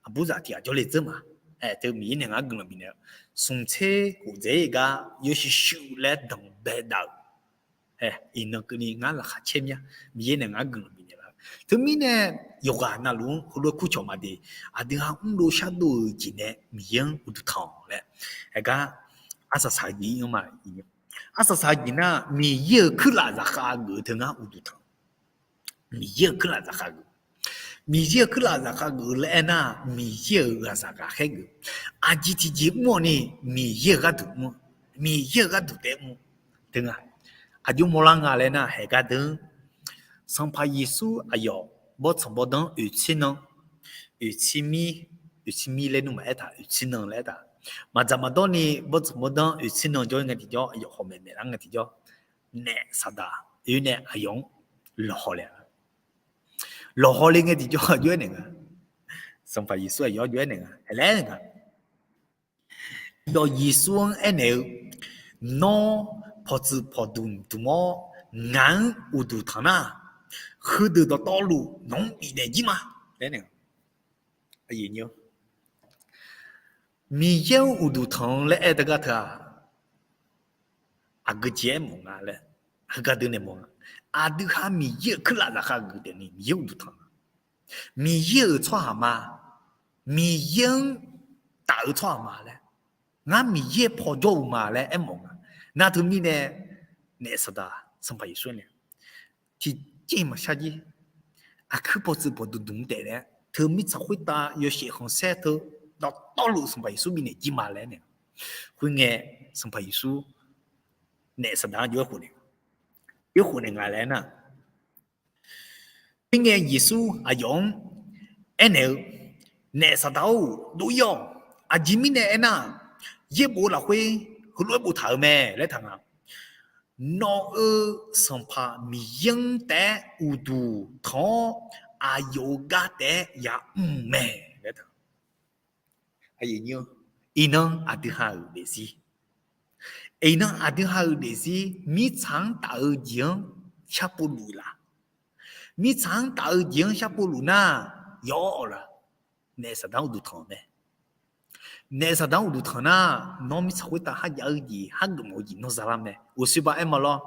aqburzaq tiq ghaq jawrle dzeur ma. Haeq teu Miqyaer nae ngar guiqlanq bifnaeq-eu, smq tser khof dzaeq-ir gar yawshuif shuif laer danqbae dav-euq. Haeq iqnan keuvni ngar laqkhaq caer mya. Miqyaer nae ngar guiqlanq bifnaeq laf-eu. Teumirnae yawqghaq navluf-anr heulof-aer kur cawq ma de. Aqdui ha mrdov shardov-euq jeq nae Miqyaer-anr uqduq tanq-awq laer. Haeq gar arsaq saq-eu jeq-ir anr ma. Arsaq saq-eu jeq nar Miqyaer-euq kuirlaf zaqkhav geuf-eu teu ngar uqduq tanq Miqyaer-euq kuirlaf zaqkhav geuf. Miqyaer-euq kuirlaf zaqkhav geuf laer aernar, Miqyaer-euq ghaqzaq ghaqkhaer geuf. Aqjeq tiqjeq mr-awq ni, Miqyaer-euq gharduq mr-eu, Miqyaer-euq gharduq taef mr-eu teu nga. Aqjox mawrlar nga laer nar, haeq gar deuq, Sanqpaq Yeqsur aqyawf bawrtsanq bawrdanr oeqtser nan, oeqtser mir, oeqtser mir laer nmr maqaer taq, oeqtser nan laer aer taq. Maqdzaq maqdawr ni bawrtsanq bawrdanr oeqtser nan jawr ngae tiqjawr, aqyawf hawq maeqnaeq lar ngae tiqjawr, naef Saqdaq oe nae aqyawf-anr lawqhaw le-a. Lawqhaw le ngae tiqjawr aqjox aernaeq nga. Sanqpaq Yeqsur aqyawf-anr jov aernaeq nga, aernaeq nga. Tiqdawq Yeqsur-anr aernaeq-eu, Nawr pawqtsuif pawqdmq dmq-awr ngaq-anr uqduq tanq nar, heudeuq dawqtawvluf nawq-anr bifnaeq jir ma laer aernaeq-a. Miqyaer-anr uqduq tanq-eu laer aer teugar teu-aq, aqgeu jeq aermawf nga laer, heugar deuq nae mawf nga. Aqdui ha Miqyaer-euq kuirlaf zaqkhav geuf taef ni Miqyaer uqduq tanq nga. Miqyaer-euq tsawrhaq ma, Miqyaer-anr taf-eu tsawrhaq ma laer, ngar Miqyaer paw jawr-eu ma laer aermawf nga. Nar teumirnae, naef Saqdaq Sanqpaq Yeqsur nae tiqjeq maqshar jir, aqkuir pawqtsuif pawqdmq dmq taef nae, teu mirtsaq khoertav yawshaef khanqsaer teu dawqtawvluf Sanqpaq Yeqsur bifnaeq jir ma laer nae, khoerngae Sanqpaq Yeqsur naef Saqdaq-anr jov-aer khof naeq, jov-aer khof naeq nga laer nar, khoerngae Yeqsur aqyawf-anr aernaeq-eu, Naef Saqdaq-or, dov-ir-awq. Aqjeq mirnae aernar, yaerbof lafkhoer heulof-aer boftaq-euq mae laer taq nga. Nawq-euq Sanqpaq Miqyaer-anr taef-aer uqduq tanq-awr, aqyawf-euq gar taef-aer yamr mae laer taq. Iqnan aqdui ha-euq daefzir, iqnan aqdui ha-euq daefzir mirtsaq-anr taf-eu jeq-anr sharpov luf laf, mirtsaq-anr taf-eu jeq-anr sharpov luf nar, yawr-awq laf. Naef Saqdaq-anr uqduq tanq-eu mae. Naef Saqdaq-anr uqduq tanq nar, nawr mirtsaq khoertav kharjav-eu jeq, khargeuf mawf-eu jeq nawr zalar mae. Uqshoe ba aer ma lawr.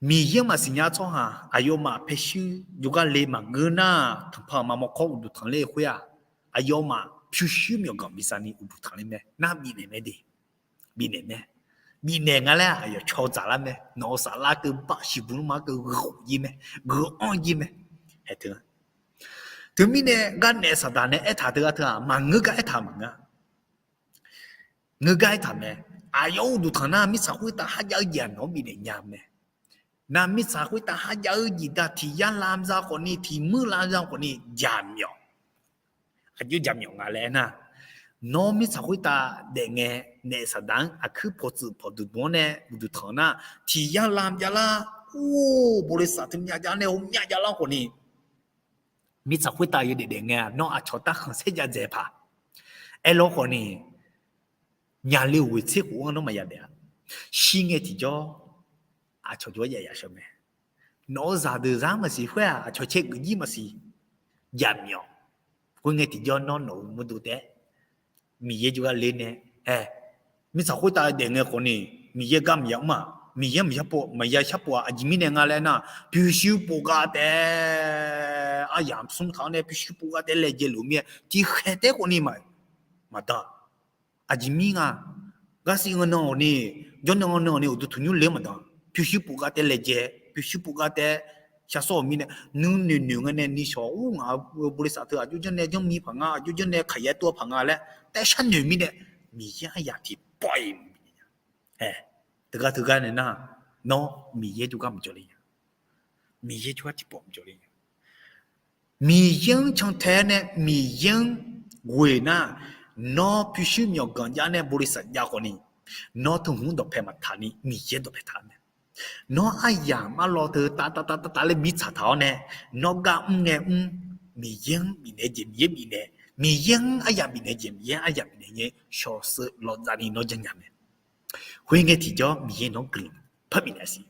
Miqyaer-anr maqsiq nya tsawrhaq aqyawfmaf paeshuir jawrgar le maqngeur nar, tanqpanq maqmawf kawr uqduq tanq ler-eu khoer-aq, aqyawfmaf pyurshuir myawqganq bifsaf ni uqduq tanq ler mae. Nar bifnaeq mae de. Bifnaeq mae. Bifnaeq nga laer aqyawf caw dzaqlar mae. Nawq-euq saflar keuv baf shiqbuq nmr ma keuv ghawq jir mae, ghawq-anr jir mae. Hae teu-a. Teumirnae gar naef Saqdaq nae aertaq teugar teu-aq, maqngeur gar aertaq maqngeur. Ngeur gar aertaq mae. Aqyawf-anr uqduq tanq nar mirtsaq khoertav kharjav-eu jeq-aq nawq-anr bifnaeq nya mae. Nar mirtsaq khoertav kharjav-eu jeq da tiq yar lavza khawfni tiq muir lavza khawfni jaqmyawf. Aqjox jaqmyawf nga laer aernar, nawr mirtsaq khoertav daef ngae, naef Saqdaq-anr aqkuir pawqtsuif pawqdmq dmq-anr nae uqduq tanq nar, tiq yar lavjav lar, or, bawleqsaf teu myav jav nae hawmyav jav lar khawfni, mirtsaq khoertav yawdaef daef ngae-aq, nawr aqcawq tarkhanq saerdzav dzaeq paq. Aerlawr khawfni, nyale-euq ghoeqtser khof-anr nawr maqya daef-a. Shir ngae tiqjawr, aqcawq jov-aer jav yashawr mae. Nawq-euq zaqdeuq zar maqsiq khoer-aq, aqcawq caergeuf jir maqsiq. Jaqmyawf. Khoerngae tiqjawr nawr nawq-euq mawrdo taef-aer Miqyaer jawrgar ler nae, ae, mirtsaq khoertav daef ngae khawfni, Miqyaer gar maqya mr-aq, Miqyaer maqya sharpov-aq, aqjeq mirnae nga laer nar, pyurshuir pov gar taef-aer, aryamq smr taq-awr nae pyurshuir pov gar taef-aer laejae luf mir-aer tiqkhaeq taef-aer khawfni maqdan. Aqjeq mir nga, garsiq nan-awq ni, jawrnan nan-awq ni uqduq tanqnymr le-anr maqdan. Pyurshuir pov gar taef-aer laejae, pyurshuir pov gar taef-aer shar sawr-euq mirnae, nuinoeq noeq ngae nae ni shawq ur ngaq-eu bawleqsaf teu aqjox janrnae janrmi paq nga, aqjox janrnae kaqyaer tov-a paq nga laer taef sharnoeq mirnae, Miqyaer aryamq tiqpawf-iq, ae, teugar teugar nae nar, nawr Miqyaer jawrgar maqjawr le nya. Miqyaer jawrgar tiqpawf maqjawr le nya. Miqyaer-anr cantae nae Miqyaer-anr ghoe nar, nawr pyurshuir myawqganq jav nae bawleqsaf jav khawfni, nawr teuhmq-anr dawqpae maqtaq ni Miqyaer dawqpae taq mae. Nawr aryamq arlawr teu tav tav tav tav tav laer mirtsaq taq-awr nae, nawr gar mr ngae mr, Miqyaer-anr bifnaeq jeq Miqyaer bifnaeq, Miqyaer-anr aryamq bifnaeq jeq Miqyaer-anr aryamq bifnaeq ngae, shawqsheu lawqdzaq ni nawr janrnya mae. Khoerngae tiqjawr Miqyaer nawr guiqlanq par bifnaeq siq.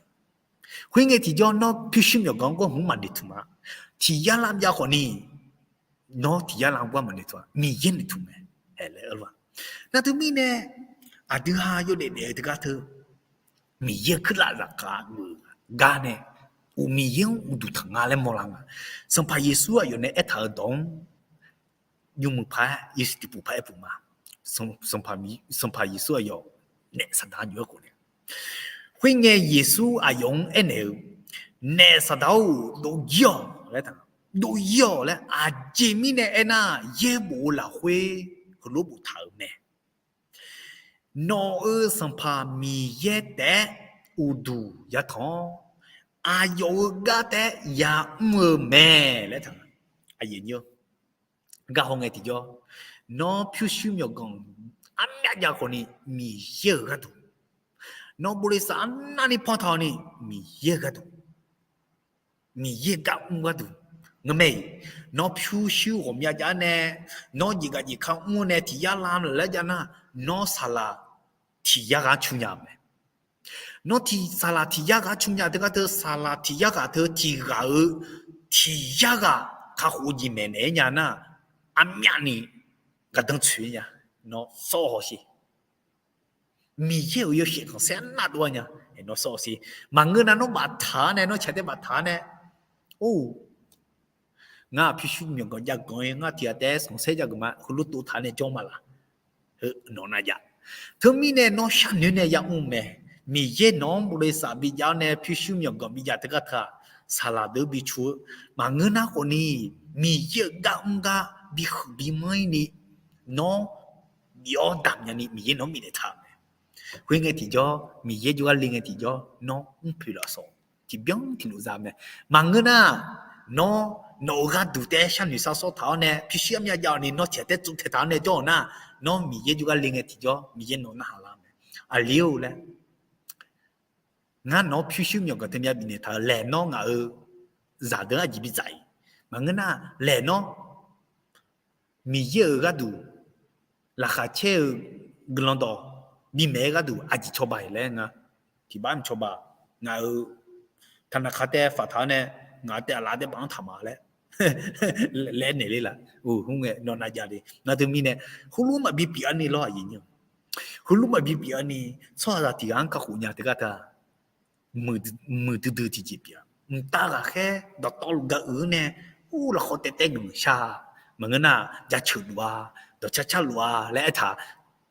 Khoerngae tiqjawr nawr pyurshuir myawqganq-anr gawr hmq maqnoeqtmq-a. Tiq yar lavjav khawfni, nawr tiq yar lavgar maqnoeqtmq-a, Miqyaer noeqtmq mae. Ae, laer-eu lor-a. Nar teumirnae, aqdui ha yawdaef daef-eu teugar teu, Miqyaer-euq kuirlaf zaqkhav geuf gar nae, uq Miqyaer-anr uqduq tanq nga laer mawrlar nga. Sanqpaq Yeqsur aqyawf nae aertaq-euq dawq-anr nymrmuiq paq-aer yasiq tiqpuf paq-aer puq ma. Sanqpaq Yeqsur aqyawf naef Saqdaq-anr jov-aer khof nae, khoerngae Yeqsur aqyawf-anr aernaeq-eu, Naef saqdaq-or, dov jir-awq laer taq, dov jir-awq laer aqjeq mirnae aernar, yaerbof-eu lafkhoer heulof boftaq-euq mae. Nawq-euq Sanqpaq Miqyaer taef-aer uqduq yatanq-awr, aqyawf-euq gar taef-aer yamr-eu mae laer taq. Gar hawngae tiqjawr, nawr pyurshuir myawqganq armyav jav khawfni Miqyaer-euq gharduq, nawr บริษัท arnavni pantaq-awq ni Miqyaer-euq gharduq, Miqyaer gar mr gharduq. Ngeurmae-iq, nawr pyurshuir ghawqmya jav-awr nae, nawr jeqgaq jeqka mr-awr nae tiq yar lam laf laer jav nar, nawr saqlaq tiq yar ghaq-anr cu nya-euq mae. Nawr tiq saqlaq tiq yar ghaq-anr cu nya teugar teu, saqlaq tiq yar ghaq teu tiq ghaq-euq tiq yar ghaq kakhof-eu jeq maeqnaeq-aer nya nar, armyavni gardanr tsoeq-aer nya. Nawr sawr hawsher. Miqyaer-euq yawshaef khanqsaer arnav dov-a nya. Nawr sawr hawsher. Maqngeur nar nawr baftaq-awr nae, nawr caeq tae baftaq-awr nae, or, ngar pyurshuir myawqganq jav ganq-ir, ngar tiq ghaq taef-aer sanqsaer jav geuf ma, heulof tov taq nae jawr ma laq. Heu nawq nav jav. Teumirnae nawr sharnoeq nae yamr mae. Miqyaer nawq-anr บริษัท bijav-awr nae pyurshuir myawqganq bijav teugar teu-aq, saqlaq deuq bi cu-eu. Maqngeur nar khawfni, Miqyaer-euq gar mr gar bihuiq bimanr-ir ni, nawr bif-awr damq nyani Miqyaer nawq-anr bifnaeq taq-euq mae. Khoerngae tiqjawr, Miqyaer jawrgar le ngae tiqjawr, nawr mrpoeq lafsawq tiqbyan tiqlof za mae. Maqngeur nar, nawr nawq-euq gharduq taef-aer sharnoeq sar sawr taq-awr nae, pyurshuir armyav jav-awq ni nawr tiq ghaq taef-aer tsovtaeq taq-awr nae jawr-euq nar, nawr Miqyaer jawrgar le ngae tiqjawr, Miqyaer nawq narhaq lar mae. Aqli-or laer, ngar nawq-anr pyurshuir myawqganq teumyav bifnaeq taq-eu laeq nawr ngaq-euq zaqdeuq-anr aqjeq bidzaq-iq. Maqngeur nar, laeq nawr Miqyaer-euq gharduq laqkhaq caer-eu guiqlanq dawq bimaeq-aer gharduq aqjeq cawba-iq laer nga. Tiqbax mq cawba, ngaq-euq taqnaq kaq taef-aer faftaq-awr nae, ngaq taef aqlaf taef baf-anr taq ma laer laer naeq ler laf. Or, hmr ngae nawq nav jav le. Nar teumirnae, heulof maqbi pyeuf-a ni lawr aqyuif nyi. Heulof maqbi pyeuf-a ni, tsawrhaqzaq tiq ghaq-anr kakhof nya teugar teu-aq, muiqdui dui tiqjeq pyeuf-a. Mqtav ghaqkhaer dawqtawvluf gaq uiq-anr nae, or, lafkhawf taef taef geuf shar. Maqngeur nar, jaceuq luf-a, dawqcar car luf-a laer aertaq,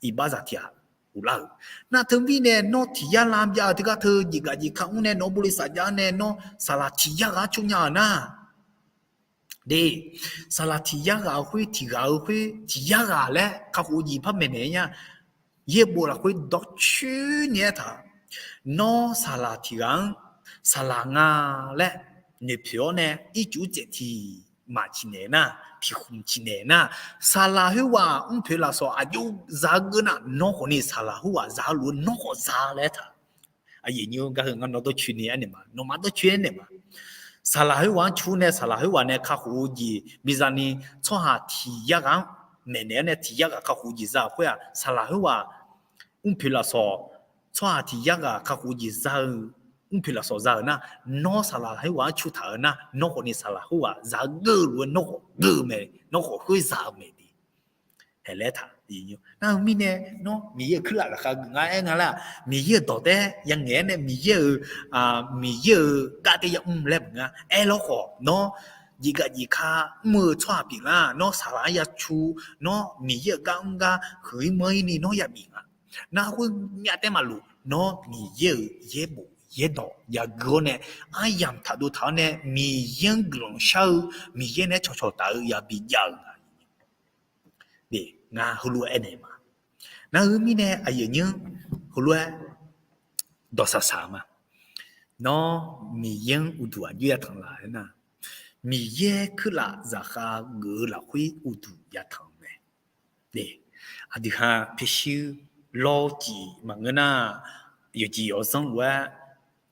iqbaxzaq tiq ghaq ghoflar-euq. Nar teumirnae nawr tiq yar lam jav-eu teugar teu jeqgaf jeqka mr nae nawq-euq บริษัท jav-awr nae nawr saqlaq tiq yar ghaq-anr cur nya-euq nar, de, saqlaq tiq yar ghaq-eu khoer tiq ghaq-eu khoer tiq yar ghaq laer kakhof-eu jeq par maeqnaeq-aer nya. Yaerbof lafkhoer dawrcoeni aertaq, nawr saqlaq tiq ghaq-anr saqlaq nga laer noeqpoeq-awr nae ircuf tsaev tiq maf ciqnaeq nar, tiq khmq ciqnaeq nar, saqlaq khoerghaq mrpoeq lafsawq aqjox za-eu geur nar, nawr khawfni saqlaq khoerghaq za-eu lof-aer nawr khawf za laer aertaq. Aqyuif nyi-or, gar heu ngar nawr dawrcoeni aernaeq ma, nawmaf dawrcoeni aernaeq ma. Saqlaq khoerghaq-anr cur nae saqlaq khoerghaq nae kakhof-eu jeq biza ni, tsawrhaq tiq yar ghaq-anr maeqnaeq-awr nae tiq yar ghaq kakhof-eu jeq za-euq khoer-aq, saqlaq khoerghaq mrpoeq lafsawq, tsawrhaq tiq yar ghaq kakhof-eu jeq za-eu, mrpoeq lafsawq za-euq nar, nawr saqlaq khoerghaq-anr cur taq-euq nar, nawr khawfni saqlaq khoerghaq za-eu geur-eu lof-aer nawr khawf geur-eu mae, nawr khawf khoer za-eu mae de. Haeq laer taq. Nar-eu mirnae, nawr Miqyaer-euq kuirlaf laqkhaq geuf ngar aer nga laer-aq, Miqyaer-euq dawq taef-aer yangaeq-aer nae Miqyaer-euq, Miqyaer-euq gar taef-aer yamr laer maqngeur-a. Aerlawr khawf nawr jeqgaf jeqka mr-eu tsawrhaq pyeuflar, nawr saqlaq-anr yacu, nawr Miqyaer-euq gar mr gar huiq-ir manr-ir ni nawr yabif nga. Nar khoer myav taef maqlof, nawr Miqyaer-euq yaerbof yaerdawq yagui-awr nae, aryamq taqdov taq-awr nae Miqyaer-anr guiqlanq shar-eu, Miqyaer nae-aer cawqcawq taf-eu yabi jav-euq nga. Ngar heulof-aer aernaeq ma. Nar-eu mirnae aqyuif aqnyir-anr heulof-aer dawqsaq saq-eu ma. Nawr Miqyaer-anr uqduq aqjox yatanq laf-aer nar, Miqyaer kuirlaf zaqkhav geuf-eu lafkhoer uqduq yatanq mae. Aqdui ha pyurshuir lawr cif maqngeur nar, yawqjeq yawqzanr lof-aer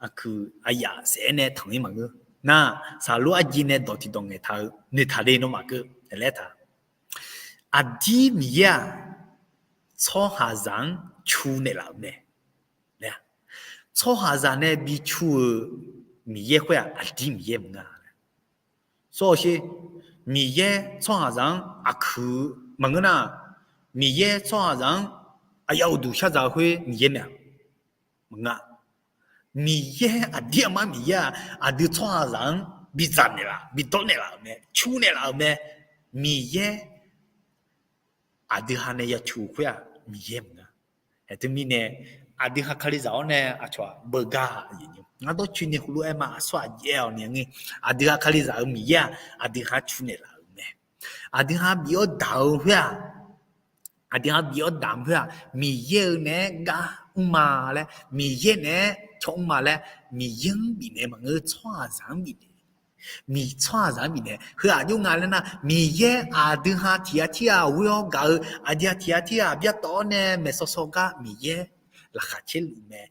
aqkuiq aqyaf saef-aer nae tanq-ir maqngeur. Nar, saqlor arjeq nae dawq tiqdawq ngaeqtaq-eu noeqtaq le nawmaf keuv laer taq. Aqdir Miqyaer-aq, tsawrhaqzaq-anr cu naeqlaf-euq mae. Tsawrhaqzaq nae bi cu-eu Miqyaer khoer-aq, aqdir Miqyaer maqnga. Sawr-awq sher, Miqyaer tsawrhaqzaq-anr aqkuiq maqngeur nar, Miqyaer tsawrhaqzaq-anr aqyaf uqduq sharzaq-eu khoer Miqyaer mae-aq, maqnga. Miqyaer aqdir aqmar Miqyaer-aq, aqdui tsawrhaqzaq-anr bidzaq naeqlaf, bidawr naeqlaf-euq mae, cu naeqlaf-euq mae. Miqyaer aqdui ha nae yacu khoer-aq, Miqyaer maqnga. Teumirnae, aqdui ha Kalizaq-awr nae aqcawq-aq beugar-a. Ngar dawrcoeni heulof-aer ma, aqsur aqjaev-awq ni ngeur. Aqdui ha Kalizaq-euq Miqyaer-aq, aqdui ha cu naeqlaf-euq mae. Aqdui ha bif-awr daq-eu khoer-aq, aqdui ha bif-awr daq-eu khoer-aq, Miqyaer-euq naeq-aer gar mr ma laer, Miqyaer naeq-aer caw mr ma laer, Miqyaer-anr bifnaeq maqngeur, tsawrhaqzaq-anr bifnaeq. Miq tsawrhaqzaq-anr bifnaeq. Heu aqjox nga laer nar, Miqyaer aqdui ha tiq ghaq tirghaq ghoe-awr gaq-eu, aqdui ha tiq ghaq tirghaq byartawf-awr nae maeqsawsawr gar Miqyaer laqkhaq caerluf mae.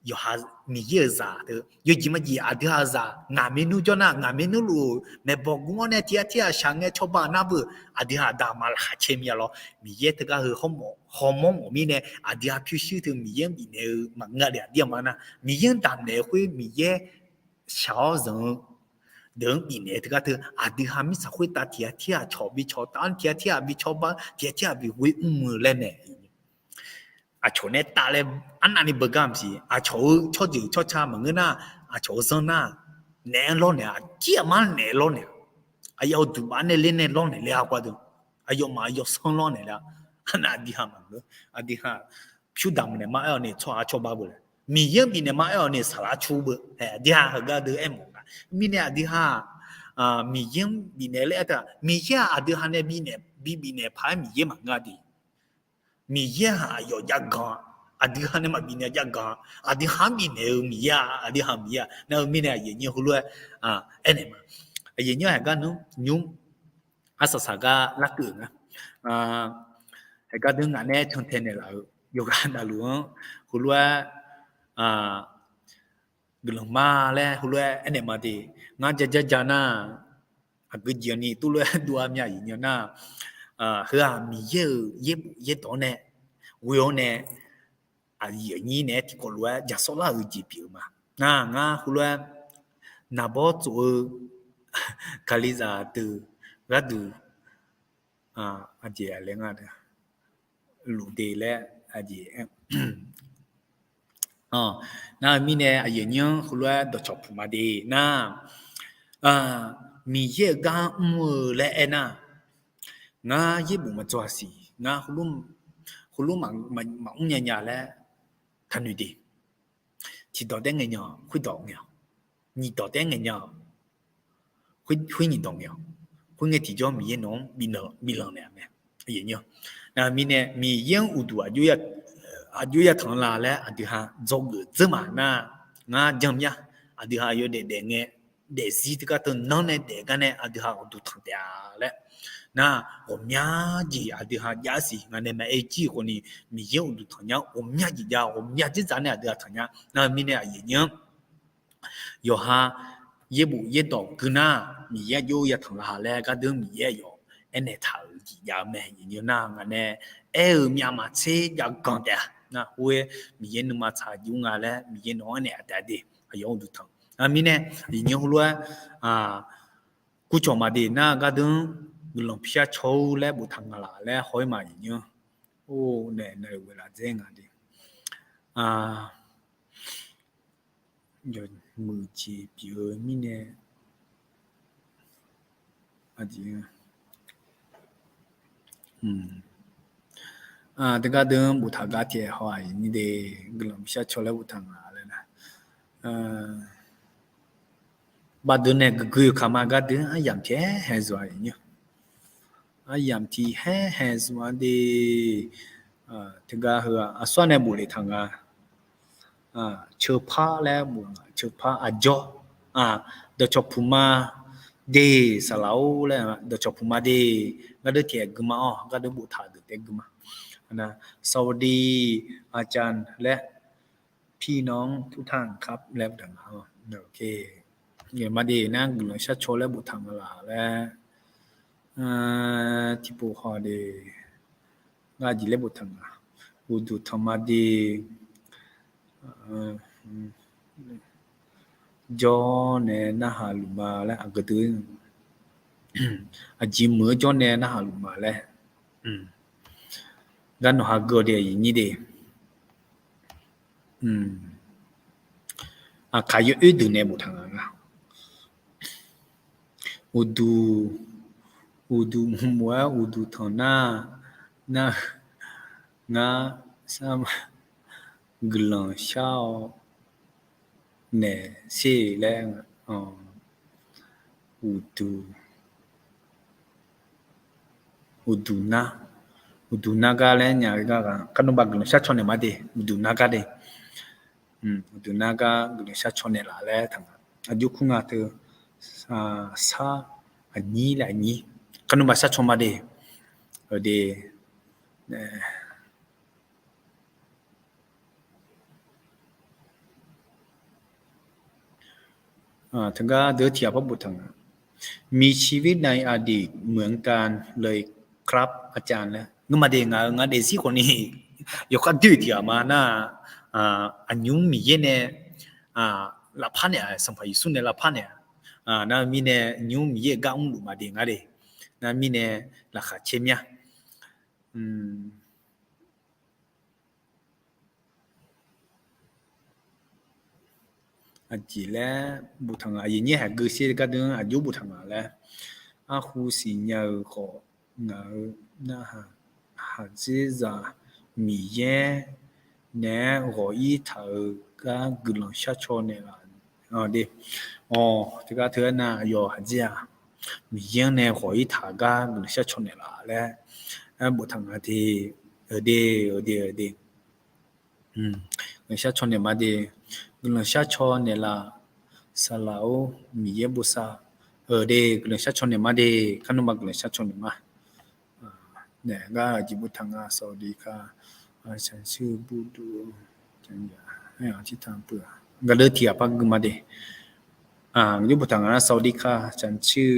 Yawqha Miqyaer-euq zaq teu yawjeq majeq aqdui ha-euq zaq ngaq maernmr jawr nar, ngaq maernmr luf-euq maeqbawq gur-awr nae tiq ghaq tirghaq shaq ngae cawba nar beu, aqdui ha aqda aqma laqkhaq caer mir-a lawr. Miqyaer teugar heu hawmawf hawmawr mawf mirnae, aqdui ha pyurshuir teu Miqyaer-anr bifnaeq-eu maqngeur-a. Aqdir aqma nar, Miqyaer-anr damqnaeq-eu khoer Miqyaer shaq-awr zanq-eu deuq-anr bifnaeq-eu teugar teu, aqdui ha mirtsaq khoertav tiq ghaq tirghaq cawq bi cawq taf-anr, tiq ghaq tirghaq bi cawba, tiq ghaq tirghaq bi ghoe mr-eu laer mae. Aqcawq nae taf laer arnavni beugar maqsiq. Aqcawq-eu tsawrjeuq tsawrca maqngeur nar, aqcawq-eu zanr nar, naeq-aer lawrnaeq-a, aqdir aqma naeq-aer lawrnaeq-a. Aqyawf-euq duqbaf nae ler nae lawrnaeq ler-a gar deuq, aqyawfmaf aqyawf sanr lawrnaeq ler-a. Arnav aqdui ha maqngeur. Aqdui ha pyur damq naeq ma aer-awq ni tsawrhaq cawba beu laer, Miqyaer-anr bifnaeq ma aer-awq ni saqlar cur beu. Aqdui ha heugar deuq aermawf nga. Mirnae aqdui ha-aq, Miqyaer-anr bifnaeq laer aer teu-aq, Miqyaer-aq aqdui ha nae bifnaeq, bibifnaeq paq-aer Miqyaer maqngeur-a de. Miqyaer-aq aqyawf jav ganq-a. Aqdui ha nae maqbifnaeq jav ganq-a. Aqdui ha-anr bifnaeq-eu Miqyaer-a, aqdui ha Miqyaer-a. Nar-eu mirnae aqyuif aqnyir heulof-aer aernaeq ma. Aqyuif aqnyir heugar nymr, arsaq saq gar larkeuv-euq nga. Heugar deuq ngaq nae cantae naeqlaf-eu yawqghaq navluf-anr heulof-aer guiqlanq ma laer heulof-aer aernaeq ma de. Ngar ja ja ja nar, aqgeu jeq-awr ni tuvlof-aer dov-a myav aqyuif aqnyir nar, heu-aq Miqyaer-euq yaerbof yaerdawq nae ghoe-awr nae aqyuif aqnyir naeq-aer tiqkawv lof-aer jaqsawr lar-euq jeq pyeuf-eu ma. Nar ngar heulof-aer naqbawr tsof-eu Kalizaq deuq gharduq aqjeq aqlaer nga luf de laer aqjeq. Nar-eu mirnae aqyuif aqnyir-anr heulof-aer dawqcawq puq ma de nar, Miqyaer-euq gar mr-eu laer aernar, ngar yaerbof maqdzaw-a siq. Ngar heulof maqmr nya nya laer taqnoeq de. Tiqdawq taef-aer ngaeq nya, khoerdawq ngaeq-awq. Nyiqdawq taef-aer ngaeq nya, khoer nyiqdawq ngaeq-awq. Khoerngae tiqjawr Miqyaer nawq-anr biflanq naeq-a mae. Nar mirnae Miqyaer-anr uqduq aqjox yatanq la laer aqdui ha dzawgeuf dzeur ma nar, ngar janmyar aqdui ha yawdaef daef ngae daefzir teugar teu nanr nae daef gar nae aqdui ha uqduq tanq taef-a laer. Nar ghawqmya jeq aqdui ha jav-a siq. Ngaq nae maqaer jir khawf ni Miqyaer uqduq tanq nya, ghawqmya jeq jav, ghawqmya dzerdzaq nae aqdui ha tanq nya. Nar mirnae aqyuif aqnyir-anr yawqha yaerbof yaerdawq gui nar, Miqyaer aqjox yatanq la laer gardeur Miqyaer aqyawf aernaeq taq-euq jeq jav-eu mae. Nar ngaq nae aer-eu myav maqtser jav ganq taef-a. Nar khoer Miqyaer nuima tsaq jir nga laer Miqyaer nawq-anr aernaeq taef-a de. Aqyawf uqduq tanq. Nar mirnae aqyuif aqnyir heulof-aer kurcawq ma de nar gardeur guiqlanq pishar caw-eu laer boftaq nga laf laer haw-ir ma aqyuif aqnyir. Or nae nae ghoe laf dzaer nga de. Yawmuiq jeq pyeuf-eu mirnae, aqjeq teugar deuq-anr boftaq gar taef haw-aq ni de. Guiqlanq pishar caw laer boftaq nga laer nar, baqdeuq nae guiqgui-euq kaq ma gardeur aryamq tiq hae zmq-a aqyuif aqnyir. Aryamq tiq hae hae zmq-a de. Teugar heu-aq aqsur nae bof le taq nga. Ceupar laer bof nga, ceupar aqjawr. Dawqcawq puq ma de, saqlaq-or laer dawqcawq puq ma de. Gardeur tiq hae gui ma-awr gardeur boftaq deuq taef gui ma. สวัสดีอาจารย์ laer พี่น้องทุกท่านครับ laer boftaq nga. Ma de nar guiqlanq shar caw laer boftaq nga laf laer. Tiqpov haw de, ngar jeq laer boftaq nga. Uqduq tanq ma de. Jawr nae narhaq luf ma laer aqgeu deuq. Aqjeq meuq-eu jawr nae narhaq luf ma laer. Gar nawq ha geur de aqyuif aqnyir de. Aqkaq yawoer deuq nae boftaq nga nga. Uqduq, uqduq mqmof-aer uqduq tanq nar, nar, ngar, guiqlanq shar-awr naeq sher laer, uqduq, uqduq nar, uqduq nar gar laer nya-eu gar ghaq, kar nmr bav guiqlanq shar caw naeq ma de, uqduq nar gar de. Uqduq nar gar guiqlanq shar caw naeq laf laer taq nga. Aqjox kur nga teu, sar aqnyir laer aqnyir, kar nmr bav shar caw ma de. Aqde, teugar deuq tiq ghaq par boftaq nga. มีชีวิตในอดีตเหมือนกันเลยครับอาจารย์ laer. Ngeurma de, ngaq-euq ngar daefzir khawf ni yawkhav doer-eu tiq ghaq ma nar, aqnymr Miqyaer nae lafpar naeq-a, Sanqpaq Yeqsur nae lafpar naeq-a. Nar-eu mirnae nymr Miqyaer-euq gar mrluf ma de ngar de. Nar mirnae laqkhaq caer mir-a. Aqjeq laer boftaq nga, aqyuif nyaer haq geu sher gardeuv-anr aqjox boftaq nga laer. Arhu siqnya-euq khawf, ngaq-euq narhaq haqdzerzaq Miqyaer naeq-aer ghawq-ir taq-euq gar guiqlanq shar caw naeqlaf de. Awq, teugar teu-aer nar aqyawf haqdzer-aq, Miqyaer-anr nae ghawq-ir taq-eu gar guiqlanq shar caw naeqlaf laer aer boftaq nga de. Aqde, aqde, aqde. Guiqlanq shar caw naeq ma de. Guiqlanq shar caw naeqlaf, saqlaq-or, Miqyaer bosav. Aqde, guiqlanq shar caw naeq ma de. Kar nmr bav guiqlanq shar caw naeq ma. Naeq gar aqjeq boftaq nga, สวัสดีค่ะ ฉันชื่อบุญดู gardeuv tiq ghaq par gui ma de. Aqjox boftaq nga nar สวัสดีค่ะ ฉันชื่อ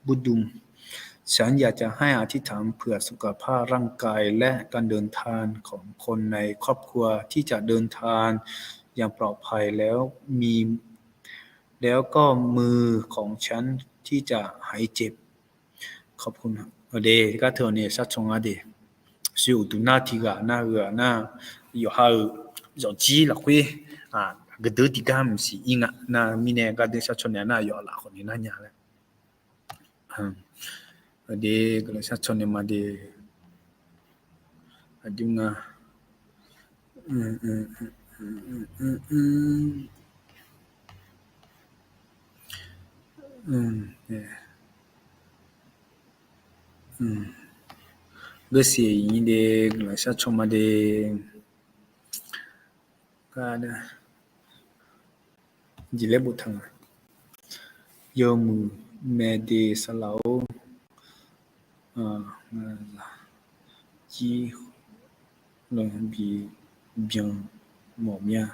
บุญดู ฉันอยากจะให้อธิษฐานเผื่อสุขภาพร่างกายและการเดินทางของคนในครอบครัวที่จะเดินทางอย่างปลอดภัยแล้วมี แล้วก็มือของฉันที่จะหายเจ็บ ขอบคุณ de. Gar teu ni shar caw nga de. Sir, uqduq nar tiq ghaq nar-eu nar, yawqha-euq zawqjir lafkhoer aqgeu deuq tiqgar maqsiq ir nga. Nar mirnae gardeuv shar caw naeq nar yawf laf khawf ni nar nya laer. Aqde, guiqlanq shar caw naeq ma de. Aqjox nga. Geusiq ir de, guiqlanq shar caw ma de. Jeq laer boftaq nga. Yawmuiq mae de saqlaq-or, jir lanbi byan mawf mir-a.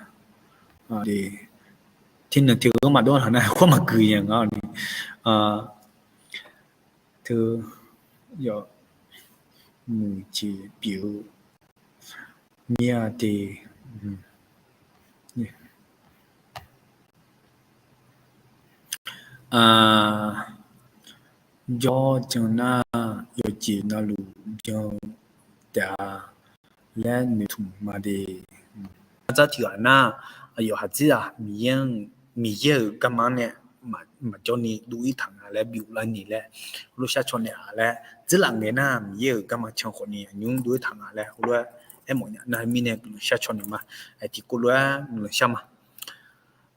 Tiqnan tiq ghaq maqdawr haq nar khoer maqgui nya nga ni. Teu yawmuiq jeq pyeuf-eu mir-a de. Jawr jan nar yawqjeq navluf byan-eu taef-a laer noeqtmq ma de. Ardzar tiq ghaq nar, aqyawf haqdzer-aq Miqyaer-anr, Miqyaer-euq garma-anr nae maqjawr ni dov-ir taq nga laer, bif lar ni laer, heulof shar caw naeq-a laer, dzeurlaf ngae nar Miqyaer-euq garma can khawf ni aqnymr dov-ir taq nga laer, heulof-aer aermawf nya nar mirnae guiqlanq shar caw naeq ma. Tiqkawv lof-aer guiqlanq shar ma.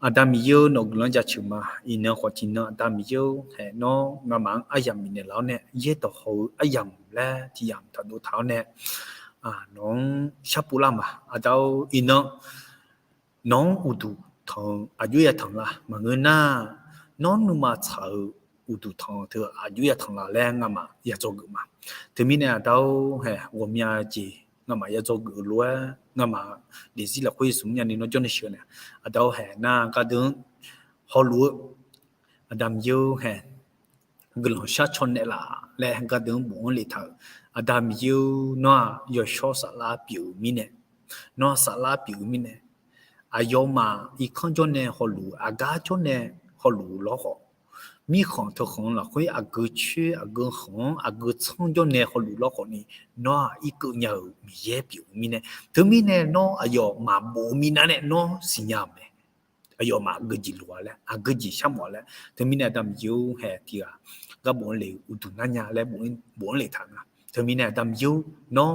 Aqda Miqyaer-or, nawq guiqlanq jaceuq ma. Iqnan khawf tiqnan Aqda Miqyaer-or, haeq nawr ngamaf-anr aryamq bifnaeq laf-awr nae, yaerdawq haw-eu aryamq laer tiq yamq taq dov taq-awr nae, nawq-anr sharpov lar ma. Aqda-or, iqnan nawq-anr uqduq tanq-eu aqjox yatanq la. Maqngeur nar, nawr nuima tsaq-euq uqduq tanq teu aqjox yatanq la laer ngamaf ya dzawgeuf ma. Teumirnae Aqda-or, haeq ghawqmya jeq ngamaf ya dzawgeuf-eu lof-aer, ngamaf daefzir lafkhoer smq nya ni nawr jawrnae sheuq nae, Aqda-or, haeq nar gardeuv-anr hawluf-eu Aqda Miqyaer-or, haeq guiqlanq shar caw naeq laf laer gardeuv-anr bof-anr le taq-euq. Aqda Miqyaer-or, nawr-aq yawshawr saflar pyeuf-eu mirnae, nawr saflar pyeuf-eu mirnae, aqyawfmaf irkanr jawr nae hawluf, aqgar jawr nae hawluf lawr khawf, mirkhanq teukhanq lafkhoer aqgeu coer aqgeu khanq-anr aqgeu tsanr jawr nae hawluf lawr khawf ni, nawr-aq irkeuv nya-euq Miqyaer pyeuf-eu mirnae, teumirnae nawr aqyawf maqbof-eu minav nae nawr siqnya-euq mae. Aqyawfmaf aqgeu jeq loq-a laer, aqgeu jeq sharmawf-a laer. Teumirnae Aqda Miqyaer-or, haeq tiq ghaq gar bof-anr le-eu uqduq nar nya laer bof-anr le taq nga. Teumirnae Aqda Miqyaer-or, nawr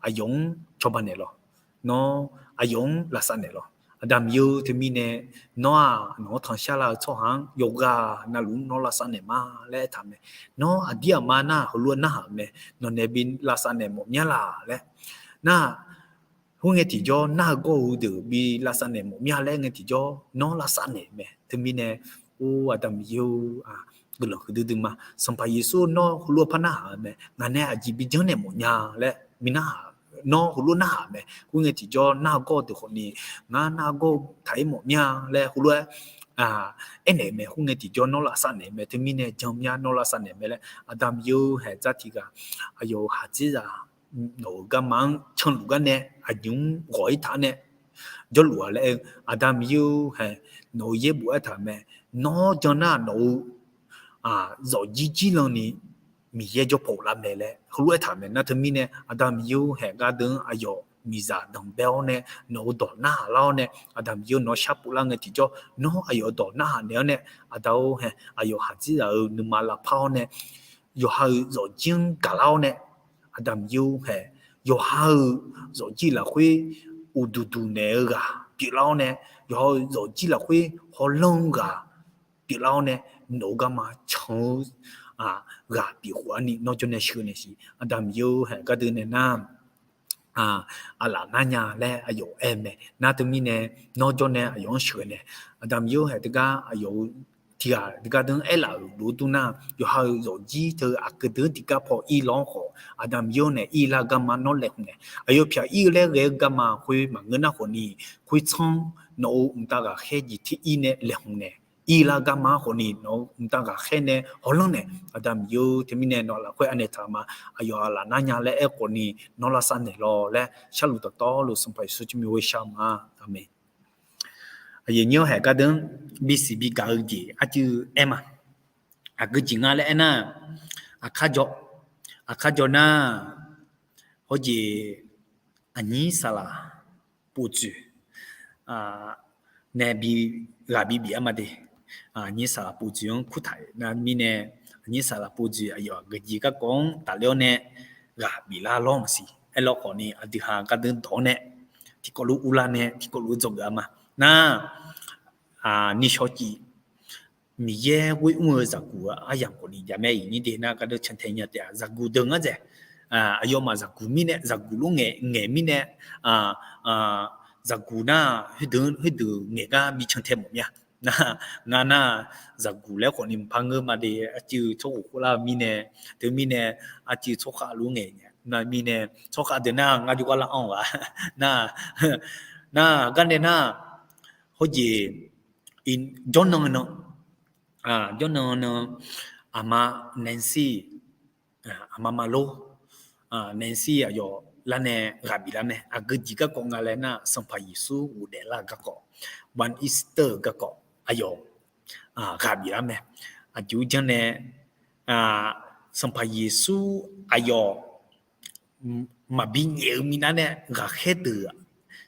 aqyawf-anr cawba naeq lawq. Nawr aqyawf-anr lavsav naeq lawq. Aqda Miqyaer-or, teumirnae nawr-aq nawq-anr tanqshar lar-eu tsawrhaq-anr yawqghaq navluf-anr nawr lavsav naeq ma laer aertaq mae. Nawr aqdir aqma nar heulof-aer narhaq-euq mae. Nawqnae bi lavsav naeq mawf mya laq laer nar, khoerngae tiqjawr nar-eu gawr-eu deuq bi lavsav naeq mawf mya laer ngae tiqjawr nawr lavsav naeq mae. Teumirnae, or Aqda Miqyaer-or, guiqlanq huiqdui dui ma. Sanqpaq Yeqsur nawr heulof-aer par narhaq-eu mae. Ngaq nae aqjeq bi janrnaeq mawf nya laer bi narhaq, nawr heulof narhaq mae. Khoerngae tiqjawr nar-eu gawr-eu deuq khawfni, ngar nar-eu gawr-eu taq-ir mawf mya laer heulof-aer aernaeq-eu mae. Khoerngae tiqjawr nawr lavsav naeq mae. Teumirnae jan mya nawr lavsav naeq mae laer Aqda Miqyaer-or, haeq dzar tiq ghaq aqyawf-euq haqdzerzaq nawq-euq garma-anr canluf gar nae aqjeq-anr ghawq-ir taq nae jawrluf-a laer aer-eu, Aqda Miqyaer-or, haeq nawq-euq yaerbof aertaq mae. Nawr jan nar nawq-eu zawqjir jirlanni Miqyaer jawr paw lar mae laer heulof aertaq mae. Nar teumirnae Aqda Miqyaer-or, haeq gardeuv-anr aqyawf miqzaq danqbae-awr nae nawq-euq dawq narhaq lar-awr nae Aqda Miqyaer-or nawq-anr sharpov lar ngae tiqjawr nawr aqyawf-euq dawq narhaq naeq-awr nae Aqda-or, haeq aqyawf haqdzerzaq-euq nuima lavpar-awr nae yawqha-euq zawqjir-anr gaqlar-awr nae Aqda Miqyaer-or, haeq yawqha-euq zawqjir lafkhoer uqduq duq naeq-eu ghaq pyeuflar-awr nae yawqha-euq zawqjir lafkhoer hawlanr-eu ghaq pyeuflar-awr nae nawq-euq garma can-eu ghaq pyeuf khof-ar ni nawr jawr nae sheuqnaeq siq. Aqda Miqyaer-or, haeq gardeuv nae nar aqlaf nar nya laer aqyawf aer mae. Nar teumirnae nawr jawr nae aqyawf-anr sheuqnaeq. Aqda Miqyaer-or, haeq teugar aqyawf-euq tiq ghaq teugar deuq-anr aerlaf-euq lof-aer dur nar, yawqha-euq zawqjir teu aqgeu deuq-anr tiqgar paw ir law-anr khawf Aqda Miqyaer-or, nae ir lar garma nawr laeqhmq naeq. Aqyawf pyaq ir-eu laer ghae-eu garma khoer maqngeur nar khawfni, khoertsanr nawq-euq mqtav ghaqkhaer jeq ter ir nae laeqhmq naeq. Ir lar garma-anr khawfni nawq-euq mqtav ghaqkhaer nae hawlanr naeq. Aqda Miqyaer-or, teumirnae nawq lafkhoer anaeq taq ma. Aqyawf aqlaf nar nya laer aer khawfni nawr lavsav naeq law laer sharluf dawqtawvluf Sanqpaq Yeqsur tsawrmyanr ghoer shar ma. Aqmeq. Aqyuif nyir-awr haeq gardeuv-anr bisiq bigaq-eu jeq arcuiv aer ma. Aqgeu jeq nga laer aernar, aqkar jawr, aqkar jawr nar, hawjeq aqnyir saqlaq povtsoeq nae bi ghaq bibif-ar ma de. Aqnyir saqlaq povtsoeq-anr kurtaq-euq nar mirnae, aqnyir saqlaq povtsoeq aqyawf aqgeu jeq garkawv-anr tafler-awr nae ghaq biflar lawr maqsiq. Aerlawkhawfni aqdui ha gardeuv dawq-awr nae tiqkawv lof uvlar nae tiqkawv lof dzawgeuf-a ma. Nar, nishawr cif Miqyaer ghoer mr-eu zaqguq-eu aryamq khawfni jamaer iq nyir de nar gardeuv cantae nya taef-a. Zaqguq deuq ngar dzaeq. Aqyawfmaf zaqguq mirnae zaqguq lof ngaeq ngaeq mirnae, zaqguq nar khoerdeuq khoerdeuq ngaeq gar bi cantae mawf mir-a. Nar, ngar nar zaqguq laer khawfni mqpar ngeur ma de. Arcuiv tsawrkhof khoflar-eu mirnae, teumirnae arcuiv tsawrkhav lof ngaeq nar mirnae tsawrkhav deuq nar ngar jawrgar lar anr-eu ghaq nar, nar garnae nar, hawjeq jawrnan nan, jawrnan nan, aqma Nancy, aqma Marlo, Nancy aqyawf larnae ghaq biflar mae. Aqgeu jeq garkawv nga laer nar Sanqpaq Yeqsur ghofdaef lar-eu garkawv, One Easter garkawv aqyawf ghaq biflar mae. Aqjeq-anr janr nae Sanqpaq Yeqsur aqyawf maqbi nyaef-eu minav nae ghaqkhaer deuq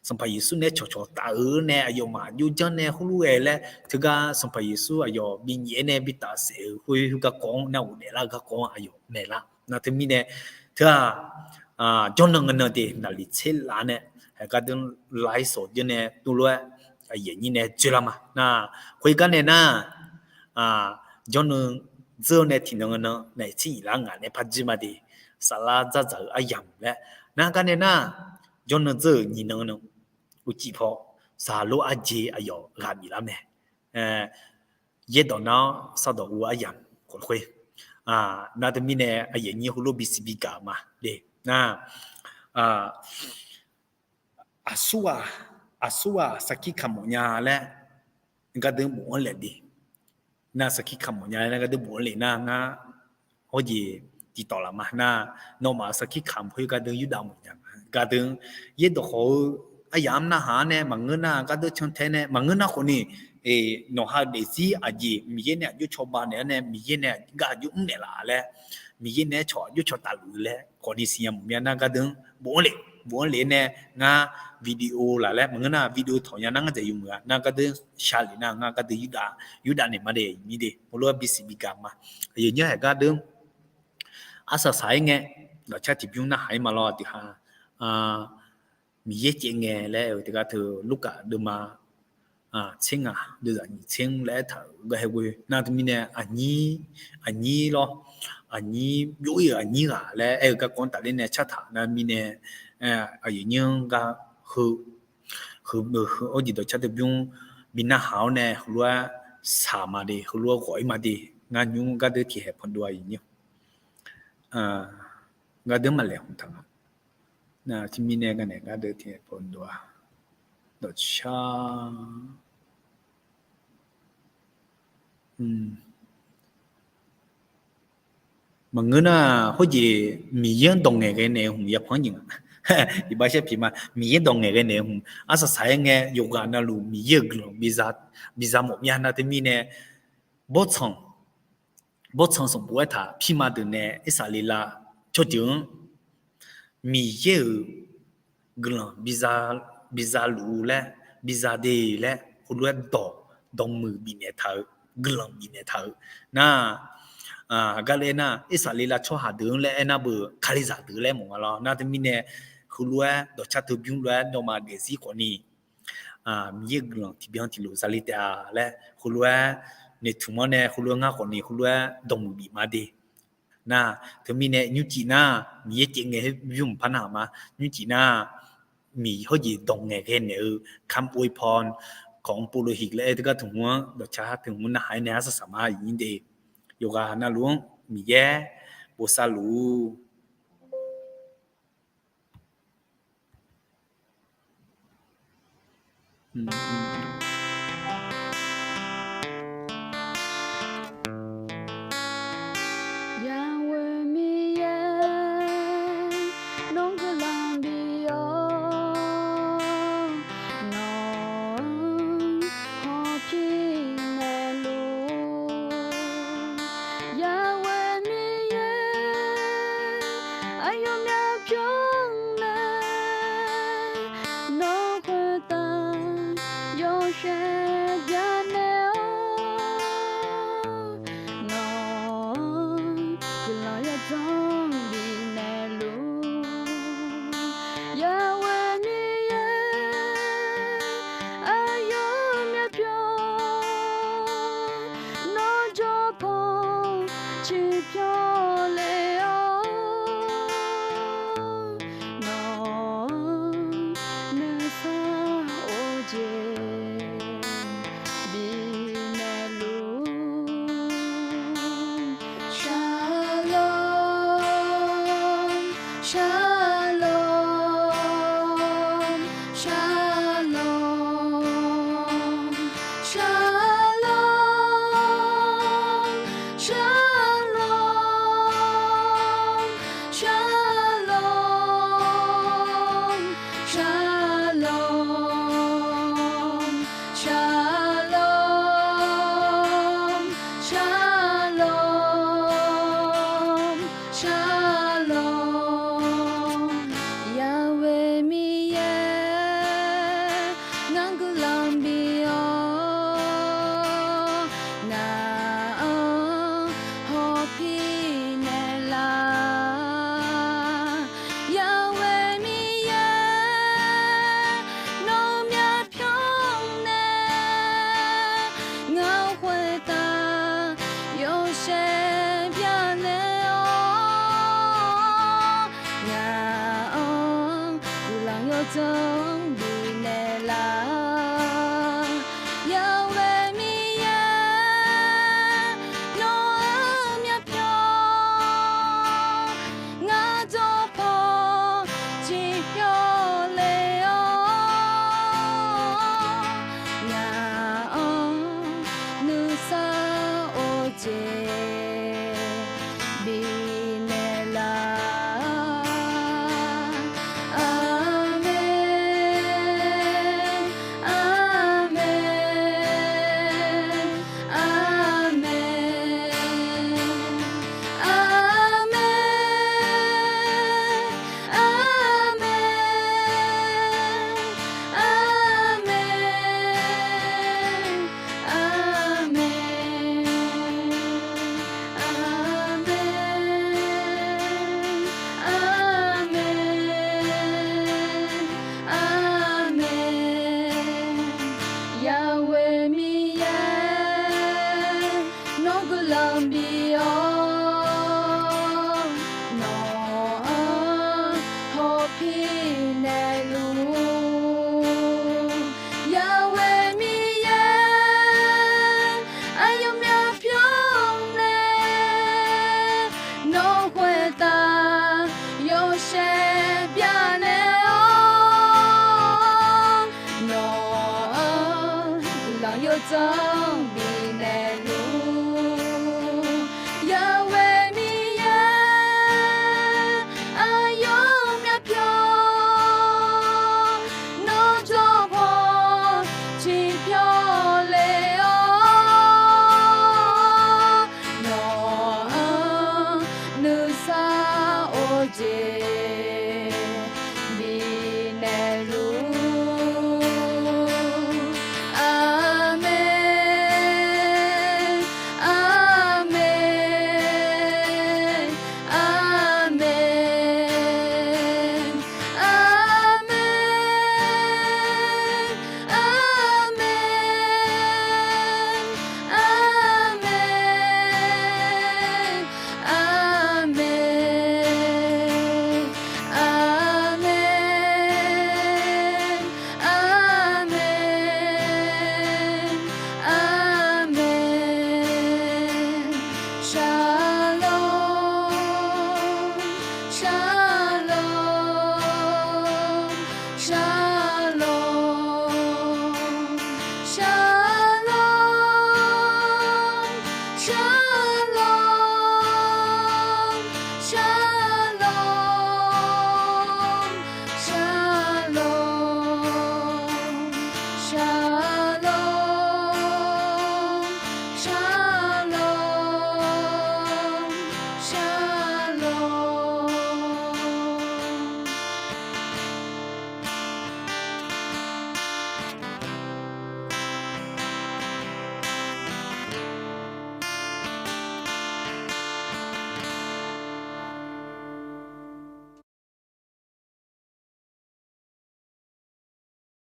Sanqpaq Yeqsur nae cawqcawq taf-eu nae aqyawfmaf jov janr nae heulof-aer laer teugar Sanqpaq Yeqsur aqyawf bi nyaef-aer nae bi tafsaef-euq khoer garkawv-anr nar ghofdaef lar-eu garkawv-anr aqyawf naeq lar. Nar teumirnae teu-aq, jawrnan nan de naqliq tser laf nae haeq gardeuv lairsawq jawr nae tuvlof-aer aqyuif aqnyir nae dzoerlar ma. Nar, khoergar nae nar, jawrnan dzeur nae tiqnan nan nae tser nyiq lar ngaq nae par dzoer ma de. Saflar dzardzaq-eu aryamq laer nar garnae nar, jawrnan dzeur-euq nyiq nan nan uqcif paw saqlor arjeq aqyawf ghaq biflar mae. Yaerdawq nar-awr sardawq ur aryamq khawf khoer. Nar teumirnae aqyuif aqnyir heulof bisiq bigaq ma de. Nar, aqsurghaq, aqsurghaq sarkir kamq mawfnya laer gardeuv bof-anr laef de. Nar sarkir kamq mawfnya laer gardeuv bof-anr lef nar ngar hawjeq tiqtawf laf ma. Nar, nawmaf sarkir kamq khoer gardeuv yurdav mawfnya ma gardeuv yaerdawq khawf-eu aryamq-anr narhaq-anr nae maqngeur nar gardeuv cantae nae maqngeur nar khawfni, nawq ha-eu daefzir aqjeq Miqyaer nae aqjox cawba naeq-anr nae Miqyaer nae gar aqjox mrnaeq laf laer, Miqyaer nae-aer cawq aqjox cawq tafluf laer khawfni siqnya mawf mir-a. Nar gardeuv bof-anr lef, bof-anr lef nae ngar video laf laer maqngeur nar video tawq nya nar ngar dzaeq yawmuiq-a. Nar gardeuv sharlef nar ngar gardeuv yurdav naeq ma de, mir de heulof-aer bisiq bigaq ma. Aqyuif aqnyir haeq gardeuv arsaq saq-aer ngae, dawqcar tiqbymr narhaq-ir ma lawr tiqha. Miqyaer caev ngae laer aer-eu teugar teu Lurkaf deuvma tser ngaq deuvzaq nyiq tser-anr laer aertaq-euq gar haer ghoe nar teumirnae aqnyir, aqnyir lawr, aqnyir byov-ir-euq aqnyir ghaq laer aer-eu garkawv-anr tafler nae cartaq nar mirnae, aqyuif nyir-anr gar heu, heu, heu, arjeq dawqcar teubymr bi narhaq-awr nae heulof-aer shaq ma de, heulof-aer ghawq-ir ma de, ngar nymr gardeur tiqhaeq pan dov-a aqyuif nyir. Gardeur maqlaeq hmq taq nga. Nar teumirnae garnaeq gardeur tiqhaeq pan dov-a. Dawqcar maqngeur nar, khoerjeq Miqyaer-anr dawq ngaeqghae naeq-eu hmq yapan nyiq nga. Iqbax shar piq ma, Miqyaer dawq ngaeqghae naeq-eu hmq arsaq saq-aer ngae, yawqghaq navluf Miqyaer-euq guiqlanq biza mawf myav nar teumirnae, bawrtsanq, bawrtsanq sanqbof aertaq pirma deuq nae Irsaqleqlav tsawrjeuq-anr Miqyaer-euq guiqlanq biza luf-eu laer, biza de laer heulof-aer dawq, dawqmuiq bifnaeq taq-eu, guiqlanq bifnaeq taq-eu nar, aqgar laer nar, Irsaqleqlav tsawrhaq deuq-anr laer aernar beu, Kalizaq deuq laer mawf nga lawr. Nar teumirnae heulof-aer dawqcar teubymr lof-aer nawmaf daefzir khawfni Miqyaer-euq guiqlanq tiqbyan tiqlof zale taef-a laer heulof-aer noeqtmq-awr nae heulof-aer ngar khawfni heulof-aer dawqmuiq bif ma de. Nar teumirnae nymrcif nar Miqyaer caev ngae bymr par nar-aq ma, nymrcif nar Miq hawrjeq dawq ngaeqghae naeq-eu kampoe paw kawq-anr pov lof hiq laer aer teugar teu hmq-anr dawqcar teu hmq narhaq-aer nae arsaq saq ma aqyuif nyir de. Yawqghaq navluf-anr Miqyaer bosav luf-ur. Yaweh Miqyaer, nawr guiqlanq bif-awr, nawq-anr hawpir naeqluf. Yaweh Miqyaer, aqyawf myavpyawr nae nawr khoertav yawshaef byanaeq-awr, nawq-anr guiqlanq yawdzanr bifnaeq luf. Yaweh Miqyaer, aqyawf myavpyawr nawr jawrpanq ciqpyawr le-awr, nawq-anr nuisar of jeq bifnaeq luf. Shalom, shalom, shalom, shalom, shalom, shalom, shalom, shalom, shalom, shalom. Yaweh Miqyaer, ngar guiqlanq bif-awr, ngaq-anr hawpir naeqlaf. Yaweh Miqyaer, nawr-eu myavpyawr nae ngaq-anr khoertav yawshaef byanaeq-awr, ngaq-anr guiqlanq yawdzanr bifnaeq laf. Yaweh Miqyaer, nawr-eu myavpyawr ngar jawrpanq ciqpyawr le-awr, ngaq-anr nuisar of jeq bifnaeq laf. Aqmeq. Sanr